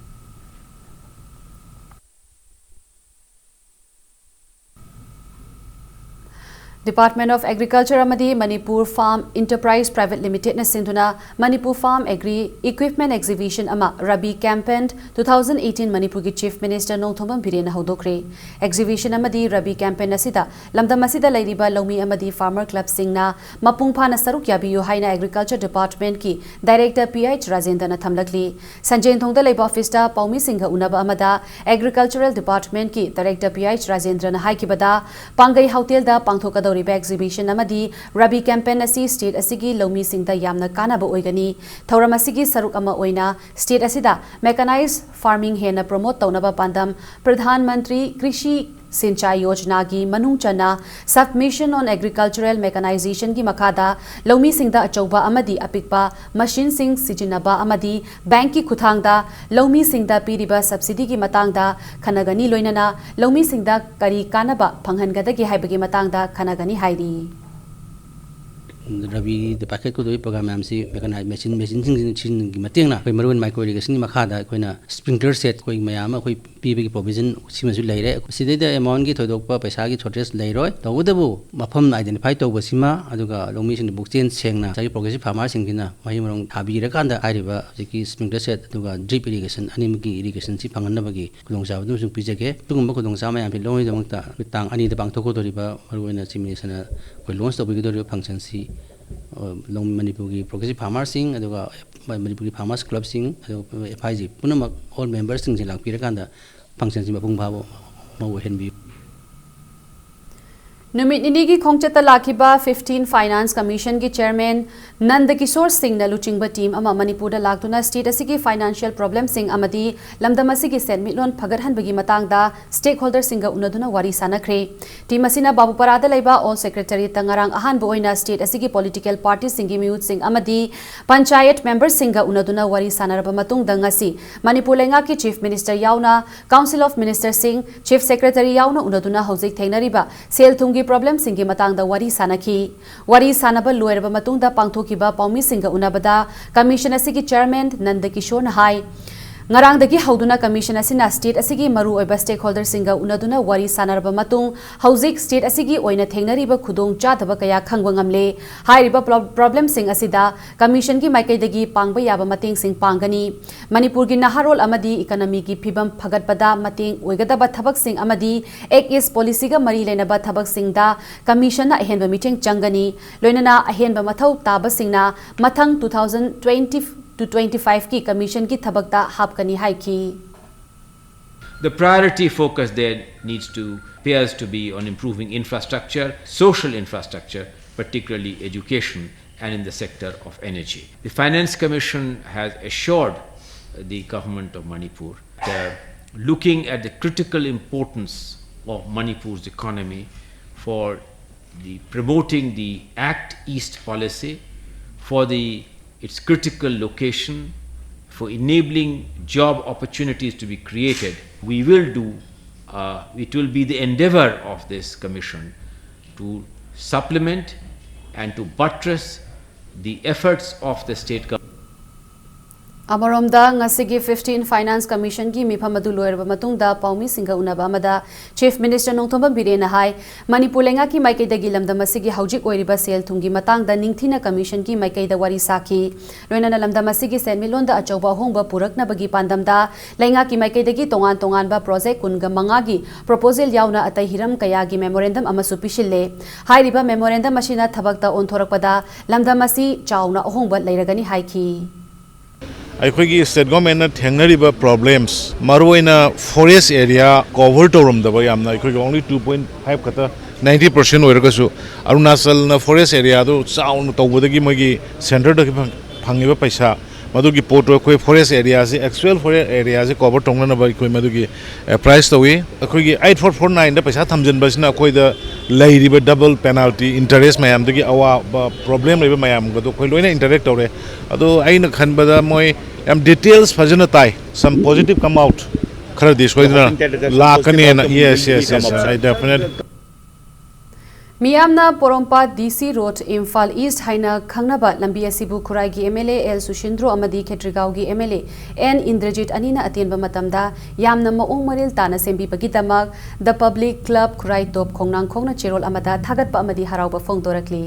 Department of Agriculture ꯑꯃꯗꯤ Manipur Farm Enterprise Private Limitedꯅ ꯁꯤꯟꯗꯨꯅ Manipur Farm Agri Equipment Exhibition ꯑꯃ Rabi Campaign two thousand eighteen ꯃꯅꯤꯄꯨꯔꯒꯤ Chief Minister ꯅꯣꯡꯊꯣꯝꯕꯝ ꯕꯤꯔꯦꯟꯅ ꯍꯧꯗꯣꯛꯈ꯭ꯔꯦ꯫ Exhibition ꯑꯃꯗꯤ Rabi Campaign ꯑꯁꯤꯗ ꯂꯝꯗꯝ ꯑꯁꯤꯗ ꯂꯩꯔꯤꯕ ꯂꯧꯃꯤ ꯑꯃꯗꯤ farmer clubꯁꯤꯡꯅ ꯃꯄꯨꯡ ꯐꯥꯅ ꯁꯔꯨꯛ ꯌꯥꯕꯤꯌꯨ ꯍꯥꯏꯅ Agriculture Departmentꯀꯤ Director P H ꯔꯥꯖꯦꯟꯗ꯭ꯔꯅ ꯊꯝꯂꯛꯂꯤ꯫ ꯁꯟꯖꯦꯟꯊꯣꯡꯗ ꯂꯩꯕ officeꯇ ꯄꯥꯎꯃꯤꯁꯤꯡꯒ ꯎꯅꯕ ꯑꯃꯗ Agricultural Departmentꯀꯤ Director P H ꯔꯥꯖꯦꯟꯗ꯭ꯔꯅ ꯍꯥꯏꯈꯤꯕꯗ, ꯄꯥꯡꯒꯩ ꯍꯣꯇꯦꯜꯗ ꯄꯥꯡꯊꯣꯛꯀꯗꯧꯔꯤꯕ exhibition ꯑꯃꯗꯤ Rabi Campaign ꯑꯁꯤ state ꯑꯁꯤꯒꯤ ꯂꯧꯃꯤꯁꯤꯡꯗ ꯌꯥꯝꯅ ꯀꯥꯟꯅꯕ ꯑꯣꯏꯒꯅꯤ꯫ ꯊꯧꯔꯝ ꯑꯁꯤꯒꯤ ꯁꯔꯨꯛ ꯑꯃ ꯑꯣꯏꯅ state ꯑꯁꯤꯗ mechanized farming ꯍꯦꯟꯅ promote ꯇꯧꯅꯕ ꯄꯥꯟꯗꯝ Pradhan Mantri Krishi Sinchai Yojanaꯒꯤ ꯃꯅꯨꯡ ꯆꯟꯅ Submission on Agricultural Mechanizationꯒꯤ ꯃꯈꯥꯗ ꯂꯧꯃꯤꯁꯤꯡꯗ ꯑꯆꯧꯕ ꯑꯃꯗꯤ ꯑꯄꯤꯛꯄ machineꯁꯤꯡ ꯁꯤꯖꯤꯟꯅꯕ ꯑꯃꯗꯤ bankꯀꯤ ꯈꯨꯠꯊꯥꯡꯗ ꯂꯧꯃꯤꯁꯤꯡꯗ ꯄꯤꯔꯤꯕ subsidyꯒꯤ ꯃꯇꯥꯡꯗ ꯈꯟꯅꯒꯅꯤ, ꯂꯣꯏꯅꯅ ꯂꯧꯃꯤꯁꯤꯡꯗ ꯀꯔꯤ ꯀꯥꯟꯅꯕ ꯐꯪꯍꯟꯒꯗꯒꯦ ꯍꯥꯏꯕꯒꯤ ꯃꯇꯥꯡꯗ ꯈꯟꯅꯒꯅꯤ ꯍꯥꯏꯔꯤ꯫ ꯔꯕꯤꯗ ꯄꯥꯏꯈꯠꯀꯗꯧꯔꯤꯕ ꯄ꯭ꯔꯣꯒ꯭ꯔꯥꯝ ꯃꯌꯥꯝꯁꯤ ꯃꯦꯀꯥꯅꯥꯏ ꯃꯦꯆꯤꯟ ꯃꯦꯆꯤꯟꯁꯤꯡꯁꯤꯒꯤ ꯃꯇꯦꯡꯅ ꯑꯩꯈꯣꯏ ꯃꯔꯨ ꯑꯣꯏꯅ ꯃꯥꯏꯀ꯭ꯔꯣ ꯏꯔꯤꯒꯦꯁꯟꯒꯤ ꯃꯈꯥꯗ ꯑꯩꯈꯣꯏꯅ ꯁ꯭ꯄ꯭ꯔꯤꯡꯀꯂꯔ ꯁꯦꯠ ꯑꯩꯈꯣꯏ ꯃꯌꯥꯝ ꯑꯃ ꯑꯩꯈꯣꯏ ꯄꯤꯕꯒꯤ ꯄ꯭ꯔꯣꯕꯤꯖꯟ ꯁꯤꯃꯁꯨ ꯂꯩꯔꯦ꯫ ꯁꯤꯗꯩꯗ ꯑꯦꯃꯥꯎꯟꯒꯤ ꯊꯣꯏꯗꯣꯛꯄ ꯄꯩꯁꯥꯒꯤ ꯁꯣꯔꯇꯦꯖ ꯂꯩꯔꯣꯏ꯫ ꯇꯧꯕꯇꯕꯨ ꯃꯐꯝ ꯑꯥꯏꯗꯦꯟꯇꯤꯐꯥꯏ ꯇꯧꯕꯁꯤꯃ, ꯑꯗꯨꯒ ꯂꯧꯃꯤꯁꯤꯡꯅ ꯄꯨꯛꯆꯦꯜ ꯁꯦꯡꯅ ꯉꯁꯥꯏꯒꯤ ꯄ꯭ꯔꯣꯒ꯭ꯔꯦꯁꯤꯞ ꯐꯥꯔꯃꯔꯁꯤꯡꯁꯤꯅ ꯃꯍꯩ ꯃꯔꯣꯡ ꯊꯥꯕꯤꯔꯀꯥꯟꯗ ꯍꯥꯏꯔꯤꯕ ꯍꯧꯖꯤꯛꯀꯤ ꯁ꯭ꯄ꯭ꯔꯤꯡꯀꯂꯔ ꯁꯦꯠ ꯑꯗꯨꯒ ꯗ꯭ꯔꯤꯞ ꯏꯔꯤꯒꯦꯁꯟ ꯑꯅꯤꯃꯛꯀꯤ ꯏꯔꯤꯒꯦꯁꯟꯁꯤ ꯐꯪꯍꯟꯅꯕꯒꯤ ꯈꯨꯗꯣꯡꯆꯥꯕꯗꯨ ꯑꯃꯁꯨ ꯄꯤꯖꯒꯦ꯫ ꯑꯗꯨꯒꯨꯝꯕ ꯈꯨꯗꯣꯡꯆꯥꯕ ꯃꯌꯥꯝꯁꯤ ꯂꯧꯅꯕꯒꯤꯗꯃꯛꯇ ꯑꯩꯈꯣꯏ ꯇꯥꯡ ꯑꯅꯤꯗ ꯄꯥꯡꯊꯣꯛꯀꯗꯧꯔꯤꯕ, ꯃꯔꯨꯑꯣꯏꯅ ꯆꯤꯐ ꯃꯤꯅꯤꯁꯇꯔꯅ ꯑꯩꯈꯣꯏ ꯂꯣꯟꯁ ꯇꯧꯕꯤꯒꯗꯧꯔꯤꯕ ꯐꯪꯁꯟꯁꯤ, ꯑ, ꯂꯧ-, ꯃꯅꯤꯄꯨꯔꯒꯤ ꯄ꯭ꯔꯣꯒ꯭ꯔꯦꯁꯤꯞ ꯐꯥꯔꯃꯔꯁꯤꯡ, ꯑꯗꯨꯒ ꯃꯅꯤꯄꯨꯔꯒꯤ ꯐꯥꯔꯃꯔꯁ ꯀ꯭ꯂꯕꯁꯤꯡ, ꯑꯗꯨꯒ ꯑꯦꯐ ꯑꯥꯏ ꯖꯤ ꯄꯨꯝꯅꯃꯛ, ꯑꯣꯜ ꯃꯦꯝꯕꯔꯁꯤꯡꯁꯤ ꯂꯥꯛꯄꯤꯔꯀꯥꯟꯗ ꯐꯪꯁꯟꯁꯤ ꯃꯄꯨꯡ ꯐꯥꯕ ꯑꯃ ꯑꯣꯏꯍꯟꯕꯤꯌꯨ꯫ ꯅꯨꯃꯤꯠ ꯅꯤꯅꯤꯒꯤ ꯈꯣꯡꯆꯠꯇ ꯂꯥꯛꯈꯤꯕ fifteen finance ꯀꯃꯤꯁꯟꯒꯤ chairman Nanda Kishore ꯁꯤꯡꯅ ꯂꯨꯆꯤꯡꯕ ꯇꯤꯝ ꯑꯃ ꯃꯅꯤꯄꯨꯔꯗ ꯂꯥꯛꯇꯨꯅ ꯁ꯭ꯇꯦꯠ ꯑꯁꯤꯒꯤ ꯐꯥꯏꯅꯥꯟꯁꯤꯌꯦꯜ ꯄ꯭ꯔꯣꯕ꯭ꯂꯦꯝꯁꯤꯡ ꯑꯃꯗꯤ ꯂꯝꯗꯝ ꯑꯁꯤꯒꯤ ꯁꯦꯟꯃꯤꯠꯂꯣꯟ ꯐꯒꯠꯍꯟꯕꯒꯤ ꯃꯇꯥꯡꯗ ꯁ꯭ꯇꯦꯛ ꯍꯣꯜꯗꯔꯁꯤꯡꯒ ꯎꯅꯗꯨꯅ ꯋꯥꯔꯤ ꯁꯥꯟꯅꯈ꯭ꯔꯦ꯫ ꯇꯤꯝ ꯑꯁꯤꯅ ꯕꯥꯕꯨꯄꯥꯔꯥꯗ ꯂꯩꯕ ꯑꯣꯜ ꯁꯦꯀ꯭ꯔꯦꯇꯔꯤꯌꯦꯠꯇ ꯉꯔꯥꯡ ꯑꯍꯥꯟꯕ ꯑꯣꯏꯅ ꯁ꯭ꯇꯦꯠ ꯑꯁꯤꯒꯤ ꯄꯣꯂꯤꯇꯤꯀꯦꯜ ꯄꯥꯔꯇꯤꯁꯤꯡꯒꯤ ꯃꯤꯍꯨꯠꯁꯤꯡ ꯑꯃꯗꯤ ꯄꯟꯆꯥꯌꯠ ꯃꯦꯝꯕꯔꯁꯤꯡꯒ ꯎꯅꯗꯨꯅ ꯋꯥꯔꯤ ꯁꯥꯟꯅꯔꯕ ꯃꯇꯨꯡꯗ ꯉꯁꯤ ꯃꯅꯤꯄꯨꯔ ꯂꯩꯉꯥꯛꯀꯤ ꯆꯤꯐ ꯃꯤꯅꯤꯁꯇꯔ ꯌꯥꯎꯅ ꯀꯥꯎꯟꯁꯤꯜ ꯑꯣꯐ ꯃꯤꯅꯤꯁꯇꯔꯁꯤꯡ, ꯆꯤꯐ ꯁꯦꯀ꯭ꯔꯦꯇꯔꯤ ꯌꯥꯎꯅ ꯎꯅꯗꯨꯅ ꯍꯧꯖꯤꯛ ꯊꯦꯡꯅꯔꯤꯕ ꯁꯦꯜ ꯊꯨꯝꯒꯤ ꯄ꯭ꯔꯣꯕ꯭ꯂꯦꯝꯁꯤꯡꯒꯤ ꯃꯇꯥꯡꯗ ꯋꯥꯔꯤ ꯁꯥꯟꯅꯈꯤ꯫ ꯋꯥꯔꯤ ꯁꯥꯟꯅꯕ ꯂꯣꯏꯔꯕ ꯃꯇꯨꯡꯗ ꯄꯥꯡꯊꯣꯛꯈꯤꯕ ꯄꯥꯎꯃꯤꯁꯤꯡꯒ ꯎꯅꯕꯗ ꯀꯃꯤꯁꯟ ꯑꯁꯤꯒꯤ ꯆꯦꯌꯔꯃꯦꯟ ꯅꯟꯗ ꯀꯤꯁꯣꯔꯅ ꯍꯥꯏ, ꯉꯔꯥꯡꯗꯒꯤ ꯍꯧꯗꯨꯅ ꯀꯃꯤꯁꯟ ꯑꯁꯤꯅ ꯁ꯭ꯇꯦꯠ ꯑꯁꯤꯒꯤ ꯃꯔꯨꯑꯣꯏꯕ ꯁ꯭ꯇꯦꯛ ꯍꯣꯜꯗꯔꯁꯤꯡꯒ ꯎꯅꯗꯨꯅ ꯋꯥꯔꯤ ꯁꯥꯟꯅꯔꯕ ꯃꯇꯨꯡ ꯍꯧꯖꯤꯛ ꯁ꯭ꯇꯦꯠ ꯑꯁꯤꯒꯤ ꯑꯣꯏꯅ ꯊꯦꯡꯅꯔꯤꯕ ꯈꯨꯗꯣꯡ ꯆꯥꯗꯕ ꯀꯌꯥ ꯈꯪꯕ ꯉꯝꯂꯦ꯫ ꯍꯥꯏꯔꯤꯕ ꯄ꯭ꯔꯣ-, ꯄ꯭ꯔꯣꯕ꯭ꯂꯦꯝꯁꯤꯡ ꯑꯁꯤꯗ ꯀꯃꯤꯁꯟꯒꯤ ꯃꯥꯏꯀꯩꯗꯒꯤ ꯄꯥꯡꯕ ꯌꯥꯕ ꯃꯇꯦꯡꯁꯤꯡ ꯄꯥꯡꯒꯅꯤ꯫ ꯃꯅꯤꯄꯨꯔꯒꯤ ꯅꯍꯥꯔꯣꯜ ꯑꯃꯗꯤ ꯏꯀꯅꯃꯤꯒꯤ ꯐꯤꯕꯝ ꯐꯒꯠꯄꯗ ꯃꯇꯦꯡ ꯑꯣꯏꯒꯗꯕ ꯊꯕꯛꯁꯤꯡ ꯑꯃꯗꯤ ꯑꯦꯛ ꯏꯁ ꯄꯣꯂꯤꯁꯤꯒ ꯃꯔꯤ ꯂꯩꯅꯕ ꯊꯕꯛꯁꯤꯡꯗ ꯀꯃꯤꯁꯟꯅ ꯑꯍꯦꯟꯕ ꯃꯤꯠꯌꯦꯡ ꯆꯪꯒꯅꯤ꯫ ꯂꯣꯏꯅꯅ ꯑꯍꯦꯟꯕ ꯃꯊꯧ ꯇꯥꯕꯁꯤꯡꯅ ꯃꯊꯪ two thousand twenty to twenty five ꯀꯤ ꯀꯃꯤꯁꯟꯒꯤ ꯊꯕꯛꯇ ꯍꯥꯞꯀꯅꯤ ꯍꯥꯏꯈꯤ꯫ The priority focus there needs to, appears to be on improving infrastructure, social infrastructure, particularly education, and in the sector of energy. The Finance Commission has assured the government of Manipur that, uh, looking at the critical importance of Manipur's economy for the promoting the Act East policy, for the, its critical location, for enabling job opportunities to be created, we will do, uh, it will be the endeavor of this commission to supplement and to buttress the efforts of the state government. ꯑꯃꯔꯣꯝꯗ, ꯉꯁꯤꯒꯤ fifteen Finance Commissionꯒꯤ ꯃꯤꯐꯝ ꯑꯗꯨ ꯂꯣꯏꯔꯕ ꯃꯇꯨꯡꯗ ꯄꯥꯎꯃꯤꯁꯤꯡꯒ ꯎꯅꯕ ꯑꯃꯗ Chief Minister ꯅꯣꯡꯊꯣꯝꯕꯝ ꯕꯤꯔꯦꯟꯅ ꯍꯥꯏ, ꯃꯅꯤꯄꯨꯔ ꯂꯩꯉꯥꯛꯀꯤ ꯃꯥꯏꯀꯩꯗꯒꯤ ꯂꯝꯗꯝ ꯑꯁꯤꯒꯤ ꯍꯧꯖꯤꯛ ꯑꯣꯏꯔꯤꯕ ꯁꯦꯜ ꯊꯨꯝꯒꯤ ꯃꯇꯥꯡꯗ ꯅꯤꯡꯊꯤꯅ Commissionꯒꯤ ꯃꯥꯏꯀꯩꯗ ꯋꯥꯔꯤ ꯁꯥꯈꯤ꯫ ꯂꯣꯏꯅꯅ ꯂꯝꯗꯝ ꯑꯁꯤꯒꯤ ꯁꯦꯟꯃꯤꯠꯂꯣꯟꯗ ꯑꯆꯧꯕ ꯑꯍꯣꯡꯕ ꯄꯨꯔꯛꯅꯕꯒꯤ ꯄꯥꯟꯗꯝꯗ ꯂꯩꯉꯥꯛꯀꯤ ꯃꯥꯏꯀꯩꯗꯒꯤ ꯇꯣꯉꯥꯟ ꯇꯣꯉꯥꯟꯕ project ꯀꯨꯟꯒ ꯃꯉꯥꯒꯤ proposal ꯌꯥꯎꯅ ꯑꯇꯩ ꯍꯤꯔꯝ ꯀꯌꯥꯒꯤ memorandum ꯑꯃꯁꯨ ꯄꯤꯁꯤꯜꯂꯦ꯫ ꯍꯥꯏꯔꯤꯕ memorandum ꯑꯁꯤꯅ ꯊꯕꯛꯇ ꯑꯣꯟꯊꯣꯔꯛꯄꯗ ꯂꯝꯗꯝ ꯑꯁꯤ ꯆꯥꯎꯅ ꯑꯍꯣꯡꯕ ꯂꯩꯔꯒꯅꯤ ꯍꯥꯏꯈꯤ꯫ ꯑꯩꯈꯣꯏꯒꯤ state governmentꯅ ꯊꯦꯡꯅꯔꯤꯕ problems, ꯃꯔꯨꯑꯣꯏꯅ forest area cover ꯇꯧꯔꯝꯗꯕ, ꯌꯥꯝꯅ ꯑꯩꯈꯣꯏꯒꯤ only two point five ꯈꯛꯇ, ninety percent ꯑꯣꯏꯔꯒꯁꯨ ꯑꯔꯨꯅꯥꯆꯜꯅ forest areaꯗꯨ ꯆꯥꯎꯅ ꯇꯧꯕꯗꯒꯤ ꯃꯣꯏꯒꯤ centreꯗꯒꯤ ꯐꯪ- ꯐꯪꯉꯤꯕ ꯄꯩꯁꯥ, ꯃꯗꯨꯒꯤ ꯄꯣꯠꯇꯨ ꯑꯩꯈꯣꯏ forest areaꯁꯤ, actual forest areaꯁꯤ cover ꯇꯧꯅꯅꯕ ꯑꯩꯈꯣꯏ ꯃꯗꯨꯒꯤ price ꯇꯧꯏ꯫ ꯑꯩꯈꯣꯏꯒꯤ eight four four nineꯗ ꯄꯩꯁꯥ ꯊꯝꯖꯤꯟꯕꯁꯤꯅ ꯑꯩꯈꯣꯏꯗ ꯂꯩꯔꯤꯕ double penalty interest ꯃꯌꯥꯝꯗꯒꯤ ꯑꯋꯥꯕ problem ꯂꯩꯕ ꯃꯌꯥꯝꯒꯗꯣ ꯑꯩꯈꯣꯏ ꯂꯣꯏꯅ interact ꯇꯧꯔꯦ꯫ ꯑꯗꯣ ꯑꯩꯅ ꯈꯟꯕꯗ ꯃꯣꯏ ꯌꯥꯝ details ꯐꯖꯅ ꯇꯥꯏ, some positive come out ꯈꯔꯗꯤ ꯁꯣꯏꯗꯅ ꯂꯥꯛꯀꯅꯤꯅ꯫ Yes, yes, yes, I definitely. ꯃꯤꯌꯥꯝꯅ ꯄꯣꯔꯣꯝꯄꯥꯠ DC Road, ꯏꯝꯐꯥꯜ East ꯍꯥꯏꯅ ꯈꯪꯅꯕ ꯂꯝꯕꯤ ꯑꯁꯤꯕꯨ ꯈꯨꯔꯥꯏꯒꯤ MLA ꯑꯦꯜ ꯁꯨꯁꯤꯟꯗ꯭ꯔꯣ ꯑꯃꯗꯤ ꯈꯦꯇ꯭ꯔꯤꯒꯥꯎꯒꯤ MLA ꯑꯦꯟ ꯏꯟꯗ꯭ꯔꯖꯤꯠ ꯑꯅꯤꯅ ꯑꯇꯦꯟꯕ ꯃꯇꯝꯗ ꯌꯥꯝꯅ ꯃꯑꯣꯡ ꯃꯔꯤꯜ ꯇꯥꯅ ꯁꯦꯝꯕꯤꯕꯒꯤꯗꯃꯛ The Public Club ꯈꯨꯔꯥꯏ ꯇꯣꯞ ꯈꯣꯡꯅꯥꯡꯈꯣꯡꯅ ꯆꯦꯔꯣꯜ ꯑꯃꯗ ꯊꯥꯒꯠꯄ ꯑꯃꯗꯤ ꯍꯔꯥꯎꯕ ꯐꯣꯡꯗꯣꯔꯛꯂꯤ꯫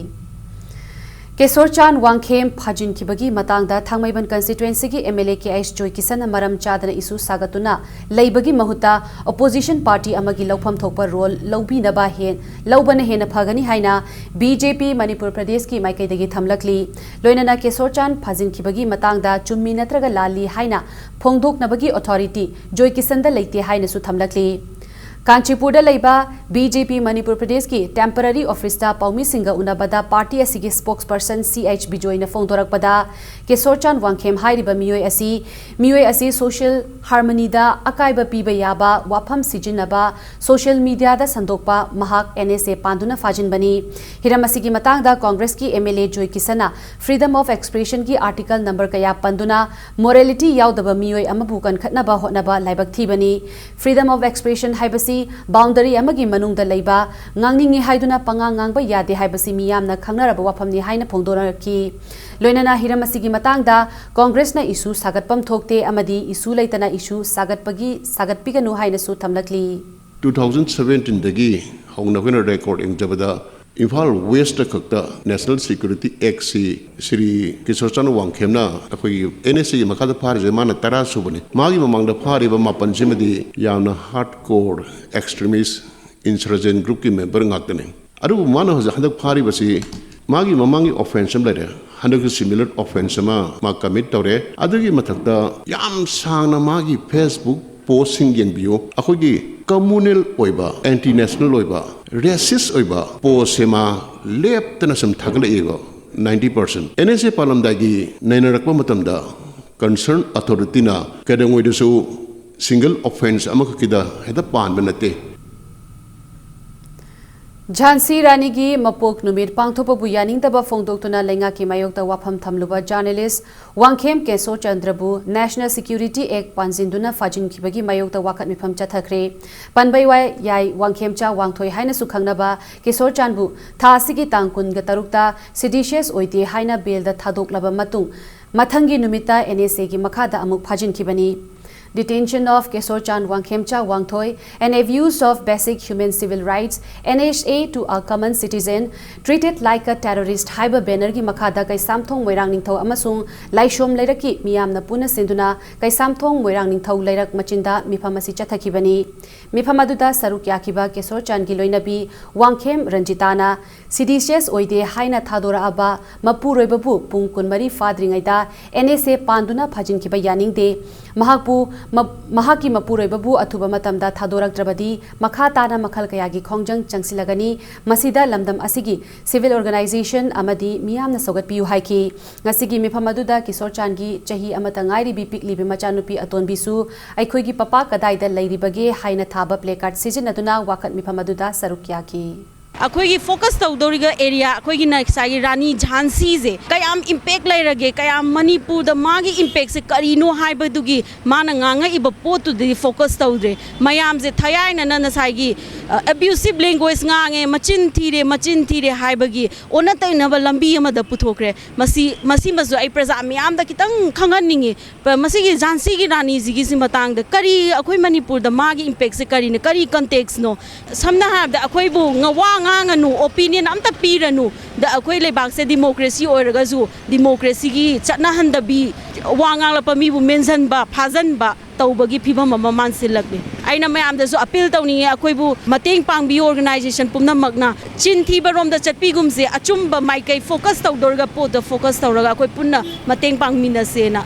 ꯀꯦꯁꯣꯔꯆꯥꯟ ꯋꯥꯡꯈꯦꯝ ꯐꯥꯖꯤꯟꯈꯤꯕꯒꯤ ꯃꯇꯥꯡꯗ ꯊꯥꯡꯃꯩꯕꯟ constituencyꯒꯤ MLA ꯀꯦ ꯑꯩꯆ ꯖꯣꯏꯀꯤꯁꯟꯅ ꯃꯔꯝ ꯆꯥꯗꯅ ꯏꯁꯨ ꯁꯥꯒꯠꯇꯨꯅ ꯂꯩꯕꯒꯤ ꯃꯍꯨꯠꯇ opposition party ꯑꯃꯒꯤ ꯂꯧꯐꯝ ꯊꯣꯛꯄ role ꯂꯧꯕꯤꯅꯕ ꯍꯦꯟ- ꯂꯧꯕꯅ ꯍꯦꯟꯅ ꯐꯒꯅꯤ ꯍꯥꯏꯅ BJP ꯃꯅꯤꯄꯨꯔ ꯄ꯭ꯔꯗꯦꯁꯀꯤ ꯃꯥꯏꯀꯩꯗꯒꯤ ꯊꯝꯂꯛꯂꯤ꯫ ꯂꯣꯏꯅꯅ ꯀꯦꯁꯣꯔꯆꯥꯟ ꯐꯥꯖꯤꯟꯈꯤꯕꯒꯤ ꯃꯇꯥꯡꯗ ꯆꯨꯝꯃꯤ ꯅꯠꯇ꯭ꯔꯒ ꯂꯥꯜꯂꯤ ꯍꯥꯏꯅ ꯐꯣꯡꯗꯣꯛꯅꯕꯒꯤ authority ꯖꯣꯏꯀꯤꯁꯟꯗ ꯂꯩꯇꯦ ꯍꯥꯏꯅꯁꯨ ꯊꯝꯂꯛꯂꯤ꯫ ꯀꯥꯟꯆꯤꯄꯨꯔꯗ ꯂꯩꯕ BJP ꯃꯅꯤꯄꯨꯔ ꯄ꯭ꯔꯗꯦꯁꯀꯤ temporary officeꯇ ꯄꯥꯎꯃꯤꯁꯤꯡꯒ ꯎꯅꯕꯗ party ꯑꯁꯤꯒꯤ spokesperson ꯁꯤ ꯑꯩꯆ ꯕꯤꯖꯣꯏꯅ ꯐꯣꯡꯗꯣꯔꯛꯄꯗ, ꯀꯦꯁꯣꯔꯆꯥꯟ ꯋꯥꯡꯈꯦꯝ ꯍꯥꯏꯔꯤꯕ ꯃꯤꯑꯣꯏ ꯑꯁꯤ, ꯃꯤꯑꯣꯏ ꯑꯁꯤ social harmonyꯗ ꯑꯀꯥꯏꯕ ꯄꯤꯕ ꯌꯥꯕ ꯋꯥꯐꯝ ꯁꯤꯖꯤꯟꯅꯕ, social mediaꯗ ꯁꯟꯗꯣꯛꯄ, ꯃꯍꯥꯛ NSA ꯄꯥꯟꯗꯨꯅ ꯐꯥꯖꯤꯟꯕꯅꯤ꯫ ꯍꯤꯔꯝ ꯑꯁꯤꯒꯤ ꯃꯇꯥꯡꯗ Congressꯀꯤ MLA ꯖꯣꯏꯀꯤꯁꯟꯅ freedom of expressionꯒꯤ article number ꯀꯌꯥ ꯄꯟꯗꯨꯅ morality ꯌꯥꯎꯗꯕ ꯃꯤꯑꯣꯏ ꯑꯃꯕꯨ ꯀꯟꯈꯠꯅꯕ ꯍꯣꯠꯅꯕ ꯂꯥꯏꯕꯛ ꯊꯤꯕꯅꯤ꯫ Freedom of expression ꯍꯥꯏꯕꯁꯤ ꯕꯥꯎꯟꯗꯔꯤ ꯑꯃꯒꯤ ꯃꯅꯨꯡꯗ ꯂꯩꯕ, ꯉꯥꯡꯅꯤꯡꯏ ꯍꯥꯏꯗꯨꯅ ꯄꯉꯥꯡ ꯉꯥꯡꯕ ꯌꯥꯗꯦ ꯍꯥꯏꯕꯁꯤ ꯃꯤꯌꯥꯝꯅ ꯈꯪꯅꯔꯕ ꯋꯥꯐꯝꯅꯤ ꯍꯥꯏꯅ ꯐꯣꯡꯗꯣꯔꯛꯈꯤ꯫ ꯂꯣꯏꯅꯅ ꯍꯤꯔꯝ ꯑꯁꯤꯒꯤ ꯃꯇꯥꯡꯗ ꯀꯣꯡꯒ꯭ꯔꯦꯁꯅ ꯏꯁꯨ ꯁꯥꯒꯠꯐꯝ ꯊꯣꯛꯇꯦ ꯑꯃꯗꯤ ꯏꯁꯨ ꯂꯩꯇꯅ ꯏꯁꯨ ꯁꯥꯒꯠꯄꯒꯤ, ꯁꯥꯒꯠꯄꯤꯒꯅꯨ ꯍꯥꯏꯅꯁꯨ ꯊꯝꯂꯛꯂꯤ꯫ Two thousand seventeenꯗꯒꯤ ꯍꯧꯅ ꯑꯩꯈꯣꯏꯅ ꯔꯦꯀꯣꯔꯗ ꯌꯦꯡꯖꯕꯗ ꯏꯝꯐꯥꯜ ꯋꯦꯁꯇ ꯈꯛꯇ National Security Actꯁꯤ ꯁ꯭ꯔꯤ ꯀꯤꯁꯣꯔꯆꯥꯟ ꯋꯥꯡꯈꯦꯝꯅ ꯑꯩꯈꯣꯏꯒꯤ NSAꯒꯤ ꯃꯈꯥꯗ ꯐꯥꯔꯤꯁꯦ ꯃꯥꯅ ꯇꯔꯥ ꯁꯨꯕꯅꯤ꯫ ꯃꯥꯒꯤ ꯃꯃꯥꯡꯗ ꯐꯥꯔꯤꯕ ꯃꯥꯄꯟꯁꯤꯃꯗꯤ ꯌꯥꯝꯅ ꯍꯥꯔꯗ ꯀꯣꯔ ꯑꯦꯛꯁꯇ꯭ꯔꯤꯃꯤꯁ ꯏꯟꯁꯔꯖꯦꯟ ꯒ꯭ꯔꯨꯞꯀꯤ ꯃꯦꯝꯕꯔ ꯉꯥꯛꯇꯅꯤ꯫ ꯑꯗꯨꯕꯨ ꯃꯥꯅ ꯍꯧꯖꯤꯛ ꯍꯟꯗꯛ ꯐꯥꯔꯤꯕꯁꯤ ꯃꯥꯒꯤ ꯃꯃꯥꯡꯒꯤ ꯑꯣꯐꯦꯟꯁ ꯑꯃ ꯂꯩꯔꯦ, ꯍꯟꯗꯛꯁꯨ ꯁꯤꯃꯤꯂꯔ ꯑꯣꯐꯦꯟꯁ ꯑꯃ ꯃꯥ ꯀꯃꯤꯠ ꯇꯧꯔꯦ꯫ ꯑꯗꯨꯒꯤ ꯃꯊꯛꯇ ꯌꯥꯝ ꯁꯥꯡꯅ ꯃꯥꯒꯤ ꯐꯦꯁꯕꯨꯛ ꯄꯣꯁꯁꯤꯡ ꯌꯦꯡꯕꯤꯌꯨ꯫ ꯑꯩꯈꯣꯏꯒꯤ ꯀꯝꯃꯨꯅꯦꯜ ꯑꯣꯏꯕ, ꯑꯦꯟꯇꯤ ꯅꯦꯁꯅꯦꯜ ꯑꯣꯏꯕ, ꯔꯦꯁꯤꯁ ꯑꯣꯏꯕ ꯄꯣꯁꯁꯦ ꯃꯥ ꯂꯦꯞꯇꯅ ꯁꯨꯝ ꯊꯥꯒꯠꯂꯛꯑꯦꯕ꯫ Ninety percent NSA ꯄꯥꯜꯂꯝꯗꯥꯏꯒꯤ ꯅꯩꯅꯔꯛꯄ ꯃꯇꯝꯗ ꯀꯟꯁꯔꯟ ꯑꯊꯣꯔꯤꯇꯤꯅ ꯀꯩꯗꯧꯉꯩꯗꯁꯨ ꯁꯤꯡꯒꯜ ꯑꯣꯐꯦꯟꯁ ꯑꯃꯈꯛꯀꯤꯗ ꯍꯦꯛꯇ ꯄꯥꯟꯕ ꯅꯠꯇꯦ꯫ ꯖꯥꯟꯁꯤ ꯔꯥꯅꯤꯒꯤ ꯃꯄꯣꯛ ꯅꯨꯃꯤꯠ ꯄꯥꯡꯊꯣꯛꯄꯕꯨ ꯌꯥꯅꯤꯡꯗꯕ ꯐꯣꯡꯗꯣꯛꯇꯨꯅ ꯂꯩꯉꯥꯛꯀꯤ ꯃꯥꯌꯣꯛꯇ ꯋꯥꯐꯝ ꯊꯝꯂꯨꯕ ꯖꯔꯅꯦꯂꯤꯁ ꯋꯥꯡꯈꯦꯝ ꯀꯦꯁꯣꯔ ꯆꯟꯗ꯭ꯔꯕꯨ National Security Act ꯄꯥꯟꯖꯤꯟꯗꯨꯅ ꯐꯥꯖꯤꯟꯈꯤꯕꯒꯤ ꯃꯥꯌꯣꯛꯇ ꯋꯥꯀꯠ ꯃꯤꯐꯝ ꯆꯠꯊꯈ꯭ꯔꯦ꯫ ꯄꯟꯕꯩ ꯋꯥ ꯌꯥꯏ, ꯋꯥꯡꯈꯦꯝꯆꯥ ꯋꯥꯡꯊꯣꯏ ꯍꯥꯏꯅꯁꯨ ꯈꯪꯅꯕ ꯀꯦꯁꯣꯔ ꯆꯥꯟꯕꯨ ꯊꯥ ꯑꯁꯤꯒꯤ ꯇꯥꯡ ꯀꯨꯟꯒ ꯇꯔꯨꯛꯇ ꯁꯤꯗꯤꯁꯤꯌꯁ ꯑꯣꯏꯗꯦ ꯍꯥꯏꯅ ꯕꯦꯜꯗ ꯊꯥꯗꯣꯛꯂꯕ ꯃꯇꯨꯡ, ꯃꯊꯪꯒꯤ ꯅꯨꯃꯤꯠꯇ NSAꯒꯤ ꯃꯈꯥꯗ ꯑꯃꯨꯛ ꯐꯥꯖꯤꯟꯈꯤꯕꯅꯤ꯫ Detention of ꯀꯦꯁꯣꯔ ꯆꯥꯟ Wangkhemcha ꯋꯥꯡꯊꯣꯏ and Abuse of Basic Human Civil Rights, NSA to a Common Citizen, Treated Like a Terrorist ꯍꯥꯏꯕ ꯕꯦꯅꯔꯒꯤ ꯃꯈꯥꯗ ꯀꯩꯁꯥꯝꯊꯣꯡ ꯃꯣꯏꯔꯥꯡ ꯅꯤꯡꯊꯧ ꯑꯃꯁꯨꯡ ꯂꯥꯏꯁꯣꯝ ꯂꯩꯔꯛꯀꯤ ꯃꯤꯌꯥꯝꯅ ꯄꯨꯟꯅ ꯁꯤꯟꯗꯨꯅ ꯀꯩꯁꯥꯝꯊꯣꯡ ꯃꯣꯏꯔꯥꯡ ꯅꯤꯡꯊꯧ ꯂꯩꯔꯛ ꯃꯆꯤꯟꯗ ꯃꯤꯐꯝ ꯑꯁꯤ ꯆꯠꯊꯈꯤꯕꯅꯤ꯫ ꯃꯤꯐꯝ ꯑꯗꯨꯗ ꯁꯔꯨꯛ ꯌꯥꯈꯤꯕ ꯀꯦꯁꯣꯔ ꯆꯥꯟꯒꯤ ꯂꯣꯏꯅꯕꯤ ꯋꯥꯡꯈꯦꯝ ꯔꯟꯖꯤꯇꯥꯅ ꯁꯤꯗꯤꯁꯤꯌꯁ ꯑꯣꯏꯗꯦ ꯍꯥꯏꯅ ꯊꯥꯗꯣꯔꯛꯑꯕ ꯃꯄꯨꯔꯣꯏꯕꯕꯨ ꯄꯨꯡ ꯀꯨꯟꯃꯔꯤ ꯐꯥꯗ꯭ꯔꯤꯉꯩꯗ NSA ꯄꯥꯟꯗꯨꯅ ꯐꯥꯖꯤꯟꯈꯤꯕ ꯌꯥꯅꯤꯡꯗꯦ꯫ ꯃꯍꯥꯛꯄꯨ, ꯃ-, ꯃꯍꯥꯛꯀꯤ ꯃꯄꯨꯔꯣꯏꯕꯕꯨ ꯑꯊꯨꯕ ꯃꯇꯝꯗ ꯊꯥꯗꯣꯔꯛꯇ꯭ꯔꯕꯗꯤ ꯃꯈꯥ ꯇꯥꯅ ꯃꯈꯜ ꯀꯌꯥꯒꯤ ꯈꯣꯡꯖꯪ ꯆꯪꯁꯤꯜꯂꯒꯅꯤ꯫ ꯃꯁꯤꯗ ꯂꯝꯗꯝ ꯑꯁꯤꯒꯤ civil organization ꯑꯃꯗꯤ ꯃꯤꯌꯥꯝꯅ ꯁꯧꯒꯠꯄꯤꯌꯨ ꯍꯥꯏꯈꯤ꯫ ꯉꯁꯤꯒꯤ ꯃꯤꯐꯝ ꯑꯗꯨꯗ ꯀꯤꯁꯣꯔ ꯆꯥꯟꯒꯤ ꯆꯍꯤ ꯑꯃꯇ ꯉꯥꯏꯔꯤꯕꯤ ꯄꯤꯛꯂꯤꯕꯤ ꯃꯆꯥꯅꯨꯄꯤ ꯑꯇꯣꯟꯕꯤꯁꯨ "ꯑꯩꯈꯣꯏꯒꯤ ꯄꯄꯥ ꯀꯗꯥꯏꯗ ꯂꯩꯔꯤꯕꯒꯦ?" ꯍꯥꯏꯅ ꯊꯥꯕ placard ꯁꯤꯖꯤꯟꯅꯗꯨꯅ ꯋꯥꯀꯠ ꯃꯤꯐꯝ ꯑꯗꯨꯗ ꯁꯔꯨꯛ ꯌꯥꯈꯤ꯫ ꯑꯩꯈꯣꯏꯒꯤ ꯐꯣꯀꯁ ꯇꯧꯗꯧꯔꯤꯕ ꯑꯦꯔꯤꯌꯥ, ꯑꯩꯈꯣꯏꯒꯤ ꯉꯁꯥꯏꯒꯤ ꯔꯥꯅꯤ ꯖꯥꯟꯁꯤꯁꯦ ꯀꯌꯥꯝ ꯏꯝꯄꯦꯛ ꯂꯩꯔꯒꯦ, ꯀꯌꯥꯝ ꯃꯅꯤꯄꯨꯔꯗ ꯃꯥꯒꯤ ꯏꯝꯄꯦꯛꯁꯦ ꯀꯔꯤꯅꯣ ꯍꯥꯏꯕꯗꯨꯒꯤ ꯃꯥꯅ ꯉꯥꯡꯉꯛꯏꯕ ꯄꯣꯠꯇꯨꯗꯗꯤ ꯐꯣꯀꯁ ꯇꯧꯗ꯭ꯔꯦ꯫ ꯃꯌꯥꯝꯁꯦ ꯊꯌꯥꯏꯅꯅ ꯉꯁꯥꯏꯒꯤ ꯑꯦꯕ꯭ꯌꯨꯁꯤꯞ ꯂꯦꯡꯒ꯭ꯋꯦꯖ ꯉꯥꯡꯉꯦ, ꯃꯆꯤꯟ ꯊꯤꯔꯦ, ꯃꯆꯤꯟ ꯊꯤꯔꯦ ꯍꯥꯏꯕꯒꯤ ꯑꯣꯟꯅ ꯇꯩꯅꯕ ꯂꯝꯕꯤ ꯑꯃꯗ ꯄꯨꯊꯣꯛꯈ꯭ꯔꯦ꯫ ꯃꯁꯤ, ꯃꯁꯤꯃꯁꯨ ꯑꯩ ꯄ꯭ꯔꯖꯥ ꯃꯤꯌꯥꯝꯗ ꯈꯤꯇꯪ ꯈꯪꯍꯟꯅꯤꯡꯉꯤ꯫ ꯄ-, ꯃꯁꯤꯒꯤ ꯖꯥꯟꯁꯤꯒꯤ ꯔꯥꯅꯤꯁꯤꯒꯤꯁꯤ ꯃꯇꯥꯡꯗ ꯀꯔꯤ, ꯑꯩꯈꯣꯏ ꯃꯅꯤꯄꯨꯔꯗ ꯃꯥꯒꯤ ꯏꯝꯄꯦꯛꯁꯦ ꯀꯔꯤꯅꯣ, ꯀꯔꯤ ꯀꯟꯇꯦꯛꯁꯅꯣ? ꯁꯝꯅ ꯍꯥꯏꯔꯕꯗ, ꯑꯩꯈꯣꯏꯕꯨ ꯉ-, ꯋꯥ ꯉꯥꯡꯉꯅꯨ, ꯑꯣꯄꯤꯅꯤꯌꯟ ꯑꯝꯇ ꯄꯤꯔꯅꯨ, ꯗ ꯑꯩꯈꯣꯏ ꯂꯩꯕꯥꯛꯁꯦ ꯗꯤꯃꯣꯀ꯭ꯔꯦꯁꯤ ꯑꯣꯏꯔꯒꯁꯨ ꯗꯤꯃꯣꯀ꯭ꯔꯦꯁꯤꯒꯤ ꯆꯠꯅꯍꯟꯗꯕꯤ, ꯋꯥ ꯉꯥꯡꯂꯛꯄ ꯃꯤꯕꯨ ꯃꯦꯟꯁꯤꯟꯕ, ꯐꯥꯖꯤꯟꯕ ꯇꯧꯕꯒꯤ ꯐꯤꯕꯝ ꯑꯃ ꯃꯥꯟꯁꯤꯜꯂꯛꯂꯤ꯫ ꯑꯩꯅ ꯃꯌꯥꯝꯗꯁꯨ ꯑꯄꯤꯜ ꯇꯧꯅꯤꯡꯉꯦ, ꯑꯩꯈꯣꯏꯕꯨ ꯃꯇꯦꯡ ꯄꯥꯡꯕꯤꯌꯨ, ꯑꯣꯔꯒꯅꯥꯏꯖꯦꯁꯟ ꯄꯨꯝꯅꯃꯛꯅ ꯆꯤꯟ ꯊꯤꯕꯔꯣꯝꯗ ꯆꯠꯄꯤꯒꯨꯝꯁꯦ, ꯑꯆꯨꯝꯕ ꯃꯥꯏꯀꯩ ꯐꯣꯀꯁ ꯇꯧꯗꯧꯔꯒ, ꯄꯣꯠꯇ ꯐꯣꯀꯁ ꯇꯧꯔꯒ ꯑꯩꯈꯣꯏ ꯄꯨꯟꯅ ꯃꯇꯦꯡ ꯄꯥꯡꯃꯤꯟꯅꯁꯦꯅ꯫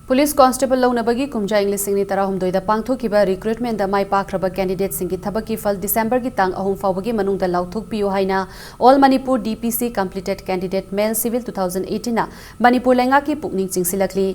ꯄꯨꯂꯤꯁ ꯀꯣꯟꯁꯇꯦꯕꯜ ꯂꯧꯅꯕꯒꯤ ꯀꯨꯝꯖꯥ ꯏꯪ ꯂꯤꯁꯤꯡ ꯑꯅꯤ ꯇꯔꯥꯍꯨꯝꯗꯣꯏꯗ ꯄꯥꯡꯊꯣꯛꯈꯤꯕ ꯔꯤꯀ꯭ꯔꯨꯠꯃꯦꯟꯗ ꯃꯥꯏ ꯄꯥꯛꯈ꯭ꯔꯕ ꯀꯦꯟꯗꯤꯗꯦꯠꯁꯤꯡꯒꯤ ꯊꯕꯛꯀꯤ ꯐꯜ ꯗꯤꯁꯦꯝꯕꯔꯒꯤ ꯇꯥꯡ ꯑꯍꯨꯝ ꯐꯥꯎꯕꯒꯤ ꯃꯅꯨꯡꯗ ꯂꯥꯎꯊꯣꯛꯄꯤꯌꯨ ꯍꯥꯏꯅ All Manipur D P C Completed Candidate Male Civil two thousand eighteen ꯅ ꯃꯅꯤꯄꯨꯔ ꯂꯩꯉꯥꯛꯀꯤ ꯄꯨꯛꯅꯤꯡ ꯆꯤꯡꯁꯤꯜꯂꯛꯂꯤ꯫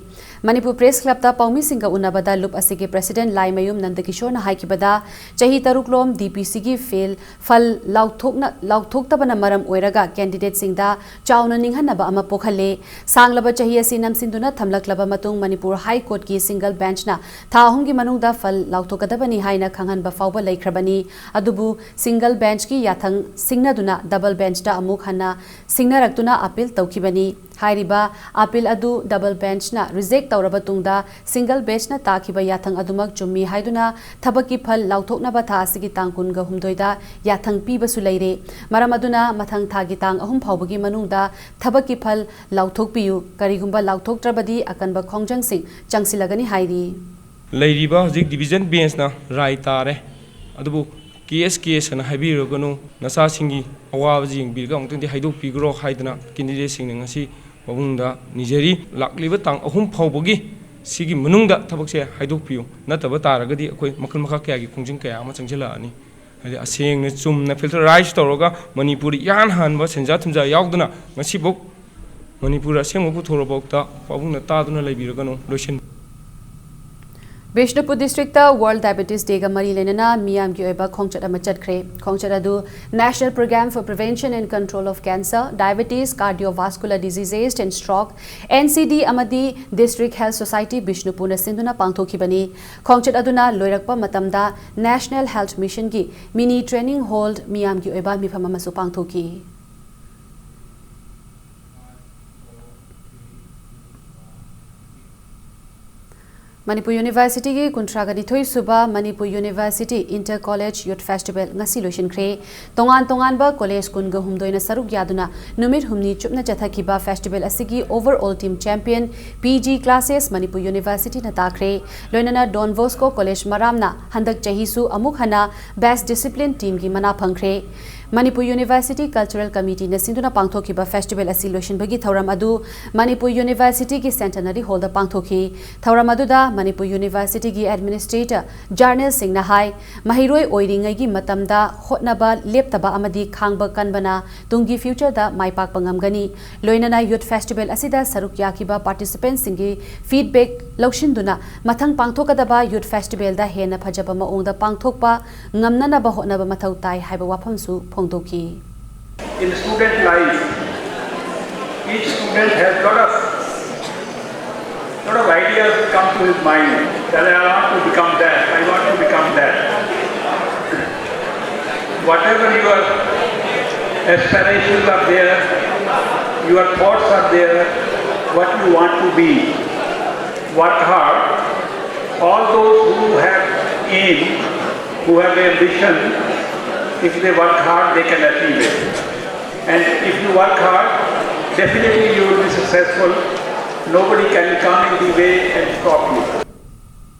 ꯃꯅꯤꯄꯨꯔ ꯄ꯭ꯔꯦꯁ ꯀ꯭ꯂꯕꯇ ꯄꯥꯎꯃꯤꯁꯤꯡꯒ ꯎꯅꯕꯗ ꯂꯨꯞ ꯑꯁꯤꯒꯤ ꯄ꯭ꯔꯁꯤꯗꯦꯟ ꯂꯥꯏꯃꯌꯨꯝ ꯅꯟꯗꯀꯤꯁꯣꯔꯅ ꯍꯥꯏꯈꯤꯕꯗ, ꯆꯍꯤ ꯇꯔꯨꯛꯂꯣꯝ D P C ꯒꯤ ꯐꯦꯜ ꯐꯜ ꯂꯥꯎꯊꯣꯛꯅ-, ꯂꯥꯎꯊꯣꯛꯇꯕꯅ ꯃꯔꯝ ꯑꯣꯏꯔꯒ ꯀꯦꯟꯗꯤꯗꯦꯠꯁꯤꯡꯗ ꯆꯥꯎꯅ ꯅꯤꯡꯍꯟꯅꯕ ꯑꯃ ꯄꯣꯛꯍꯜꯂꯦ꯫ ꯁꯥꯡꯂꯕ ꯆꯍꯤ ꯑꯁꯤ ꯅꯝꯁꯤꯟꯗꯨꯅ ꯊꯝꯂꯛꯂꯕ ꯃꯇꯨꯡ ꯃꯅꯤꯄꯨꯔ ꯍꯥꯏ ꯀꯣꯔꯠꯀꯤ ꯁꯤꯡꯒꯜ ꯕꯦꯟꯆꯅ ꯊꯥ ꯑꯍꯨꯝꯒꯤ ꯃꯅꯨꯡꯗ ꯐꯜ ꯂꯥꯎꯊꯣꯛꯀꯗꯕꯅꯤ ꯍꯥꯏꯅ ꯈꯪꯍꯟꯕ ꯐꯥꯎꯕ ꯂꯩꯈ꯭ꯔꯕꯅꯤ꯫ ꯑꯗꯨꯕꯨ ꯁꯤꯡꯒꯜ ꯕꯦꯟꯆꯀꯤ ꯌꯥꯊꯪ ꯁꯤꯡꯅꯗꯨꯅ ꯗꯕꯜ ꯕꯦꯟꯆꯇ ꯑꯃꯨꯛ ꯍꯟꯅ ꯁꯤꯡꯅꯔꯛꯇꯨꯅ ꯑꯄꯤꯜ ꯇꯧꯈꯤꯕꯅꯤ꯫ ꯍꯥꯏꯔꯤꯕ ꯑꯄꯤꯜ ꯑꯗꯨ ꯗꯕꯜ ꯕꯦꯟꯆꯅ ꯔꯤꯖꯦꯛ ꯇꯧꯔꯕ ꯇꯨꯡꯗ ꯁꯤꯡꯒꯜ ꯕꯦꯟꯆꯅ ꯇꯥꯈꯤꯕ ꯌꯥꯊꯪ ꯑꯗꯨꯃꯛ ꯆꯨꯝꯃꯤ ꯍꯥꯏꯗꯨꯅ ꯊꯕꯛꯀꯤ ꯐꯜ ꯂꯥꯎꯊꯣꯛꯅꯕ ꯊꯥ ꯑꯁꯤꯒꯤ ꯇꯥꯡ ꯀꯨꯟꯒ ꯍꯨꯝꯗꯣꯏꯗ ꯌꯥꯊꯪ ꯄꯤꯕꯁꯨ ꯂꯩꯔꯦ꯫ ꯃꯔꯝ ꯑꯗꯨꯅ ꯃꯊꯪ ꯊꯥꯒꯤ ꯇꯥꯡ ꯑꯍꯨꯝ ꯐꯥꯎꯕꯒꯤ ꯃꯅꯨꯡꯗ ꯊꯕꯛꯀꯤ ꯐꯜ ꯂꯥꯎꯊꯣꯛꯄꯤꯌꯨ꯫ ꯀꯔꯤꯒꯨꯝꯕ ꯂꯥꯎꯊꯣꯛꯇ꯭ꯔꯕꯗꯤ ꯑꯀꯟꯕ ꯈꯣꯡꯖꯪꯁꯤꯡ ꯆꯪꯁꯤꯜꯂꯒꯅꯤ ꯍꯥꯏꯔꯤ꯫ ꯂꯩꯔꯤꯕ ꯍꯧꯖꯤꯛ ꯗꯤꯚꯤꯖꯟ ꯕꯦꯟꯆꯅ ꯔꯥꯏ ꯇꯥꯔꯦ, ꯑꯗꯨꯕꯨ ꯀꯦꯁ ꯀꯦꯁ ꯑꯅ ꯍꯥꯏꯕꯤꯔꯒꯅꯨ, ꯅꯆꯥꯁꯤꯡꯒꯤ ꯑꯋꯥꯕꯁꯤ ꯌꯦꯡꯕꯤꯔꯒ ꯑꯃꯨꯛꯇꯪꯗꯤ ꯍꯥꯏꯗꯣꯛꯄꯤꯈ꯭ꯔꯣ ꯍꯥꯏꯗꯅ ꯀꯦꯟꯗꯤꯗꯦꯠꯁꯤꯡꯅ ꯉꯁꯤ ꯄꯥꯕꯨꯡꯗ ꯅꯤꯖꯔꯤ꯫ ꯂꯥꯛꯂꯤꯕ ꯇꯥꯡ ꯑꯍꯨꯝ ꯐꯥꯎꯕꯒꯤ ꯁꯤꯒꯤ ꯃꯅꯨꯡꯗ ꯊꯕꯛꯁꯦ ꯍꯥꯏꯗꯣꯛꯄꯤꯌꯨ, ꯅꯠꯇꯕ ꯇꯥꯔꯒꯗꯤ ꯑꯩꯈꯣꯏ ꯃꯈꯜ ꯃꯈꯥ ꯀꯌꯥꯒꯤ ꯈꯣꯡꯖꯪ ꯀꯌꯥ ꯑꯃ ꯆꯪꯁꯤꯜꯂꯛꯑꯅꯤ꯫ ꯍꯥꯏꯗꯤ ꯑꯁꯦꯡꯅ ꯆꯨꯝꯅ ꯐꯤꯜꯇꯔꯥꯏꯁ ꯇꯧꯔꯒ ꯃꯅꯤꯄꯨꯔꯗ ꯏꯍꯥꯟ ꯍꯥꯟꯕ ꯁꯦꯟꯖꯥ ꯊꯨꯝꯖꯥ ꯌꯥꯎꯗꯅ ꯉꯁꯤꯐꯥꯎ ꯃꯅꯤꯄꯨꯔ ꯑꯁꯦꯡꯕ ꯄꯨꯊꯣꯔꯛꯐꯥꯎꯗ ꯄꯥꯕꯨꯡꯅ ꯇꯥꯗꯨꯅ ꯂꯩꯕꯤꯔꯒꯅꯨ꯫ ꯂꯣꯏꯁꯤꯟ꯫ ꯕꯤꯁꯅꯨꯄꯨꯔ ꯗꯤꯁꯇ꯭ꯔꯤꯛꯇ ꯋꯥꯔꯜꯗ ꯗꯥꯏꯕꯦꯇꯤꯁ ꯗꯦꯒ ꯃꯔꯤ ꯂꯩꯅꯅ ꯃꯤꯌꯥꯝꯒꯤ ꯑꯣꯏꯕ ꯈꯣꯡꯆꯠ ꯑꯃ ꯆꯠꯈ꯭ꯔꯦ꯫ ꯈꯣꯡꯆꯠ ꯑꯗꯨ National Programme for Prevention and Control of Cancer, Diabetes, Cardiovascular Diseases and Stroke, N C D, ꯑꯃꯗꯤ District Health Society ꯕꯤꯁꯅꯨꯄꯨꯔꯅ ꯁꯤꯟꯗꯨꯅ ꯄꯥꯡꯊꯣꯛꯈꯤꯕꯅꯤ꯫ ꯈꯣꯡꯆꯠ ꯑꯗꯨꯅ ꯂꯣꯏꯔꯛꯄ ꯃꯇꯝꯗ National Health Missionꯒꯤ mini training hall ꯃꯤꯌꯥꯝꯒꯤ ꯑꯣꯏꯕ ꯃꯤꯐꯝ ꯑꯃꯁꯨ ꯄꯥꯡꯊꯣꯛꯈꯤ꯫ ꯃꯅꯤꯄꯨꯔ ꯌꯨꯅꯤꯚꯔꯁꯤꯇꯤꯒꯤ ꯀꯨꯟꯊ꯭ꯔꯥꯒ ꯅꯤꯊꯣꯏ ꯁꯨꯕ ꯃꯅꯤꯄꯨꯔ ꯌꯨꯅꯤꯚꯔꯁꯤꯇꯤ ꯏꯟꯇꯔ ꯀꯣꯂꯦꯖ ꯌꯨꯠ ꯐꯦꯁꯇꯤꯚꯦꯜ ꯉꯁꯤ ꯂꯣꯏꯁꯤꯟꯈ꯭ꯔꯦ꯫ ꯇꯣꯉꯥꯟ ꯇꯣꯉꯥꯟꯕ ꯀꯣꯂꯦꯖ ꯀꯨꯟꯒ ꯍꯨꯝꯗꯣꯏꯅ ꯁꯔꯨꯛ ꯌꯥꯗꯨꯅ ꯅꯨꯃꯤꯠ ꯍꯨꯝꯅꯤ ꯆꯨꯞꯅ ꯆꯠꯊꯈꯤꯕ ꯐꯦꯁꯇꯤꯚꯦꯜ ꯑꯁꯤꯒꯤ overall team champion P G Classes ꯃꯅꯤꯄꯨꯔ ꯌꯨꯅꯤꯚꯔꯁꯤꯇꯤꯅ ꯇꯥꯈ꯭ꯔꯦ꯫ ꯂꯣꯏꯅꯅ Don Bosco College ꯃꯔꯥꯝꯅ ꯍꯟꯗꯛ ꯆꯍꯤꯁꯨ ꯑꯃꯨꯛ ꯍꯟꯅ Best Discipline Teamꯒꯤ ꯃꯅꯥ ꯐꯪꯈ꯭ꯔꯦ꯫ ꯃꯅꯤꯄꯨꯔ ꯌꯨꯅꯤꯚꯔꯁꯤꯇꯤ ꯀꯜꯆꯔꯦꯜ ꯀꯃꯤꯇꯤꯅ ꯁꯤꯟꯗꯨꯅ ꯄꯥꯡꯊꯣꯛꯈꯤꯕ ꯐꯦꯁꯇꯤꯚꯦꯜ ꯑꯁꯤ ꯂꯣꯏꯁꯤꯟꯕꯒꯤ ꯊꯧꯔꯝ ꯑꯗꯨ ꯃꯅꯤꯄꯨꯔ ꯌꯨꯅꯤꯚꯔꯁꯤꯇꯤꯒꯤ ꯁꯦꯟꯇꯅꯔꯤ ꯍꯣꯜꯗ ꯄꯥꯡꯊꯣꯛꯈꯤ꯫ ꯊꯧꯔꯝ ꯑꯗꯨꯗ ꯃꯅꯤꯄꯨꯔ ꯌꯨꯅꯤꯚꯔꯁꯤꯇꯤꯒꯤ ꯑꯦꯗꯃꯤꯅꯤꯁꯇ꯭ꯔꯦꯇꯔ ꯖꯥꯔꯅꯦꯜꯁꯤꯡꯅ ꯍꯥꯏ, ꯃꯍꯩꯔꯣꯏ ꯑꯣꯏꯔꯤꯉꯩꯒꯤ ꯃꯇꯝꯗ ꯍꯣꯠꯅꯕ ꯂꯦꯞꯇꯕ ꯑꯃꯗꯤ ꯈꯥꯡꯕ ꯀꯟꯕꯅ ꯇꯨꯡꯒꯤ ꯐ꯭ꯌꯨꯆꯔꯗ ꯃꯥꯏ ꯄꯥꯛꯄ ꯉꯝꯒꯅꯤ꯫ ꯂꯣꯏꯅꯅ ꯌꯨꯠ ꯐꯦꯁꯇꯤꯚꯦꯜ ꯑꯁꯤꯗ ꯁꯔꯨꯛ ꯌꯥꯈꯤꯕ ꯄꯥꯔꯇꯤꯁꯤꯄꯦꯟꯠꯁꯤꯡꯒꯤ ꯐꯤꯗꯕꯦꯛ ꯂꯧꯁꯤꯟꯗꯨꯅ ꯃꯊꯪ ꯄꯥꯡꯊꯣꯛꯀꯗꯕ ꯌꯨꯠ ꯐꯦꯁꯇꯤꯚꯦꯜꯗ ꯍꯦꯟꯅ ꯐꯖꯕ ꯃꯑꯣꯡꯗ ꯄꯥꯡꯊꯣꯛꯄ ꯉꯝꯅꯅꯕ ꯍꯣꯠꯅꯕ ꯃꯊꯧ ꯇꯥꯏ ꯍꯥꯏꯕ ꯋꯥꯐꯝꯁꯨ ꯐꯣꯡꯗꯣꯛꯈꯤ꯫ In student life, each student has lot of lot of ideas come to his mind that I want to become that, I want to become that. Whatever your aspirations are there, your thoughts are there, what you want to be, work hard. All those who have aim, who have ambition, if they work hard, they can achieve it. And if you work hard, definitely you will be successful. Nobody can come in the way and stop you.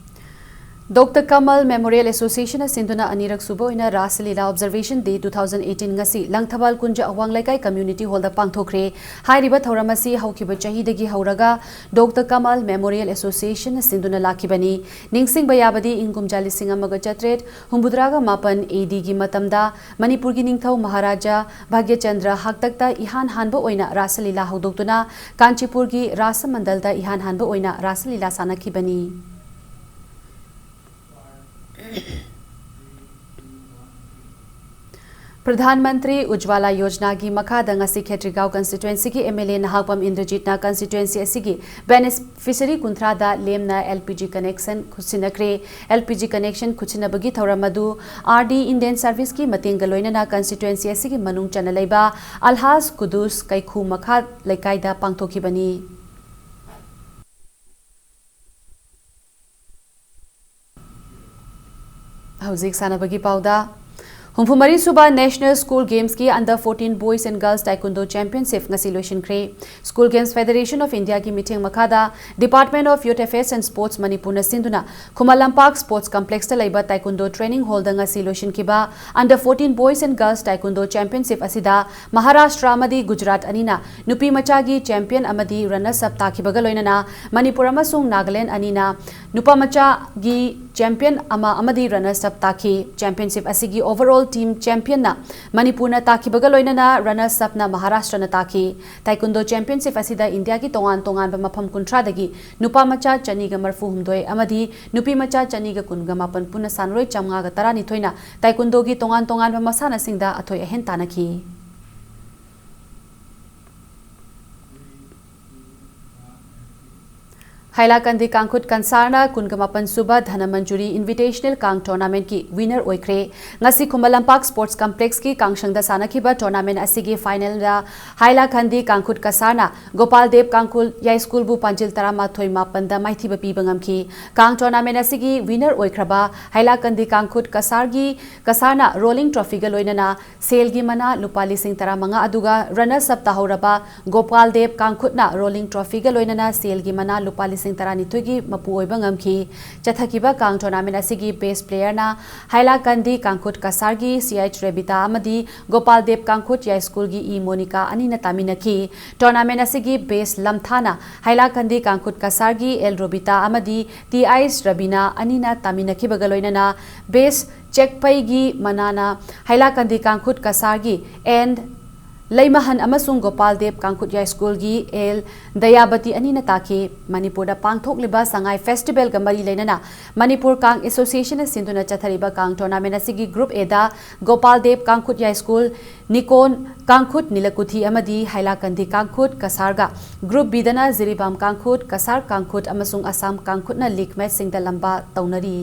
Doctor Kamal memorial ꯑꯦꯁꯣꯁꯤꯌꯦꯁꯟꯅ ꯁꯤꯟꯗꯨꯅ ꯑꯅꯤꯔꯛ ꯁꯨꯕ ꯑꯣꯏꯅ Ras Lila observation day two thousand eighteen ꯉꯁꯤ ꯂꯪꯊꯕꯥꯜ ꯀꯨꯟꯖ ꯑꯋꯥꯡ ꯂꯩꯀꯥꯏ ꯀꯝꯃ꯭ꯌꯨꯅꯤꯇꯤ ꯍꯣꯜꯗ ꯄꯥꯡꯊꯣꯛꯈ꯭ꯔꯦ꯫ ꯍꯥꯏꯔꯤꯕ ꯊꯧꯔꯝ ꯑꯁꯤ ꯍꯧꯈꯤꯕ ꯆꯍꯤꯗꯒꯤ ꯍꯧꯔꯒ ꯗꯣꯛꯇꯔ ꯀꯃꯜ ꯃꯦꯃꯣꯔꯤꯌꯦꯜ ꯑꯦꯁꯣꯁꯤꯌꯦꯁꯟꯅ ꯁꯤꯟꯗꯨꯅ ꯂꯥꯛꯈꯤꯕꯅꯤ꯫ ꯅꯤꯡꯁꯤꯡꯕ ꯌꯥꯕꯗꯤ ꯏꯪ ꯀꯨꯝꯖꯥ ꯂꯤꯁꯤꯡ ꯑꯃꯒ ꯆꯥꯇ꯭ꯔꯦꯠ ꯍꯨꯝꯐꯨꯇꯔꯥꯒ ꯃꯥꯄꯟ A Dꯒꯤ ꯃꯇꯝꯗ ꯃꯅꯤꯄꯨꯔꯒꯤ ꯅꯤꯡꯊꯧ ꯃꯍꯥꯔꯥꯖꯥ ꯚꯥꯒ꯭ꯌꯆꯟꯗ꯭ꯔ ꯍꯥꯛꯇꯛꯇ ꯏꯍꯥꯟ ꯍꯥꯟꯕ ꯑꯣꯏꯅ ꯔꯥꯁ ꯂꯤꯂꯥ ꯍꯧꯗꯣꯛꯇꯨꯅ ꯀꯥꯟꯆꯤꯄꯨꯔꯒꯤ ꯔꯥꯁ ꯃꯟꯗꯜꯗ ꯏꯍꯥꯟ ꯍꯥꯟꯕ ꯑꯣꯏꯅ ꯔꯥꯁ ꯂꯤꯂꯥ ꯁꯥꯟꯅꯈꯤꯕꯅꯤ꯫ ꯄ꯭ꯔꯙꯥꯟ ꯃꯟꯇ꯭ꯔꯤ ꯎꯖ꯭ꯋꯥꯂꯥ ꯌꯣꯖꯅꯥꯒꯤ ꯃꯈꯥꯗ ꯉꯁꯤ ꯈꯦꯇ꯭ꯔꯤꯒꯥꯎ ꯀꯟꯁꯇꯤꯇ꯭ꯋꯦꯟꯁꯤꯒꯤ ꯑꯦꯝ ꯑꯦꯜ ꯑꯦ ꯅꯍꯥꯛꯄꯝ ꯏꯟꯗ꯭ꯔꯖꯤꯠꯅ ꯀꯟꯁꯇꯤꯇ꯭ꯋꯦꯟꯁꯤ ꯑꯁꯤꯒꯤ ꯕꯦꯅꯤꯐꯤꯁꯔꯤ ꯀꯨꯟꯊ꯭ꯔꯥꯗ ꯂꯦꯝꯅ ꯑꯦꯜ ꯄꯤ ꯖꯤ ꯀꯅꯦꯛꯁꯟ ꯈꯨꯠꯁꯤꯟꯅꯈ꯭ꯔꯦ꯫ ꯑꯦꯜ ꯄꯤ ꯖꯤ ꯀꯅꯦꯛꯁꯟ ꯈꯨꯠꯁꯤꯟꯅꯕꯒꯤ ꯊꯧꯔꯝ ꯑꯗꯨ ꯑꯥꯔ ꯗꯤ ꯏꯟꯗꯤꯌꯟ ꯁꯔꯚꯤꯁꯀꯤ ꯃꯇꯦꯡꯒ ꯂꯣꯏꯅꯅ ꯀꯟꯁꯇꯤꯇ꯭ꯋꯦꯟꯁꯤ ꯑꯁꯤꯒꯤ ꯃꯅꯨꯡ ꯆꯟꯅ ꯂꯩꯕ ꯑꯜꯍꯥꯖ ꯀꯨꯗꯨꯁ ꯀꯩꯈꯨ ꯃꯈꯥ ꯂꯩꯀꯥꯏꯗ ꯄꯥꯡꯊꯣꯛꯈꯤꯕꯅꯤ꯫ ꯍꯧꯖꯤꯛ ꯁꯥꯟꯅꯕꯒꯤ ꯄꯥꯎꯗ꯫ ꯍꯨꯝꯐꯨꯃꯔꯤ ꯁꯨꯕ National School Gamesꯀꯤ Under fourteen Boys and Girls Taekwondo Championship ꯉꯁꯤ ꯂꯣꯏꯁꯤꯟꯈ꯭ꯔꯦ꯫ School Games Federation of Indiaꯒꯤ ꯃꯤꯠꯌꯦꯡ ꯃꯈꯥꯗ Department of Youth Affairs and Sports ꯃꯅꯤꯄꯨꯔꯅ ꯁꯤꯟꯗꯨꯅ ꯈꯨꯃꯟ ꯂꯝꯄꯥꯛ Sports Complexꯇ ꯂꯩꯕ Taekwondo Training Hallꯗ ꯉꯁꯤ ꯂꯣꯏꯁꯤꯟꯈꯤꯕ Under fourteen Boys and Girls Taekwondo Championship ꯑꯁꯤꯗ ꯃꯍꯥꯔꯥꯁꯇ꯭ꯔ ꯑꯃꯗꯤ ꯒꯨꯖꯔꯥꯠ ꯑꯅꯤꯅ ꯅꯨꯄꯤ ꯃꯆꯥꯒꯤ champion ꯑꯃꯗꯤ runners up ꯇꯥꯈꯤꯕꯒ ꯂꯣꯏꯅꯅ ꯃꯅꯤꯄꯨꯔ ꯑꯃꯁꯨꯡ ꯅꯥꯒꯥꯂꯦꯟ ꯑꯅꯤꯅ ꯅꯨꯄꯥ ꯃꯆꯥꯒꯤ champion ꯑꯃ ꯑꯃꯗꯤ runners up ꯇꯥꯈꯤ꯫ Championship ꯑꯁꯤꯒꯤ overall team championꯅ ꯃꯅꯤꯄꯨꯔꯅ ꯇꯥꯈꯤꯕꯒ ꯂꯣꯏꯅꯅ runners upꯅ ꯃꯍꯥꯔꯥꯁꯇ꯭ꯔꯅ ꯇꯥꯈꯤ꯫ Taekwondo Championship ꯑꯁꯤꯗ ꯏꯟꯗꯤꯌꯥꯒꯤ ꯇꯣꯉꯥꯟ ꯇꯣꯉꯥꯟꯕ ꯃꯐꯝ ꯀꯨꯟꯊ꯭ꯔꯥꯗꯒꯤ ꯅꯨꯄꯥ ꯃꯆꯥ ꯆꯅꯤꯒ ꯃꯔꯐꯨ ꯍꯨꯝꯗꯣꯏ ꯑꯃꯗꯤ ꯅꯨꯄꯤ ꯃꯆꯥ ꯆꯅꯤꯒ ꯀꯨꯟꯒ ꯃꯥꯄꯟ ꯄꯨꯟꯅ ꯁꯥꯟꯅꯔꯣꯏ ꯆꯥꯝꯃꯉꯥꯒ ꯇꯔꯥꯅꯤꯊꯣꯏꯅ Taekwondoꯒꯤ ꯇꯣꯉꯥꯟ ꯇꯣꯉꯥꯟꯕ ꯃꯁꯥꯟꯅꯁꯤꯡꯗ ꯑꯊꯣꯏ ꯑꯍꯦꯟ ꯇꯥꯟꯅꯈꯤ꯫ ꯍꯥꯏꯂꯥꯀꯟꯗꯤ ꯀꯥꯡꯈꯨꯠ ꯀꯟꯁꯥꯔꯅ ꯀꯨꯟꯒ ꯃꯥꯄꯟ ꯁꯨꯕ ꯙꯅꯃꯟꯖꯨꯔꯤ Invitational ꯀꯥꯡ Tournamentꯀꯤ winner ꯑꯣꯏꯈ꯭ꯔꯦ꯫ ꯉꯁꯤ ꯈꯨꯃꯟ ꯂꯝꯄꯥꯛ Sports Complexꯀꯤ ꯀꯥꯡꯁꯪꯗ ꯁꯥꯟꯅꯈꯤꯕ tournament ꯑꯁꯤꯒꯤ finalꯗ ꯍꯥꯏꯂꯥꯀꯟꯗꯤ ꯀꯥꯡꯈꯨꯠ ꯀꯁꯥꯔꯅ ꯒꯣꯄꯥꯜ ꯗꯦꯕ ꯀꯥꯡꯈꯨꯜ ꯌꯥꯏꯁ꯭ꯀꯨꯜꯕꯨ ꯄꯥꯟꯖꯤꯜ ꯇꯔꯥꯃꯥꯊꯣꯏ ꯃꯥꯄꯟꯗ ꯃꯥꯏꯊꯤꯕ ꯄꯤꯕ ꯉꯝꯈꯤ꯫ ꯀꯥꯡ tournamentꯑꯁꯤꯒꯤ winner ꯑꯣꯏꯈ꯭ꯔꯕ ꯍꯥꯏꯂꯥꯀꯟꯗꯤ ꯀꯥꯡꯈꯨꯠ ꯀꯁꯥꯔꯒꯤ, ꯀꯁꯥꯔꯅ rolling trophyꯒ ꯂꯣꯏꯅꯅ ꯁꯦꯜꯒꯤ ꯃꯅꯥ ꯂꯨꯄꯥ ꯂꯤꯁꯤꯡ ꯇꯔꯥꯃꯉꯥ ꯑꯗꯨꯒ runners up ꯇꯥꯍꯧꯔꯕ ꯒꯣꯄꯥꯜ ꯗꯦꯕ ꯀꯥꯡꯈꯨꯠꯅ rolling trophyꯒ ꯂꯣꯏꯅꯅ ꯁꯦꯜꯒꯤ ꯃꯅꯥ ꯂꯨꯄꯥ ꯂꯤꯁꯤꯡ ꯇꯔꯥꯅꯤꯊꯣꯏꯒꯤ ꯃꯄꯨ ꯑꯣꯏꯕ ꯉꯝꯈꯤ꯫ ꯆꯠꯊꯈꯤꯕ ꯀꯥꯡ tournament ꯑꯁꯤꯒꯤ best playerꯅ ꯍꯥꯏꯂꯥꯀꯟꯗꯤ ꯀꯥꯡꯈꯨꯠ ꯀꯁꯥꯔꯒꯤ ꯁꯤ ꯑꯩꯆ ꯔꯦꯕꯤꯇꯥ ꯑꯃꯗꯤ ꯒꯣꯄꯥꯜ ꯗꯦꯕ ꯀꯥꯡꯈꯨꯠ ꯌꯥꯏꯁ꯭ꯀꯨꯜꯒꯤ ꯏ ꯃꯣꯅꯤꯀꯥ ꯑꯅꯤꯅ ꯇꯥꯃꯤꯟꯅꯈꯤ꯫ Tournament ꯑꯁꯤꯒꯤ best ꯂꯝꯊꯥꯅ ꯍꯥꯏꯂꯥꯀꯟꯗꯤ ꯀꯥꯡꯈꯨꯠ ꯀꯁꯥꯔꯒꯤ ꯑꯦꯜ ꯔꯣꯕꯤꯇꯥ ꯑꯃꯗꯤ ꯇꯤ ꯑꯩꯆ ꯔꯕꯤꯅꯥ ꯑꯅꯤꯅ ꯇꯥꯃꯤꯟꯅꯈꯤꯕꯒ ꯂꯣꯏꯅꯅ best ꯆꯦꯛꯄꯩꯒꯤ ꯃꯅꯥꯅ ꯍꯥꯏꯂꯥꯀꯟꯗꯤ ꯀꯥꯡꯈꯨꯠ ꯀꯁꯥꯔꯒꯤ ꯑꯦꯟ ꯂꯩꯃꯍꯟ ꯑꯃꯁꯨꯡ ꯒꯣꯄꯥꯜ ꯗꯦꯕ ꯀꯥꯡꯈꯨꯠꯌꯥꯏ ꯁ꯭ꯀꯨꯜꯒꯤ ꯑꯦꯜ ꯗꯌꯥꯕꯇꯤ ꯑꯅꯤꯅ ꯇꯥꯈꯤ꯫ ꯃꯅꯤꯄꯨꯔꯗ ꯄꯥꯡꯊꯣꯛꯂꯤꯕ ꯁꯉꯥꯏ ꯐꯦꯁꯇꯤꯚꯦꯜꯒ ꯃꯔꯤ ꯂꯩꯅꯅ ꯃꯅꯤꯄꯨꯔ ꯀꯥꯡ ꯑꯦꯁꯣꯁꯤꯌꯦꯁꯟꯅ ꯁꯤꯟꯗꯨꯅ ꯆꯠꯊꯔꯤꯕ ꯀꯥꯡ ꯇꯣꯔꯅꯥꯃꯦꯟ ꯑꯁꯤꯒꯤ ꯒ꯭ꯔꯨꯞ ꯑꯦꯗ ꯒꯣꯄꯥꯜ ꯗꯦꯕ ꯀꯥꯡꯈꯨꯠꯌꯥꯏ ꯁ꯭ꯀꯨꯜ, ꯅꯤꯀꯣꯟ ꯀꯥꯡꯈꯨꯠ ꯅꯤꯂꯀꯨꯊꯤ ꯑꯃꯗꯤ ꯍꯥꯏꯂꯥꯀꯟꯗꯤ ꯀꯥꯡꯈꯨꯠ ꯀꯁꯥꯔꯒ, ꯒ꯭ꯔꯨꯞ ꯕꯤꯗꯅ ꯖꯤꯔꯤꯕꯥꯝ ꯀꯥꯡꯈꯨꯠ, ꯀꯁꯥꯔ ꯀꯥꯡꯈꯨꯠ ꯑꯃꯁꯨꯡ ꯑꯁꯥꯝ ꯀꯥꯡꯈꯨꯠꯅ ꯂꯤꯒ ꯃꯦꯆꯁꯤꯡꯗ ꯂꯝꯕꯥ ꯇꯧꯅꯔꯤ꯫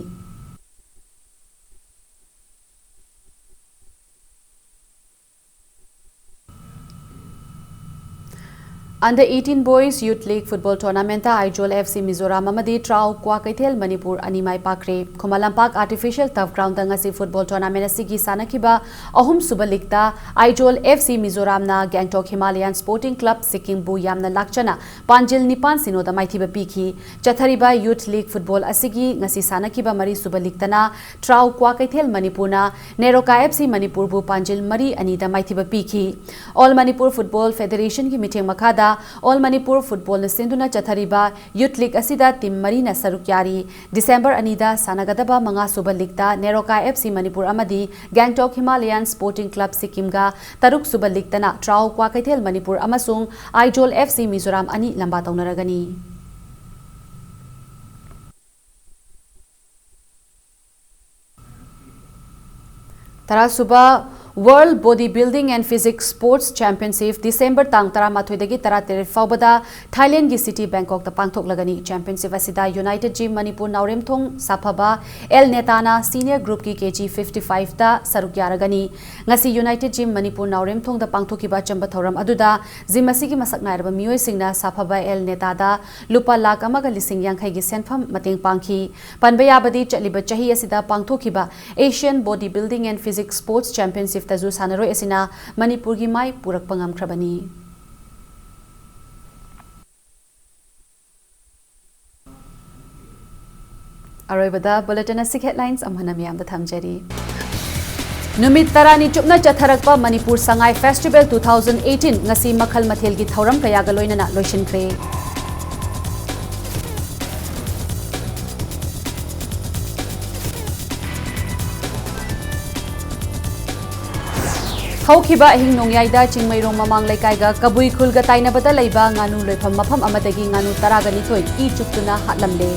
Under eighteen Boys Youth League Football Tournament Aizawl F C Mizoram ꯑꯃꯗꯤ ꯇ꯭ꯔꯥꯎ ꯀ꯭ꯋꯥꯀꯩꯊꯦꯜ ꯃꯅꯤꯄꯨꯔ ꯑꯅꯤ ꯃꯥꯏ ꯄꯥꯛꯈ꯭ꯔꯦ꯫ Khuman Lampak Artificial Turf Ground ꯗ ꯉꯁꯤ football tournament ꯑꯁꯤꯒꯤ ꯁꯥꯟꯅꯈꯤꯕ ꯑꯍꯨꯝꯁꯨꯕ ꯂꯤꯛꯇ ꯑꯥꯏꯖꯣꯜ F C ꯃꯤꯖꯣꯔꯥꯝꯅ ꯒꯦꯡꯇꯣꯛ ꯍꯤꯃꯥꯂꯌꯥꯟ ꯁ꯭ꯄꯣꯔꯇꯤꯡ ꯀ꯭ꯂꯕ ꯁꯤꯛꯀꯤꯝꯕꯨ ꯌꯥꯝꯅ ꯂꯥꯛꯆꯅ ꯄꯥꯟꯖꯤꯜ ꯅꯤꯄꯥꯟ ꯁꯤꯅꯣꯗ ꯃꯥꯏꯊꯤꯕ ꯄꯤꯈꯤ꯫ ꯆꯠꯊꯔꯤꯕ Youth League Football ꯑꯁꯤꯒꯤ ꯉꯁꯤ ꯁꯥꯟꯅꯈꯤꯕ ꯃꯔꯤꯁꯨꯕ ꯂꯤꯛꯇꯅ ꯇ꯭ꯔꯥꯎ ꯀ꯭ꯋꯥꯀꯩꯊꯦꯜ ꯃꯅꯤꯄꯨꯔꯅ ꯅꯦꯔꯣꯀꯥ F C ꯃꯅꯤꯄꯨꯔꯕꯨ ꯄꯥꯟꯖꯤꯜ ꯃꯔꯤ ꯑꯅꯤꯗ ꯃꯥꯏꯊꯤꯕ ꯄꯤꯈꯤ꯫ All Manipur Football Federation ꯒꯤ ꯃꯤꯠꯌꯦꯡ ꯃꯈꯥꯗ All Manipur Football ꯅ ꯁꯤꯟꯗꯨꯅ ꯆꯠꯊꯔꯤꯕ Youth League ꯑꯁꯤꯗ team ꯃꯔꯤꯅ ꯁꯔꯨꯛ ꯌꯥꯔꯤ꯫ ꯗꯤꯁꯦꯝꯕꯔ ꯑꯅꯤꯗ ꯁꯥꯟꯅꯒꯗꯕ ꯃꯉꯥꯁꯨꯕ ꯂꯤꯛꯇ ꯅꯦꯔꯣꯀꯥ F C ꯃꯅꯤꯄꯨꯔ ꯑꯃꯗꯤ ꯒꯦꯡꯇꯣꯛ ꯍꯤꯃꯥꯂꯌꯥꯟ ꯁ꯭ꯄꯣꯔꯇꯤꯡ ꯀ꯭ꯂꯕ ꯁꯤꯛꯀꯤꯝꯒ, ꯇꯔꯨꯛꯁꯨꯕ ꯂꯤꯛꯇꯅ ꯇ꯭ꯔꯥꯎ ꯀ꯭ꯋꯥꯀꯩꯊꯦꯜ ꯃꯅꯤꯄꯨꯔ ꯑꯃꯁꯨꯡ ꯑꯥꯏꯖꯣꯜ F C ꯃꯤꯖꯣꯔꯥꯝ ꯑꯅꯤ ꯂꯝꯕꯥ ꯇꯧꯅꯔꯒꯅꯤ꯫ ꯇꯔꯥꯁꯨꯕ World Body Building and Physique Sports Championship December ꯇꯥꯡ ꯇꯔꯥꯃꯥꯊꯣꯏꯗꯒꯤ ꯇꯔꯥꯇꯔꯦꯠ ꯐꯥꯎꯕꯗ ꯊꯥꯏꯂꯦꯟꯒꯤ city ꯕꯦꯡꯀꯣꯛꯇ ꯄꯥꯡꯊꯣꯛꯂꯒꯅꯤ꯫ Championship ꯑꯁꯤꯗ United Gym ꯃꯅꯤꯄꯨꯔ ꯅꯥꯎꯔꯦꯝꯊꯣꯡ ꯁꯥꯐꯕ ꯑꯦꯜ ꯅꯦꯇꯥꯅ senior group ꯀꯤ K G fifty five ꯇ ꯁꯔꯨꯛ ꯌꯥꯔꯒꯅꯤ꯫ ꯉꯁꯤ United Gym ꯃꯅꯤꯄꯨꯔ ꯅꯥꯎꯔꯦꯝꯊꯣꯡꯗ ꯄꯥꯡꯊꯣꯛꯈꯤꯕ ꯑꯆꯝꯕ ꯊꯧꯔꯝ ꯑꯗꯨꯗ gym ꯑꯁꯤꯒꯤ ꯃꯁꯛ ꯅꯥꯏꯔꯕ ꯃꯤꯑꯣꯏꯁꯤꯡꯅ ꯁꯥꯐꯕ ꯑꯦꯜ ꯅꯦꯇꯥꯗ ꯂꯨꯄꯥ ꯂꯥꯈ ꯑꯃꯒ ꯂꯤꯁꯤꯡ ꯌꯥꯡꯈꯩꯒꯤ ꯁꯦꯟꯐꯝ ꯃꯇꯦꯡ ꯄꯥꯡꯈꯤ꯫ ꯄꯟꯕ ꯌꯥꯕꯗꯤ, ꯆꯠꯂꯤꯕ ꯆꯍꯤ ꯑꯁꯤꯗ ꯄꯥꯡꯊꯣꯛꯈꯤꯕ Asian Body Building and Physique Sports Championship ꯇꯁꯨ ꯁꯥꯟꯅꯔꯣꯏ ꯑꯁꯤꯅ ꯃꯅꯤꯄꯨꯔꯒꯤ ꯃꯥꯏ ꯄꯨꯔꯛꯄ ꯉꯝꯈ꯭ꯔꯕꯅꯤ꯫ ꯑꯔꯣꯏꯕꯗ bulletin ꯑꯁꯤꯒꯤ headlines ꯑꯃꯨꯛ ꯍꯟꯅ ꯃꯤꯌꯥꯝꯗ ꯊꯝꯖꯔꯤ꯫ ꯅꯨꯃꯤꯠ ꯇꯔꯥꯅꯤ ꯆꯨꯞꯅ ꯆꯠꯊꯔꯛꯄ Manipur Sangai Festival two thousand eighteen ꯉꯁꯤ ꯃꯈꯜ ꯃꯊꯦꯜꯒꯤ ꯊꯧꯔꯝ ꯀꯌꯥꯒ ꯂꯣꯏꯅꯅ ꯂꯣꯏꯁꯤꯟꯈ꯭ꯔꯦ꯫ ꯍꯧꯈꯤꯕ ꯑꯍꯤꯡ ꯅꯣꯡꯌꯥꯏꯗ ꯆꯤꯡꯃꯩꯔꯣꯡ ꯃꯃꯥꯡ ꯂꯩꯀꯥꯏꯒ ꯀꯕꯨꯏ ꯈꯨꯜꯒ ꯇꯥꯏꯅꯕꯗ ꯂꯩꯕ ꯉꯥꯅꯨ ꯂꯣꯏꯐꯝ ꯃꯐꯝ ꯑꯃꯗꯒꯤ ꯉꯥꯅꯨ ꯇꯔꯥꯒ ꯅꯤꯊꯣꯏ ꯏ ꯆꯨꯞꯇꯨꯅ ꯍꯥꯠꯂꯝꯂꯦ꯫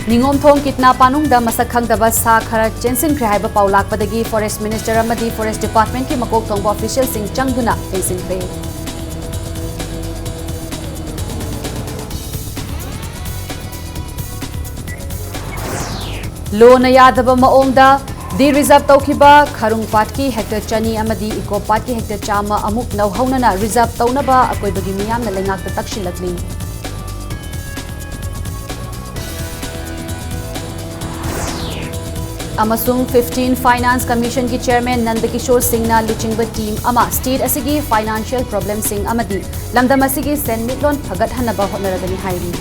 ꯅꯤꯉꯣꯝꯊꯣꯡ ꯀꯤꯠꯅꯥ ꯄꯥꯅꯨꯡꯗ ꯃꯁꯛ ꯈꯪꯗꯕ ꯁꯥ ꯈꯔ ꯆꯦꯟꯁꯤꯟꯈ꯭ꯔꯦ ꯍꯥꯏꯕ ꯄꯥꯎ ꯂꯥꯛꯄꯗꯒꯤ Forest Minister ꯑꯃꯗꯤ Forest Departmentꯀꯤ ꯃꯀꯣꯛ ꯊꯣꯡꯕ officialꯁꯤꯡ ꯆꯪꯗꯨꯅ ꯊꯤꯡꯖꯤꯟꯈ꯭ꯔꯦ꯫ ꯂꯣꯅ ꯌꯥꯗꯕ ꯃꯑꯣꯡꯗ de-reserve ꯇꯧꯈꯤꯕ ꯈꯥꯔꯨꯡ ꯄꯥꯠꯀꯤ hectare ꯆꯅꯤ ꯑꯃꯗꯤ ꯏꯀꯣ ꯄꯥꯠꯀꯤ hectare ꯆꯥꯝꯃ ꯑꯃꯨꯛ ꯂꯧꯍꯧꯅꯅ reserve ꯇꯧꯅꯕ ꯑꯀꯣꯏꯕꯒꯤ ꯃꯤꯌꯥꯝꯅ ꯂꯩꯉꯥꯛꯇ ꯇꯛꯁꯤꯜꯂꯛꯂꯤ꯫ ꯑꯃꯁꯨꯡ fifteen Finance Commissionꯒꯤ Chairman Nanda Kishore ꯁꯤꯡꯅ ꯂꯨꯆꯤꯡꯕ team ꯑꯃ state ꯑꯁꯤꯒꯤ financial problemꯁꯤꯡ ꯑꯃꯗꯤ ꯂꯝꯗꯝ ꯑꯁꯤꯒꯤ ꯁꯦꯟꯃꯤꯠꯂꯣꯟ ꯐꯒꯠꯍꯟꯅꯕ ꯍꯣꯠꯅꯔꯒꯅꯤ ꯍꯥꯏꯔꯤ꯫